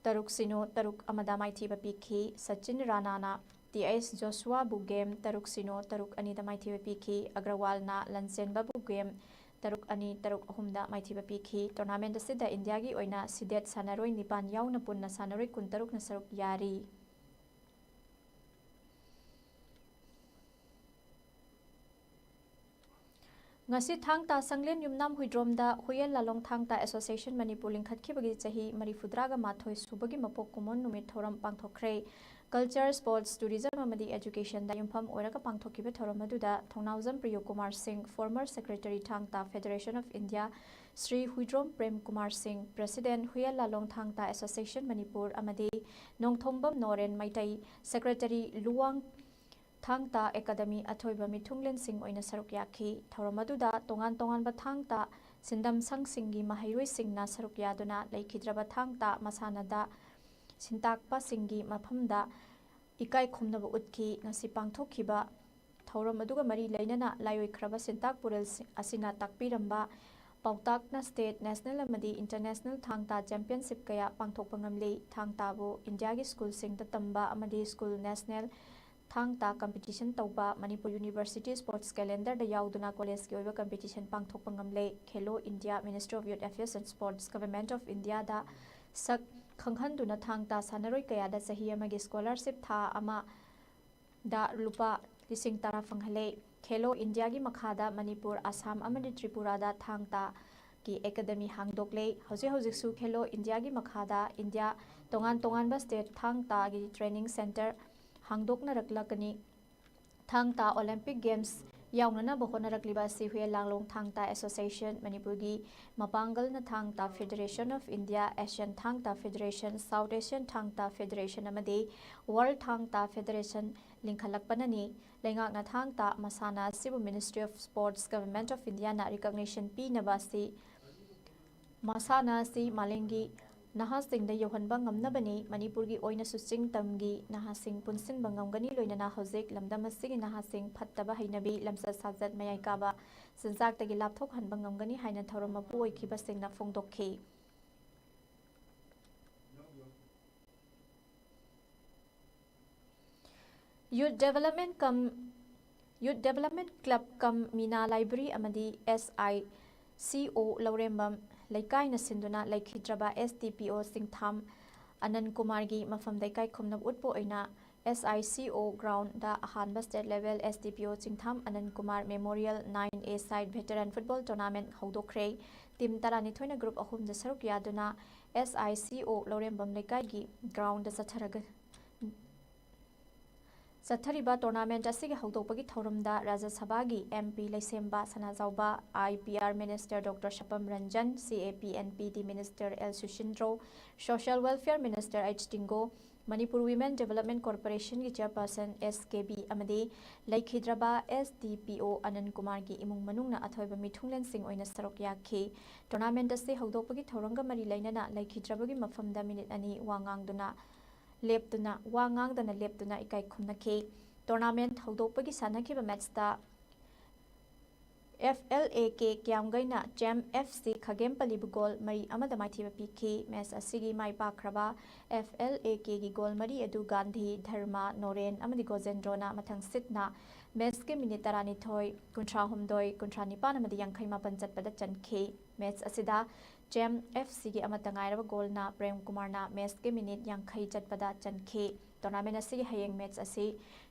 ꯇꯔꯨꯛ ꯁꯤꯅꯣ, ꯇꯔꯨꯛ ꯑꯃꯗ ꯃꯥꯏꯊꯤꯕ ꯄꯤꯈꯤ꯫ ꯁꯆꯤꯟ ꯔꯥꯅꯥꯅ ꯇꯤ ꯑꯩꯆ ꯖꯣꯁꯨꯋꯥꯕꯨ game ꯇꯔꯨꯛ ꯁꯤꯅꯣ, ꯇꯔꯨꯛ ꯑꯅꯤꯗ ꯃꯥꯏꯊꯤꯕ ꯄꯤꯈꯤ꯫ ꯑꯒ꯭ꯔꯋꯥꯜꯅ ꯂꯟꯆꯦꯟꯕꯕꯨ game ꯇꯔꯨꯛ ꯑꯅꯤ, ꯇꯔꯨꯛ ꯑꯍꯨꯝꯗ ꯃꯥꯏꯊꯤꯕ ꯄꯤꯈꯤ꯫ Tournament ꯑꯁꯤꯗ ꯏꯟꯗꯤꯌꯥꯒꯤ ꯑꯣꯏꯅ ꯁꯤꯗꯦꯠ ꯁꯥꯟꯅꯔꯣꯏ ꯅꯤꯄꯥꯟ ꯌꯥꯎꯅ ꯄꯨꯟꯅ ꯁꯥꯟꯅꯔꯣꯏ ꯀꯨꯟꯇꯔꯨꯛꯅ ꯁꯔꯨꯛ ꯌꯥꯔꯤ꯫ ꯉꯁꯤ ꯊꯥꯡ ꯇꯥ ꯁꯪꯂꯦꯟ ꯌꯨꯝꯅꯥꯝ ꯍꯨꯏꯗ꯭ꯔꯣꯝꯗ ꯍꯨꯌꯦꯟ ꯂꯥꯂꯣꯡ ꯊꯥꯡ ꯇꯥ Association ꯃꯅꯤꯄꯨꯔ ꯂꯤꯡꯈꯠꯈꯤꯕꯒꯤ ꯆꯍꯤ ꯃꯔꯤꯐꯨꯇꯔꯥꯒ ꯃꯥꯊꯣꯏ ꯁꯨꯕꯒꯤ ꯃꯄꯣꯛ ꯀꯨꯝꯑꯣꯟ ꯅꯨꯃꯤꯠ ꯊꯧꯔꯝ ꯄꯥꯡꯊꯣꯛꯈ꯭ꯔꯦ꯫ Culture, Sports, Tourism ꯑꯃꯗꯤ Educationꯗ ꯌꯨꯝꯐꯝ ꯑꯣꯏꯔꯒ ꯄꯥꯡꯊꯣꯛꯈꯤꯕ ꯊꯧꯔꯝ ꯑꯗꯨꯗ ꯊꯧꯅꯥꯎꯖꯝ ꯄ꯭ꯔꯤꯌꯣ ꯀꯨꯃꯥꯔ ꯁꯤꯡ, former Secretary ꯊꯥꯡ ꯇꯥ Federation of India, Shri Huidrom Prem Kumar ꯁꯤꯡ, President ꯍꯨꯌꯦꯟ ꯂꯥꯂꯣꯡ ꯊꯥꯡ ꯇꯥ Association ꯃꯅꯤꯄꯨꯔ ꯑꯃꯗꯤ ꯅꯣꯡꯊꯣꯝꯕꯝ ꯅꯣꯔꯦꯟ ꯃꯩꯇꯩ, Secretary ꯂꯨꯋꯥꯡ ꯊꯥꯡ ꯇꯥ ꯑꯦꯀꯥꯗꯃꯤ ꯑꯊꯣꯏꯕ ꯃꯤꯊꯨꯡꯂꯦꯟꯁꯤꯡ ꯑꯣꯏꯅ ꯁꯔꯨꯛ ꯌꯥꯈꯤ꯫ ꯊꯧꯔꯝ ꯑꯗꯨꯗ ꯇꯣꯉꯥꯟ ꯇꯣꯉꯥꯟꯕ ꯊꯥꯡ ꯇꯥ ꯁꯤꯟꯗꯝ ꯁꯪꯁꯤꯡꯒꯤ ꯃꯍꯩꯔꯣꯏꯁꯤꯡꯅ ꯁꯔꯨꯛ ꯌꯥꯗꯨꯅ ꯂꯩꯈꯤꯗ꯭ꯔꯕ ꯊꯥꯡ ꯇꯥ ꯃꯁꯥꯟꯅꯗ ꯁꯤꯟꯇꯥꯛꯄꯁꯤꯡꯒꯤ ꯃꯐꯝꯗ ꯏꯀꯥꯏ ꯈꯨꯝꯅꯕ ꯎꯠꯈꯤ꯫ ꯉꯁꯤ ꯄꯥꯡꯊꯣꯛꯈꯤꯕ ꯊꯧꯔꯝ ꯑꯗꯨꯒ ꯃꯔꯤ ꯂꯩꯅꯅ ꯂꯥꯏꯑꯣꯏꯈ꯭ꯔꯕ ꯁꯤꯟꯇꯥꯛ ꯄꯨꯔꯦꯜꯁꯤꯡ ꯑꯁꯤꯅ ꯇꯥꯛꯄꯤꯔꯝꯕ ꯄꯥꯎꯇꯥꯛꯅ state, national ꯑꯃꯗꯤ international ꯊꯥꯡ ꯇꯥ championship ꯀꯌꯥ ꯄꯥꯡꯊꯣꯛꯄ ꯉꯝꯂꯤ꯫ ꯊꯥꯡ ꯇꯥꯕꯨ ꯏꯟꯗꯤꯌꯥꯒꯤ ꯁ꯭ꯀꯨꯜꯁꯤꯡꯗ ꯇꯝꯕ ꯑꯃꯗꯤ ꯁ꯭ꯀꯨꯜ national ꯊꯥꯡ ꯇꯥ competition ꯇꯧꯕ, ꯃꯅꯤꯄꯨꯔ University sports calendarꯗ ꯌꯥꯎꯗꯨꯅ collegeꯀꯤ ꯑꯣꯏꯕ competition ꯄꯥꯡꯊꯣꯛꯄ ꯉꯝꯂꯦ꯫ Khelo India, Ministry of Youth Affairs and Sports, Government of Indiaꯗ ꯁꯛ ꯈꯪꯍꯟꯗꯨꯅ ꯊꯥꯡ ꯇꯥ ꯁꯥꯟꯅꯔꯣꯏ ꯀꯌꯥꯗ ꯆꯍꯤ ꯑꯃꯒꯤ scholarship ꯊꯥ ꯑꯃꯗ ꯂꯨꯄꯥ ꯂꯤꯁꯤꯡ ꯇꯔꯥ ꯐꯪꯍꯜꯂꯦ꯫ Khelo Indiaꯒꯤ ꯃꯈꯥꯗ ꯃꯅꯤꯄꯨꯔ, ꯑꯁꯥꯝ ꯑꯃꯗꯤ ꯇ꯭ꯔꯤꯄꯨꯔꯥꯗ ꯊꯥꯡ ꯇꯥꯒꯤ ꯑꯦꯀꯥꯗꯃꯤ ꯍꯥꯡꯗꯣꯛꯂꯦ꯫ ꯍꯧꯖꯤꯛ ꯍꯧꯖꯤꯛꯁꯨ Khelo Indiaꯒꯤ ꯃꯈꯥꯗ ꯏꯟꯗꯤꯌꯥ ꯇꯣꯉꯥꯟ ꯇꯣꯉꯥꯟꯕ state ꯊꯥꯡ ꯇꯥꯒꯤ training centre ꯍꯥꯡꯗꯣꯛꯅꯔꯛꯂꯒꯅꯤ꯫ ꯊꯥꯡ ꯇꯥ Olympic Games ꯌꯥꯎꯅꯅꯕ ꯍꯣꯠꯅꯔꯛꯂꯤꯕ ꯑꯁꯤ ꯍꯨꯌꯦꯟ ꯂꯥꯡꯂꯣꯡ ꯊꯥꯡ ꯇꯥ Association, ꯃꯅꯤꯄꯨꯔꯒꯤ ꯃꯄꯥꯡꯒꯜꯅ ꯊꯥꯡ ꯇꯥ Federation of India, Asian ꯊꯥꯡ ꯇꯥ Federation, South Asian ꯊꯥꯡ ꯇꯥ Federation ꯑꯃꯗꯤ World ꯊꯥꯡ ꯇꯥ Federation ꯂꯤꯡꯈꯠꯂꯛꯄꯅꯅꯤ꯫ ꯂꯩꯉꯥꯛꯅ ꯊꯥꯡ ꯇꯥ ꯃꯁꯥꯟꯅ ꯑꯁꯤꯕꯨ Ministry of Sports, Government of Indiaꯅ recognition ꯄꯤꯅꯕ ꯑꯁꯤ ꯃꯁꯥꯟꯅ ꯑꯁꯤ ꯃꯥꯂꯦꯝꯒꯤ ꯅꯍꯥꯁꯤꯡꯗ ꯌꯧꯍꯟꯕ ꯉꯝꯅꯕꯅꯤ꯫ ꯃꯅꯤꯄꯨꯔꯒꯤ ꯑꯣꯏꯅꯁꯨ ꯆꯤꯡ ꯇꯝꯒꯤ ꯅꯍꯥꯁꯤꯡ ꯄꯨꯟꯁꯤꯟꯕ ꯉꯝꯒꯅꯤ, ꯂꯣꯏꯅꯅ ꯍꯧꯖꯤꯛ ꯂꯝꯗꯝ ꯑꯁꯤꯒꯤ ꯅꯍꯥꯁꯤꯡ ꯐꯠꯇꯕ ꯍꯩꯅꯕꯤ, ꯂꯝꯆꯠ ꯁꯥꯖꯠ, ꯃꯌꯥꯏ ꯀꯥꯕ ꯆꯤꯟꯖꯥꯛꯇꯒꯤ ꯂꯥꯞꯊꯣꯛꯍꯟꯕ ꯉꯝꯒꯅꯤ ꯍꯥꯏꯅ ꯊꯧꯔꯝ ꯃꯄꯨ ꯑꯣꯏꯈꯤꯕꯁꯤꯡꯅ ꯐꯣꯡꯗꯣꯛꯈꯤ꯫ Youth Development cum, Youth Development Club cum Mina Library ꯑꯃꯗꯤ S I C O ꯂꯧꯔꯦꯝꯕꯝ ꯂꯩꯀꯥꯏꯅ ꯁꯤꯟꯗꯨꯅ ꯂꯩꯈꯤꯗ꯭ꯔꯕ S D P O ꯆꯤꯡꯊꯥꯝ ꯑꯅꯟ ꯀꯨꯃꯥꯔꯒꯤ ꯃꯐꯝꯗ ꯏꯀꯥꯏ ꯈꯨꯝꯅꯕ ꯎꯠꯄ ꯑꯣꯏꯅ S I C O ground ꯗ ꯑꯍꯥꯟꯕ state level S D P O ꯆꯤꯡꯊꯥꯝ ꯑꯅꯟ Kumar Memorial nine A side veteran football tournament ꯍꯧꯗꯣꯛꯈ꯭ꯔꯦ꯫ Team ꯇꯔꯥꯅꯤꯊꯣꯏꯅ group ꯑꯍꯨꯝꯗ ꯁꯔꯨꯛ ꯌꯥꯗꯨꯅ S I C O ꯂꯧꯔꯦꯝꯕꯝ ꯂꯩꯀꯥꯏꯒꯤ ground ꯗ ꯆꯠꯊꯔꯒ ꯆꯠꯊꯔꯤꯕ tournament ꯑꯁꯤꯒꯤ ꯍꯧꯗꯣꯛꯄꯒꯤ ꯊꯧꯔꯝꯗ ꯔꯥꯖ꯭ꯌ ꯁꯚꯥꯒꯤ M P ꯂꯩꯁꯦꯝꯕ Sanajaoba, I P R Minister Doctor ꯁꯄꯝ Ranjan, C A P N P D Minister L ꯁꯨꯁꯤꯟꯗ꯭ꯔꯣ, Social Welfare Minister H ꯇꯤꯡꯒꯣ, Manipur Women Development Corporation ꯒꯤ Chairperson S K B ꯑꯃꯗꯤ ꯂꯩꯈꯤꯗ꯭ꯔꯕ S D P O ꯑꯅꯟ ꯀꯨꯃꯥꯔꯒꯤ ꯏꯃꯨꯡ ꯃꯅꯨꯡꯅ ꯑꯊꯣꯏꯕ ꯃꯤꯊꯨꯡꯂꯦꯟꯁꯤꯡ ꯑꯣꯏꯅ ꯁꯔꯨꯛ ꯌꯥꯈꯤ꯫ Tournament ꯑꯁꯤ ꯍꯧꯗꯣꯛꯄꯒꯤ ꯊꯧꯔꯝꯒ ꯃꯔꯤ ꯂꯩꯅꯅ ꯂꯩꯈꯤꯗ꯭ꯔꯕꯒꯤ ꯃꯐꯝꯗ minute ꯑꯅꯤ ꯋꯥ ꯉꯥꯡꯗꯨꯅ ꯂꯦꯞꯇꯨꯅ, ꯋꯥ ꯉꯥꯡꯗꯅ ꯂꯦꯞꯇꯨꯅ ꯏꯀꯥꯏ ꯈꯨꯝꯅꯈꯤ꯫ Tournament ꯍꯧꯗꯣꯛꯄꯒꯤ ꯁꯥꯟꯅꯈꯤꯕ match ꯇ F L A K ꯀ꯭ꯌꯥꯝꯒꯩꯅ ꯆꯦꯝ F C ꯈꯥꯒꯦꯝꯄꯜꯂꯤꯕꯨ goal ꯃꯔꯤ ꯑꯃꯗ ꯃꯥꯏꯊꯤꯕ ꯄꯤꯈꯤ꯫ Match ꯑꯁꯤꯒꯤ ꯃꯥꯏ ꯄꯥꯛꯈ꯭ꯔꯕ F L A K ꯒꯤ goal ꯃꯔꯤ ꯑꯗꯨ ꯒꯥꯟꯙꯤ, ꯙꯔꯃ, ꯅꯣꯔꯦꯟ ꯑꯃꯗꯤ ꯒꯣꯖꯦꯟꯗ꯭ꯔꯣꯅ ꯃꯊꯪ ꯁꯤꯠꯅ match ꯀꯤ minute ꯇꯔꯥꯅꯤꯊꯣꯏ, ꯀꯨꯟꯊ꯭ꯔꯥꯍꯨꯝꯗꯣꯏ, ꯀꯨꯟꯊ꯭ꯔꯥꯅꯤꯄꯥꯟ ꯑꯃꯗꯤ ꯌꯥꯡꯈꯩ ꯃꯥꯄꯟ ꯆꯠꯄꯗ ꯆꯟꯈꯤ꯫ Match ꯑꯁꯤꯗ ꯆꯦꯝ F C ꯒꯤ ꯑꯃꯠꯇ ꯉꯥꯏꯔꯕ goal ꯅ ꯄ꯭ꯔꯦꯝ ꯀꯨꯃꯥꯔꯅ match ꯀꯤ minute ꯌꯥꯡꯈꯩ ꯆꯠꯄꯗ ꯆꯟꯈꯤ꯫ Tournament ꯑꯁꯤꯒꯤ ꯍꯌꯦꯡ match ꯑꯁꯤ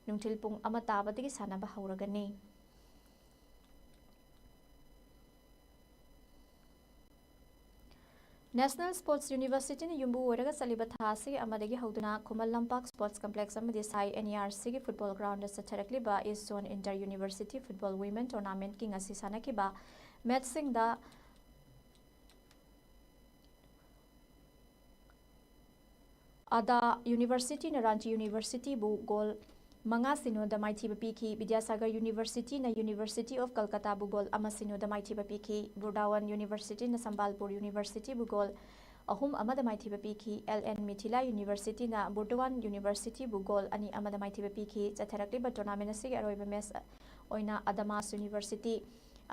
ꯅꯨꯡꯊꯤꯜ ꯄꯨꯡ ꯑꯃ ꯇꯥꯕꯗꯒꯤ ꯁꯥꯟꯅꯕ ꯍꯧꯔꯒꯅꯤ꯫ National Sports University ꯅ ꯌꯨꯝꯕꯨ ꯑꯣꯏꯔꯒ ꯆꯠꯂꯤꯕ ꯊꯥ ꯑꯁꯤꯒꯤ ꯑꯃꯗꯒꯤ ꯍꯧꯗꯨꯅ ꯈꯨꯃꯟ ꯂꯝꯄꯥꯛ Sports Complex ꯑꯃꯗꯤ ꯁꯥꯏ N E R C ꯒꯤ football ground ꯗ ꯆꯠꯊꯔꯛꯂꯤꯕ East Zone Inter University Football Women Tournament ꯀꯤ ꯉꯁꯤ ꯁꯥꯟꯅꯈꯤꯕ match ꯁꯤꯡꯗ ꯑꯗꯥ University ꯅ ꯔꯥꯟꯆꯤ University ꯕꯨ goal ꯃꯉꯥ ꯁꯤꯅꯣꯗ ꯃꯥꯏꯊꯤꯕ ꯄꯤꯈꯤ꯫ ꯕꯤꯗ꯭ꯌꯥꯁꯥꯒꯔ University ꯅ University of Kolkata ꯕꯨ goal ꯑꯃ ꯁꯤꯅꯣꯗ ꯃꯥꯏꯊꯤꯕ ꯄꯤꯈꯤ꯫ ꯕꯨꯔꯗꯥꯋꯟ University ꯅ ꯁꯝꯕꯥꯜꯄꯨꯔ University ꯕꯨ goal ꯑꯍꯨꯝ ꯑꯃꯗ ꯃꯥꯏꯊꯤꯕ ꯄꯤꯈꯤ꯫ ꯑꯦꯜ ꯑꯦꯟ ꯃꯤꯊꯤꯂꯥ ꯌꯨꯅꯤꯚꯔꯁꯤꯇꯤꯅ ꯕꯨꯔꯗꯨꯋꯥꯟ ꯌꯨꯅꯤꯚꯔꯁꯤꯇꯤꯕꯨ ꯒꯣꯜ ꯑꯅꯤ ꯑꯃꯗ ꯃꯥꯏꯊꯤꯕ ꯄꯤꯈꯤ꯫ ꯆꯠꯊꯔꯛꯂꯤꯕ ꯇꯣꯔꯅꯥꯃꯦꯟ ꯑꯁꯤꯒꯤ ꯑꯔꯣꯏꯕ ꯃꯦꯆ ꯑꯣꯏꯅ ꯑꯗꯃꯥꯁ ꯌꯨꯅꯤꯚꯔꯁꯤꯇꯤ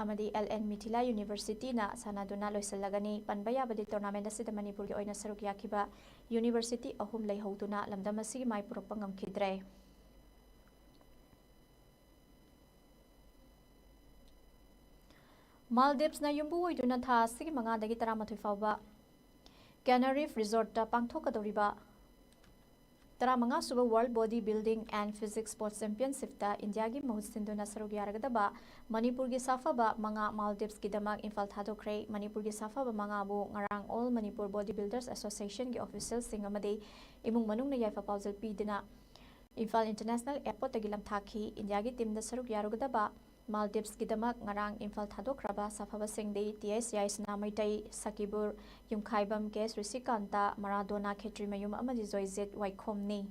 ꯑꯃꯗꯤ ꯑꯦꯜ ꯑꯦꯟ ꯃꯤꯊꯤꯂꯥ ꯌꯨꯅꯤꯚꯔꯁꯤꯇꯤꯅ ꯁꯥꯟꯅꯗꯨꯅ ꯂꯣꯏꯁꯤꯜꯂꯒꯅꯤ꯫ ꯄꯟꯕ ꯌꯥꯕꯗꯤ, ꯇꯣꯔꯅꯥꯃꯦꯟ ꯑꯁꯤꯗ ꯃꯅꯤꯄꯨꯔꯒꯤ ꯑꯣꯏꯅ ꯁꯔꯨꯛ ꯌꯥꯈꯤꯕ ꯌꯨꯅꯤꯚꯔꯁꯤꯇꯤ ꯑꯍꯨꯝ ꯂꯩꯍꯧꯗꯨꯅ ꯂꯝꯗꯝ ꯑꯁꯤꯒꯤ ꯃꯥꯏ ꯄꯨꯔꯛꯄ ꯉꯝꯈꯤꯗ꯭ꯔꯦ꯫ ꯃꯥꯜꯗꯤꯞꯁꯅ ꯌꯨꯝꯕꯨ ꯑꯣꯏꯗꯨꯅ ꯊꯥ ꯑꯁꯤꯒꯤ ꯃꯉꯥꯗꯒꯤ ꯇꯔꯥꯃꯥꯊꯣꯏ ꯐꯥꯎꯕ ꯀꯦꯅꯔꯤꯐ ꯔꯤꯖꯣꯔꯠꯇ ꯄꯥꯡꯊꯣꯛꯀꯗꯧꯔꯤꯕ ꯇꯔꯥꯃꯉꯥ ꯁꯨꯕ World Body Building and Physique Sports Championshipꯇ ꯏꯟꯗꯤꯌꯥꯒꯤ ꯃꯍꯨꯠ ꯁꯤꯟꯗꯨꯅ ꯁꯔꯨꯛ ꯌꯥꯔꯒꯗꯕ ꯃꯅꯤꯄꯨꯔꯒꯤ ꯁꯥꯐꯕ ꯃꯉꯥ ꯃꯥꯜꯗꯤꯞꯁꯀꯤꯗꯃꯛ ꯏꯝꯐꯥꯜ ꯊꯥꯗꯣꯛꯈ꯭ꯔꯦ꯫ ꯃꯅꯤꯄꯨꯔꯒꯤ ꯁꯥꯐꯕ ꯃꯉꯥꯕꯨ ꯉꯔꯥꯡ All Manipur Body Builders Associationꯒꯤ officialꯁꯤꯡ ꯑꯃꯗꯤ ꯏꯃꯨꯡ ꯃꯅꯨꯡꯅ ꯌꯥꯏꯐ ꯄꯥꯎꯖꯦꯜ ꯄꯤꯗꯨꯅ ꯏꯝꯐꯥꯜ International Airportꯇꯒꯤ ꯂꯝꯊꯥꯈꯤ꯫ ꯏꯟꯗꯤꯌꯥꯒꯤ ꯇꯤꯝꯗ ꯁꯔꯨꯛ ꯌꯥꯔꯨꯒꯗꯕ ꯃꯥꯜꯗꯤꯞꯁꯀꯤꯗꯃꯛ ꯉꯔꯥꯡ ꯏꯝꯐꯥꯜ ꯊꯥꯗꯣꯛꯈ꯭ꯔꯕ ꯁꯥꯐꯕꯁꯤꯡꯗꯤ ꯇꯤ ꯑꯦꯁ ꯌꯥꯏꯁꯅꯥ ꯃꯩꯇꯩ, ꯁꯀꯤꯕꯨꯔ ꯌꯨꯝꯈꯥꯏꯕꯝ, ꯀꯦ ꯑꯦꯁ ꯔꯤꯁꯤꯀꯥꯟꯇ, ꯃꯔꯥꯗꯣꯅꯥ ꯈꯦꯇ꯭ꯔꯤꯃꯌꯨꯝ ꯑꯃꯗꯤ ꯖꯣꯏꯖꯤꯠ ꯋꯥꯏꯈꯣꯝꯅꯤ꯫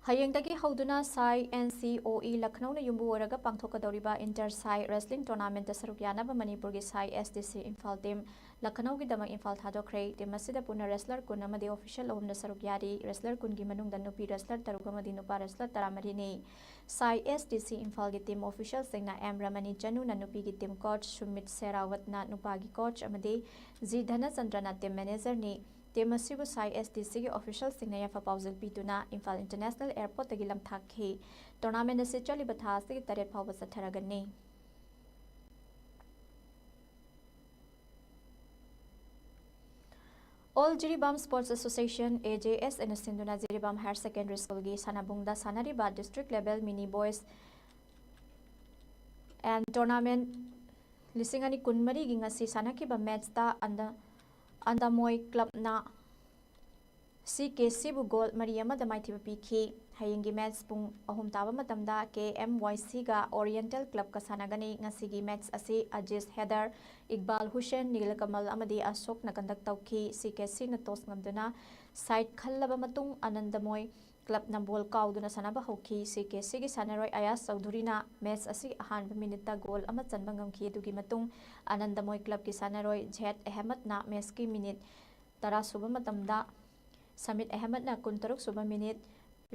ꯍꯌꯦꯡꯗꯒꯤ ꯍꯧꯗꯨꯅ ꯁꯥꯏ ꯑꯦꯟ ꯁꯤ ꯑꯣ ꯏ ꯂꯈꯅꯧꯅ ꯌꯨꯝꯕꯨ ꯑꯣꯏꯔꯒ ꯄꯥꯡꯊꯣꯛꯀꯗꯧꯔꯤꯕ Inter Sai Wrestling Tournamentꯇ ꯁꯔꯨꯛ ꯌꯥꯅꯕ ꯃꯅꯤꯄꯨꯔꯒꯤ ꯁꯥꯏ ꯑꯦꯁ ꯗꯤ ꯁꯤ ꯏꯝꯐꯥꯜ ꯇꯤꯝ ꯂꯈꯅꯧꯒꯤꯗꯃꯛ ꯏꯝꯐꯥꯜ ꯊꯥꯗꯣꯛꯈ꯭ꯔꯦ꯫ ꯇꯤꯝ ꯑꯁꯤꯗ ꯄꯨꯟꯅ wrestler ꯀꯨꯟ ꯑꯃꯗꯤ official ꯑꯍꯨꯝꯅ ꯁꯔꯨꯛ ꯌꯥꯔꯤ꯫ Wrestler ꯀꯨꯟꯒꯤ ꯃꯅꯨꯡꯗ ꯅꯨꯄꯤ wrestler ꯇꯔꯨꯛ ꯑꯃꯗꯤ ꯅꯨꯄꯥ wrestler ꯇꯔꯥꯃꯔꯤꯅꯤ꯫ ꯁꯥꯏ ꯑꯦꯁ ꯗꯤ ꯁꯤ ꯏꯝꯐꯥꯜꯒꯤ ꯇꯤꯝ officialꯁꯤꯡꯅ ꯑꯦꯝ ꯔꯃꯅꯤ ꯆꯅꯨꯅ ꯅꯨꯄꯤꯒꯤ ꯇꯤꯝ coach, ꯁꯨꯃꯤꯠ ꯁꯦꯔꯥꯋꯠꯅ ꯅꯨꯄꯥꯒꯤ coach ꯑꯃꯗꯤ ꯖꯤ ꯙꯅꯆꯟꯗ꯭ꯔꯅ ꯇꯤꯝ managerꯅꯤ꯫ ꯇꯤꯝ ꯑꯁꯤꯕꯨ ꯁꯥꯏ ꯑꯦꯁ ꯗꯤ ꯁꯤꯒꯤ officialꯁꯤꯡꯅ ꯌꯥꯏꯐ ꯄꯥꯎꯖꯦꯜ ꯄꯤꯗꯨꯅ ꯏꯝꯐꯥꯜ International Airportꯇꯒꯤ ꯂꯝꯊꯥꯈꯤ꯫ Tournament ꯑꯁꯤ ꯆꯠꯂꯤꯕ ꯊꯥ ꯑꯁꯤꯒꯤ ꯇꯔꯦꯠ ꯐꯥꯎꯕ ꯆꯠꯊꯔꯒꯅꯤ꯫ All Jiribam Sports Association, A J S, ꯑꯦꯅ ꯁꯤꯟꯗꯨꯅ ꯖꯤꯔꯤꯕꯥꯝ Higher Secondary Schoolꯒꯤ ꯁꯥꯟꯅꯕꯨꯡꯗ ꯁꯥꯟꯅꯔꯤꯕ District Level Mini Boys and Tournament ꯂꯤꯁꯤꯡ ꯑꯅꯤ ꯀꯨꯟꯃꯔꯤꯒꯤ ꯉꯁꯤ ꯁꯥꯟꯅꯈꯤꯕ matchꯇ ꯑꯟꯗ-, ꯑꯟꯗꯃꯣꯏ clubꯅ ꯁꯤ ꯀꯦ ꯁꯤꯕꯨ goal ꯃꯔꯤ ꯑꯃꯗ ꯃꯥꯏꯊꯤꯕ ꯄꯤꯈꯤ꯫ ꯍꯌꯦꯡꯒꯤ match ꯄꯨꯡ ꯑꯍꯨꯝ ꯇꯥꯕ ꯃꯇꯝꯗ ꯀꯦ ꯑꯦꯝ ꯋꯥꯏ ꯁꯤꯒ Oriental Clubꯀ ꯁꯥꯟꯅꯒꯅꯤ꯫ ꯉꯁꯤꯒꯤ match ꯑꯁꯤ ꯑꯖꯤꯖ ꯍꯦꯗꯔ, ꯏꯛꯕꯥꯜ ꯍꯨꯁꯦꯟ, ꯅꯤꯂꯀꯃꯜ ꯑꯃꯗꯤ ꯑꯁꯣꯛꯅ conduct ꯇꯧꯈꯤ꯫ ꯁꯤ ꯀꯦ ꯁꯤꯅ toss ꯉꯝꯗꯨꯅ side ꯈꯜꯂꯕ ꯃꯇꯨꯡ ꯑꯅꯟꯗꯃꯣꯏ ꯀ꯭ꯂꯕꯅ ꯕꯣꯜ ꯀꯥꯎꯗꯨꯅ ꯁꯥꯟꯅꯕ ꯍꯧꯈꯤ꯫ ꯁꯤ ꯀꯦ ꯁꯤꯒꯤ ꯁꯥꯟꯅꯔꯣꯏ ꯑꯌꯥꯁ ꯆꯧꯙꯨꯔꯤꯅ ꯃꯦꯆ ꯑꯁꯤ ꯑꯍꯥꯟꯕ ꯃꯤꯅꯤꯠꯇ ꯒꯣꯜ ꯑꯃ ꯆꯟꯕ ꯉꯝꯈꯤ꯫ ꯑꯗꯨꯒꯤ ꯃꯇꯨꯡ ꯑꯅꯟꯗꯃꯣꯏ ꯀ꯭ꯂꯕꯀꯤ ꯁꯥꯟꯅꯔꯣꯏ ꯖꯦꯠ ꯑꯍꯃꯗꯅ ꯃꯦꯆꯀꯤ ꯃꯤꯅꯤꯠ ꯇꯔꯥ ꯁꯨꯕ ꯃꯇꯝꯗ, ꯁꯃꯤꯠ ꯑꯍꯃꯗꯅ ꯀꯨꯟꯇꯔꯨꯛ ꯁꯨꯕ ꯃꯤꯅꯤꯠ,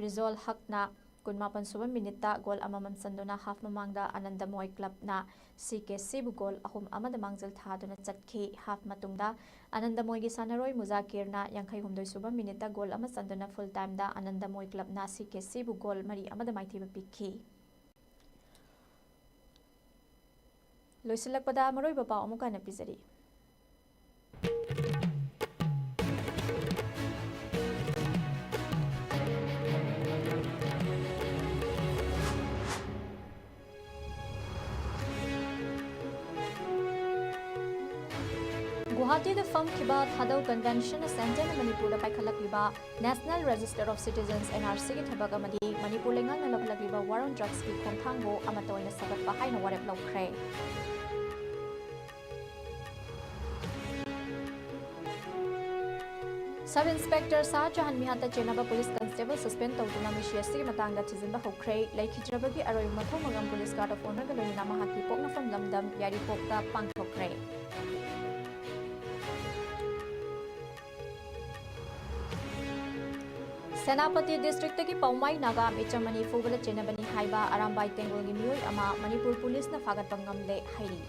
ꯔꯤꯖꯣꯜ ꯍꯛꯅ ꯀꯨꯟꯃꯥꯄꯟ ꯁꯨꯕ ꯃꯤꯅꯤꯠꯇ ꯒꯣꯜ ꯑꯃꯃꯝ ꯆꯟꯗꯨꯅ ꯍꯥꯐ ꯃꯃꯥꯡꯗ ꯑꯅꯟꯗꯃꯣꯏ ꯀ꯭ꯂꯕꯅ ꯁꯤ ꯀꯦ ꯁꯤꯕꯨ ꯒꯣꯜ ꯑꯍꯨꯝ ꯑꯃꯗ ꯃꯥꯡꯖꯤꯜ ꯊꯥꯗꯨꯅ ꯆꯠꯈꯤ꯫ ꯍꯥꯐ ꯃꯇꯨꯡꯗ ꯑꯅꯟꯗꯃꯣꯏꯒꯤ ꯁꯥꯟꯅꯔꯣꯏ ꯃꯨꯖꯥꯀꯤꯔꯅ ꯌꯥꯡꯈꯩ ꯍꯨꯝꯗꯣꯏ ꯁꯨꯕ ꯃꯤꯅꯤꯠꯇ ꯒꯣꯜ ꯑꯃ ꯆꯟꯗꯨꯅ ꯐꯨꯜ ꯇꯥꯏꯝꯗ ꯑꯅꯟꯗꯃꯣꯏ ꯀ꯭ꯂꯕꯅ ꯁꯤ ꯀꯦ ꯁꯤꯕꯨ ꯒꯣꯜ ꯃꯔꯤ ꯑꯃꯗ ꯃꯥꯏꯊꯤꯕ ꯄꯤꯈꯤ꯫ ꯂꯣꯏꯁꯤꯜꯂꯛꯄꯗ ꯃꯔꯨꯑꯣꯏꯕ ꯄꯥꯎ ꯑꯃꯨꯛ ꯍꯟꯅ ꯄꯤꯖꯔꯤ꯫ ꯒꯨꯋꯥꯍꯥꯇꯤꯗ ꯐꯝꯈꯤꯕ ꯊꯥꯗꯧ ꯀꯟꯚꯦꯟꯁꯟ ꯁꯦꯟꯇꯔꯅ ꯃꯅꯤꯄꯨꯔꯗ ꯄꯥꯏꯈꯠꯂꯛꯂꯤꯕ National Register of Citizens, N R C ꯒꯤ ꯊꯕꯛ ꯑꯃꯗꯤ ꯃꯅꯤꯄꯨꯔ ꯂꯩꯉꯥꯛꯅ ꯂꯧꯈꯠꯂꯛꯂꯤꯕ War on Drugs ꯀꯤ ꯈꯣꯡꯊꯥꯡꯕꯨ ꯑꯃꯠꯇ ꯑꯣꯏꯅ ꯁꯧꯒꯠꯄ ꯍꯥꯏꯅ ꯋꯥꯔꯦꯞ ꯂꯧꯈ꯭ꯔꯦ꯫ ꯁꯕ ꯏꯟꯁꯄꯦꯛꯇꯔ ꯁꯥꯍ ꯖꯍꯥꯟ ꯃꯤꯍꯥꯠꯇ ꯆꯦꯟꯅꯕ ꯄꯨꯂꯤꯁ ꯀꯟꯁꯇꯦꯕꯜ ꯁꯁꯄꯦꯟ ꯇꯧꯗꯨꯅ ꯃꯤꯁꯤ ꯑꯁꯤꯒꯤ ꯃꯇꯥꯡꯗ ꯊꯤꯖꯤꯟꯕ ꯍꯧꯈ꯭ꯔꯦ꯫ ꯂꯩꯈꯤꯗ꯭ꯔꯕꯒꯤ ꯑꯔꯣꯏꯕ ꯃꯊꯧ ꯃꯉꯝ ꯄꯨꯂꯤꯁ ꯒꯥꯔꯗ ꯑꯣꯐ ꯑꯣꯅꯔꯒ ꯂꯣꯏꯅꯅ ꯃꯍꯥꯛꯀꯤ ꯄꯣꯛꯅꯐꯝ ꯂꯝꯗꯝ ꯌꯥꯏꯔꯤꯄꯣꯛꯇ ꯄꯥꯡꯊꯣꯛꯈ꯭ꯔꯦ꯫ ꯁꯦꯅꯥꯄꯇꯤ ꯗꯤꯁꯇ꯭ꯔꯤꯛꯇꯒꯤ ꯄꯥꯎꯃꯥꯏ ꯅꯥꯒꯥ ꯃꯤꯆꯝ ꯑꯅꯤ ꯐꯨꯕꯗ ꯆꯦꯟꯅꯕꯅꯤ ꯍꯥꯏꯕ ꯑꯔꯥꯝꯕꯥꯏ ꯇꯦꯡꯒꯣꯜꯒꯤ ꯃꯤꯑꯣꯏ ꯑꯃ ꯃꯅꯤꯄꯨꯔ ꯄꯨꯂꯤꯁꯅ ꯐꯥꯒꯠꯄ ꯉꯝꯂꯦ ꯍꯥꯏꯔꯤ꯫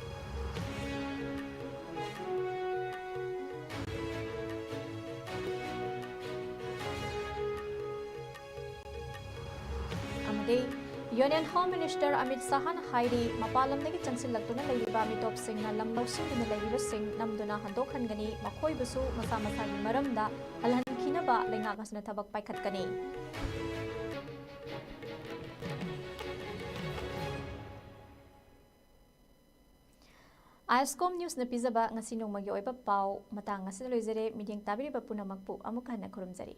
ꯑꯃꯗꯤ ꯌꯨꯅꯤꯌꯟ ꯍꯣꯝ ꯃꯤꯅꯤꯁꯇꯔ ꯑꯃꯤꯠ ꯁꯥꯍꯅ ꯍꯥꯏꯔꯤ, ꯃꯄꯥꯟ ꯂꯝꯗꯒꯤ ꯆꯪꯁꯤꯜꯂꯛꯇꯨꯅ ꯂꯩꯔꯤꯕ ꯃꯤꯇꯣꯞꯁꯤꯡꯅ ꯂꯝ ꯂꯧꯁꯤꯟꯗꯨꯅ ꯂꯩꯔꯤꯕꯁꯤꯡ ꯅꯝꯗꯨꯅ ꯍꯟꯗꯣꯛꯍꯟꯒꯅꯤ, ꯃꯈꯣꯏꯕꯨꯁꯨ ꯃꯁꯥ ꯃꯁꯥꯒꯤ ꯃꯔꯝꯗ ꯍꯜꯍꯟꯈꯤꯅꯕ ꯂꯩꯉꯥꯛ ꯑꯁꯤꯅ ꯊꯕꯛ ꯄꯥꯏꯈꯠꯀꯅꯤ꯫ ꯑꯥꯏꯁꯀꯣꯝ ꯅ꯭ꯌꯨꯁꯅ ꯄꯤꯖꯕ ꯉꯁꯤ ꯅꯣꯡꯃꯒꯤ ꯑꯣꯏꯕ ꯄꯥꯎ ꯃꯇꯥꯡ ꯑꯁꯤꯗ ꯂꯣꯏꯖꯔꯦ꯫ ꯃꯤꯠꯌꯦꯡ ꯇꯥꯕꯤꯔꯤꯕ ꯄꯨꯝꯅꯃꯛꯄꯨ ꯑꯃꯨꯛ ꯍꯟꯅ ꯈꯨꯔꯨꯝꯖꯔꯤ꯫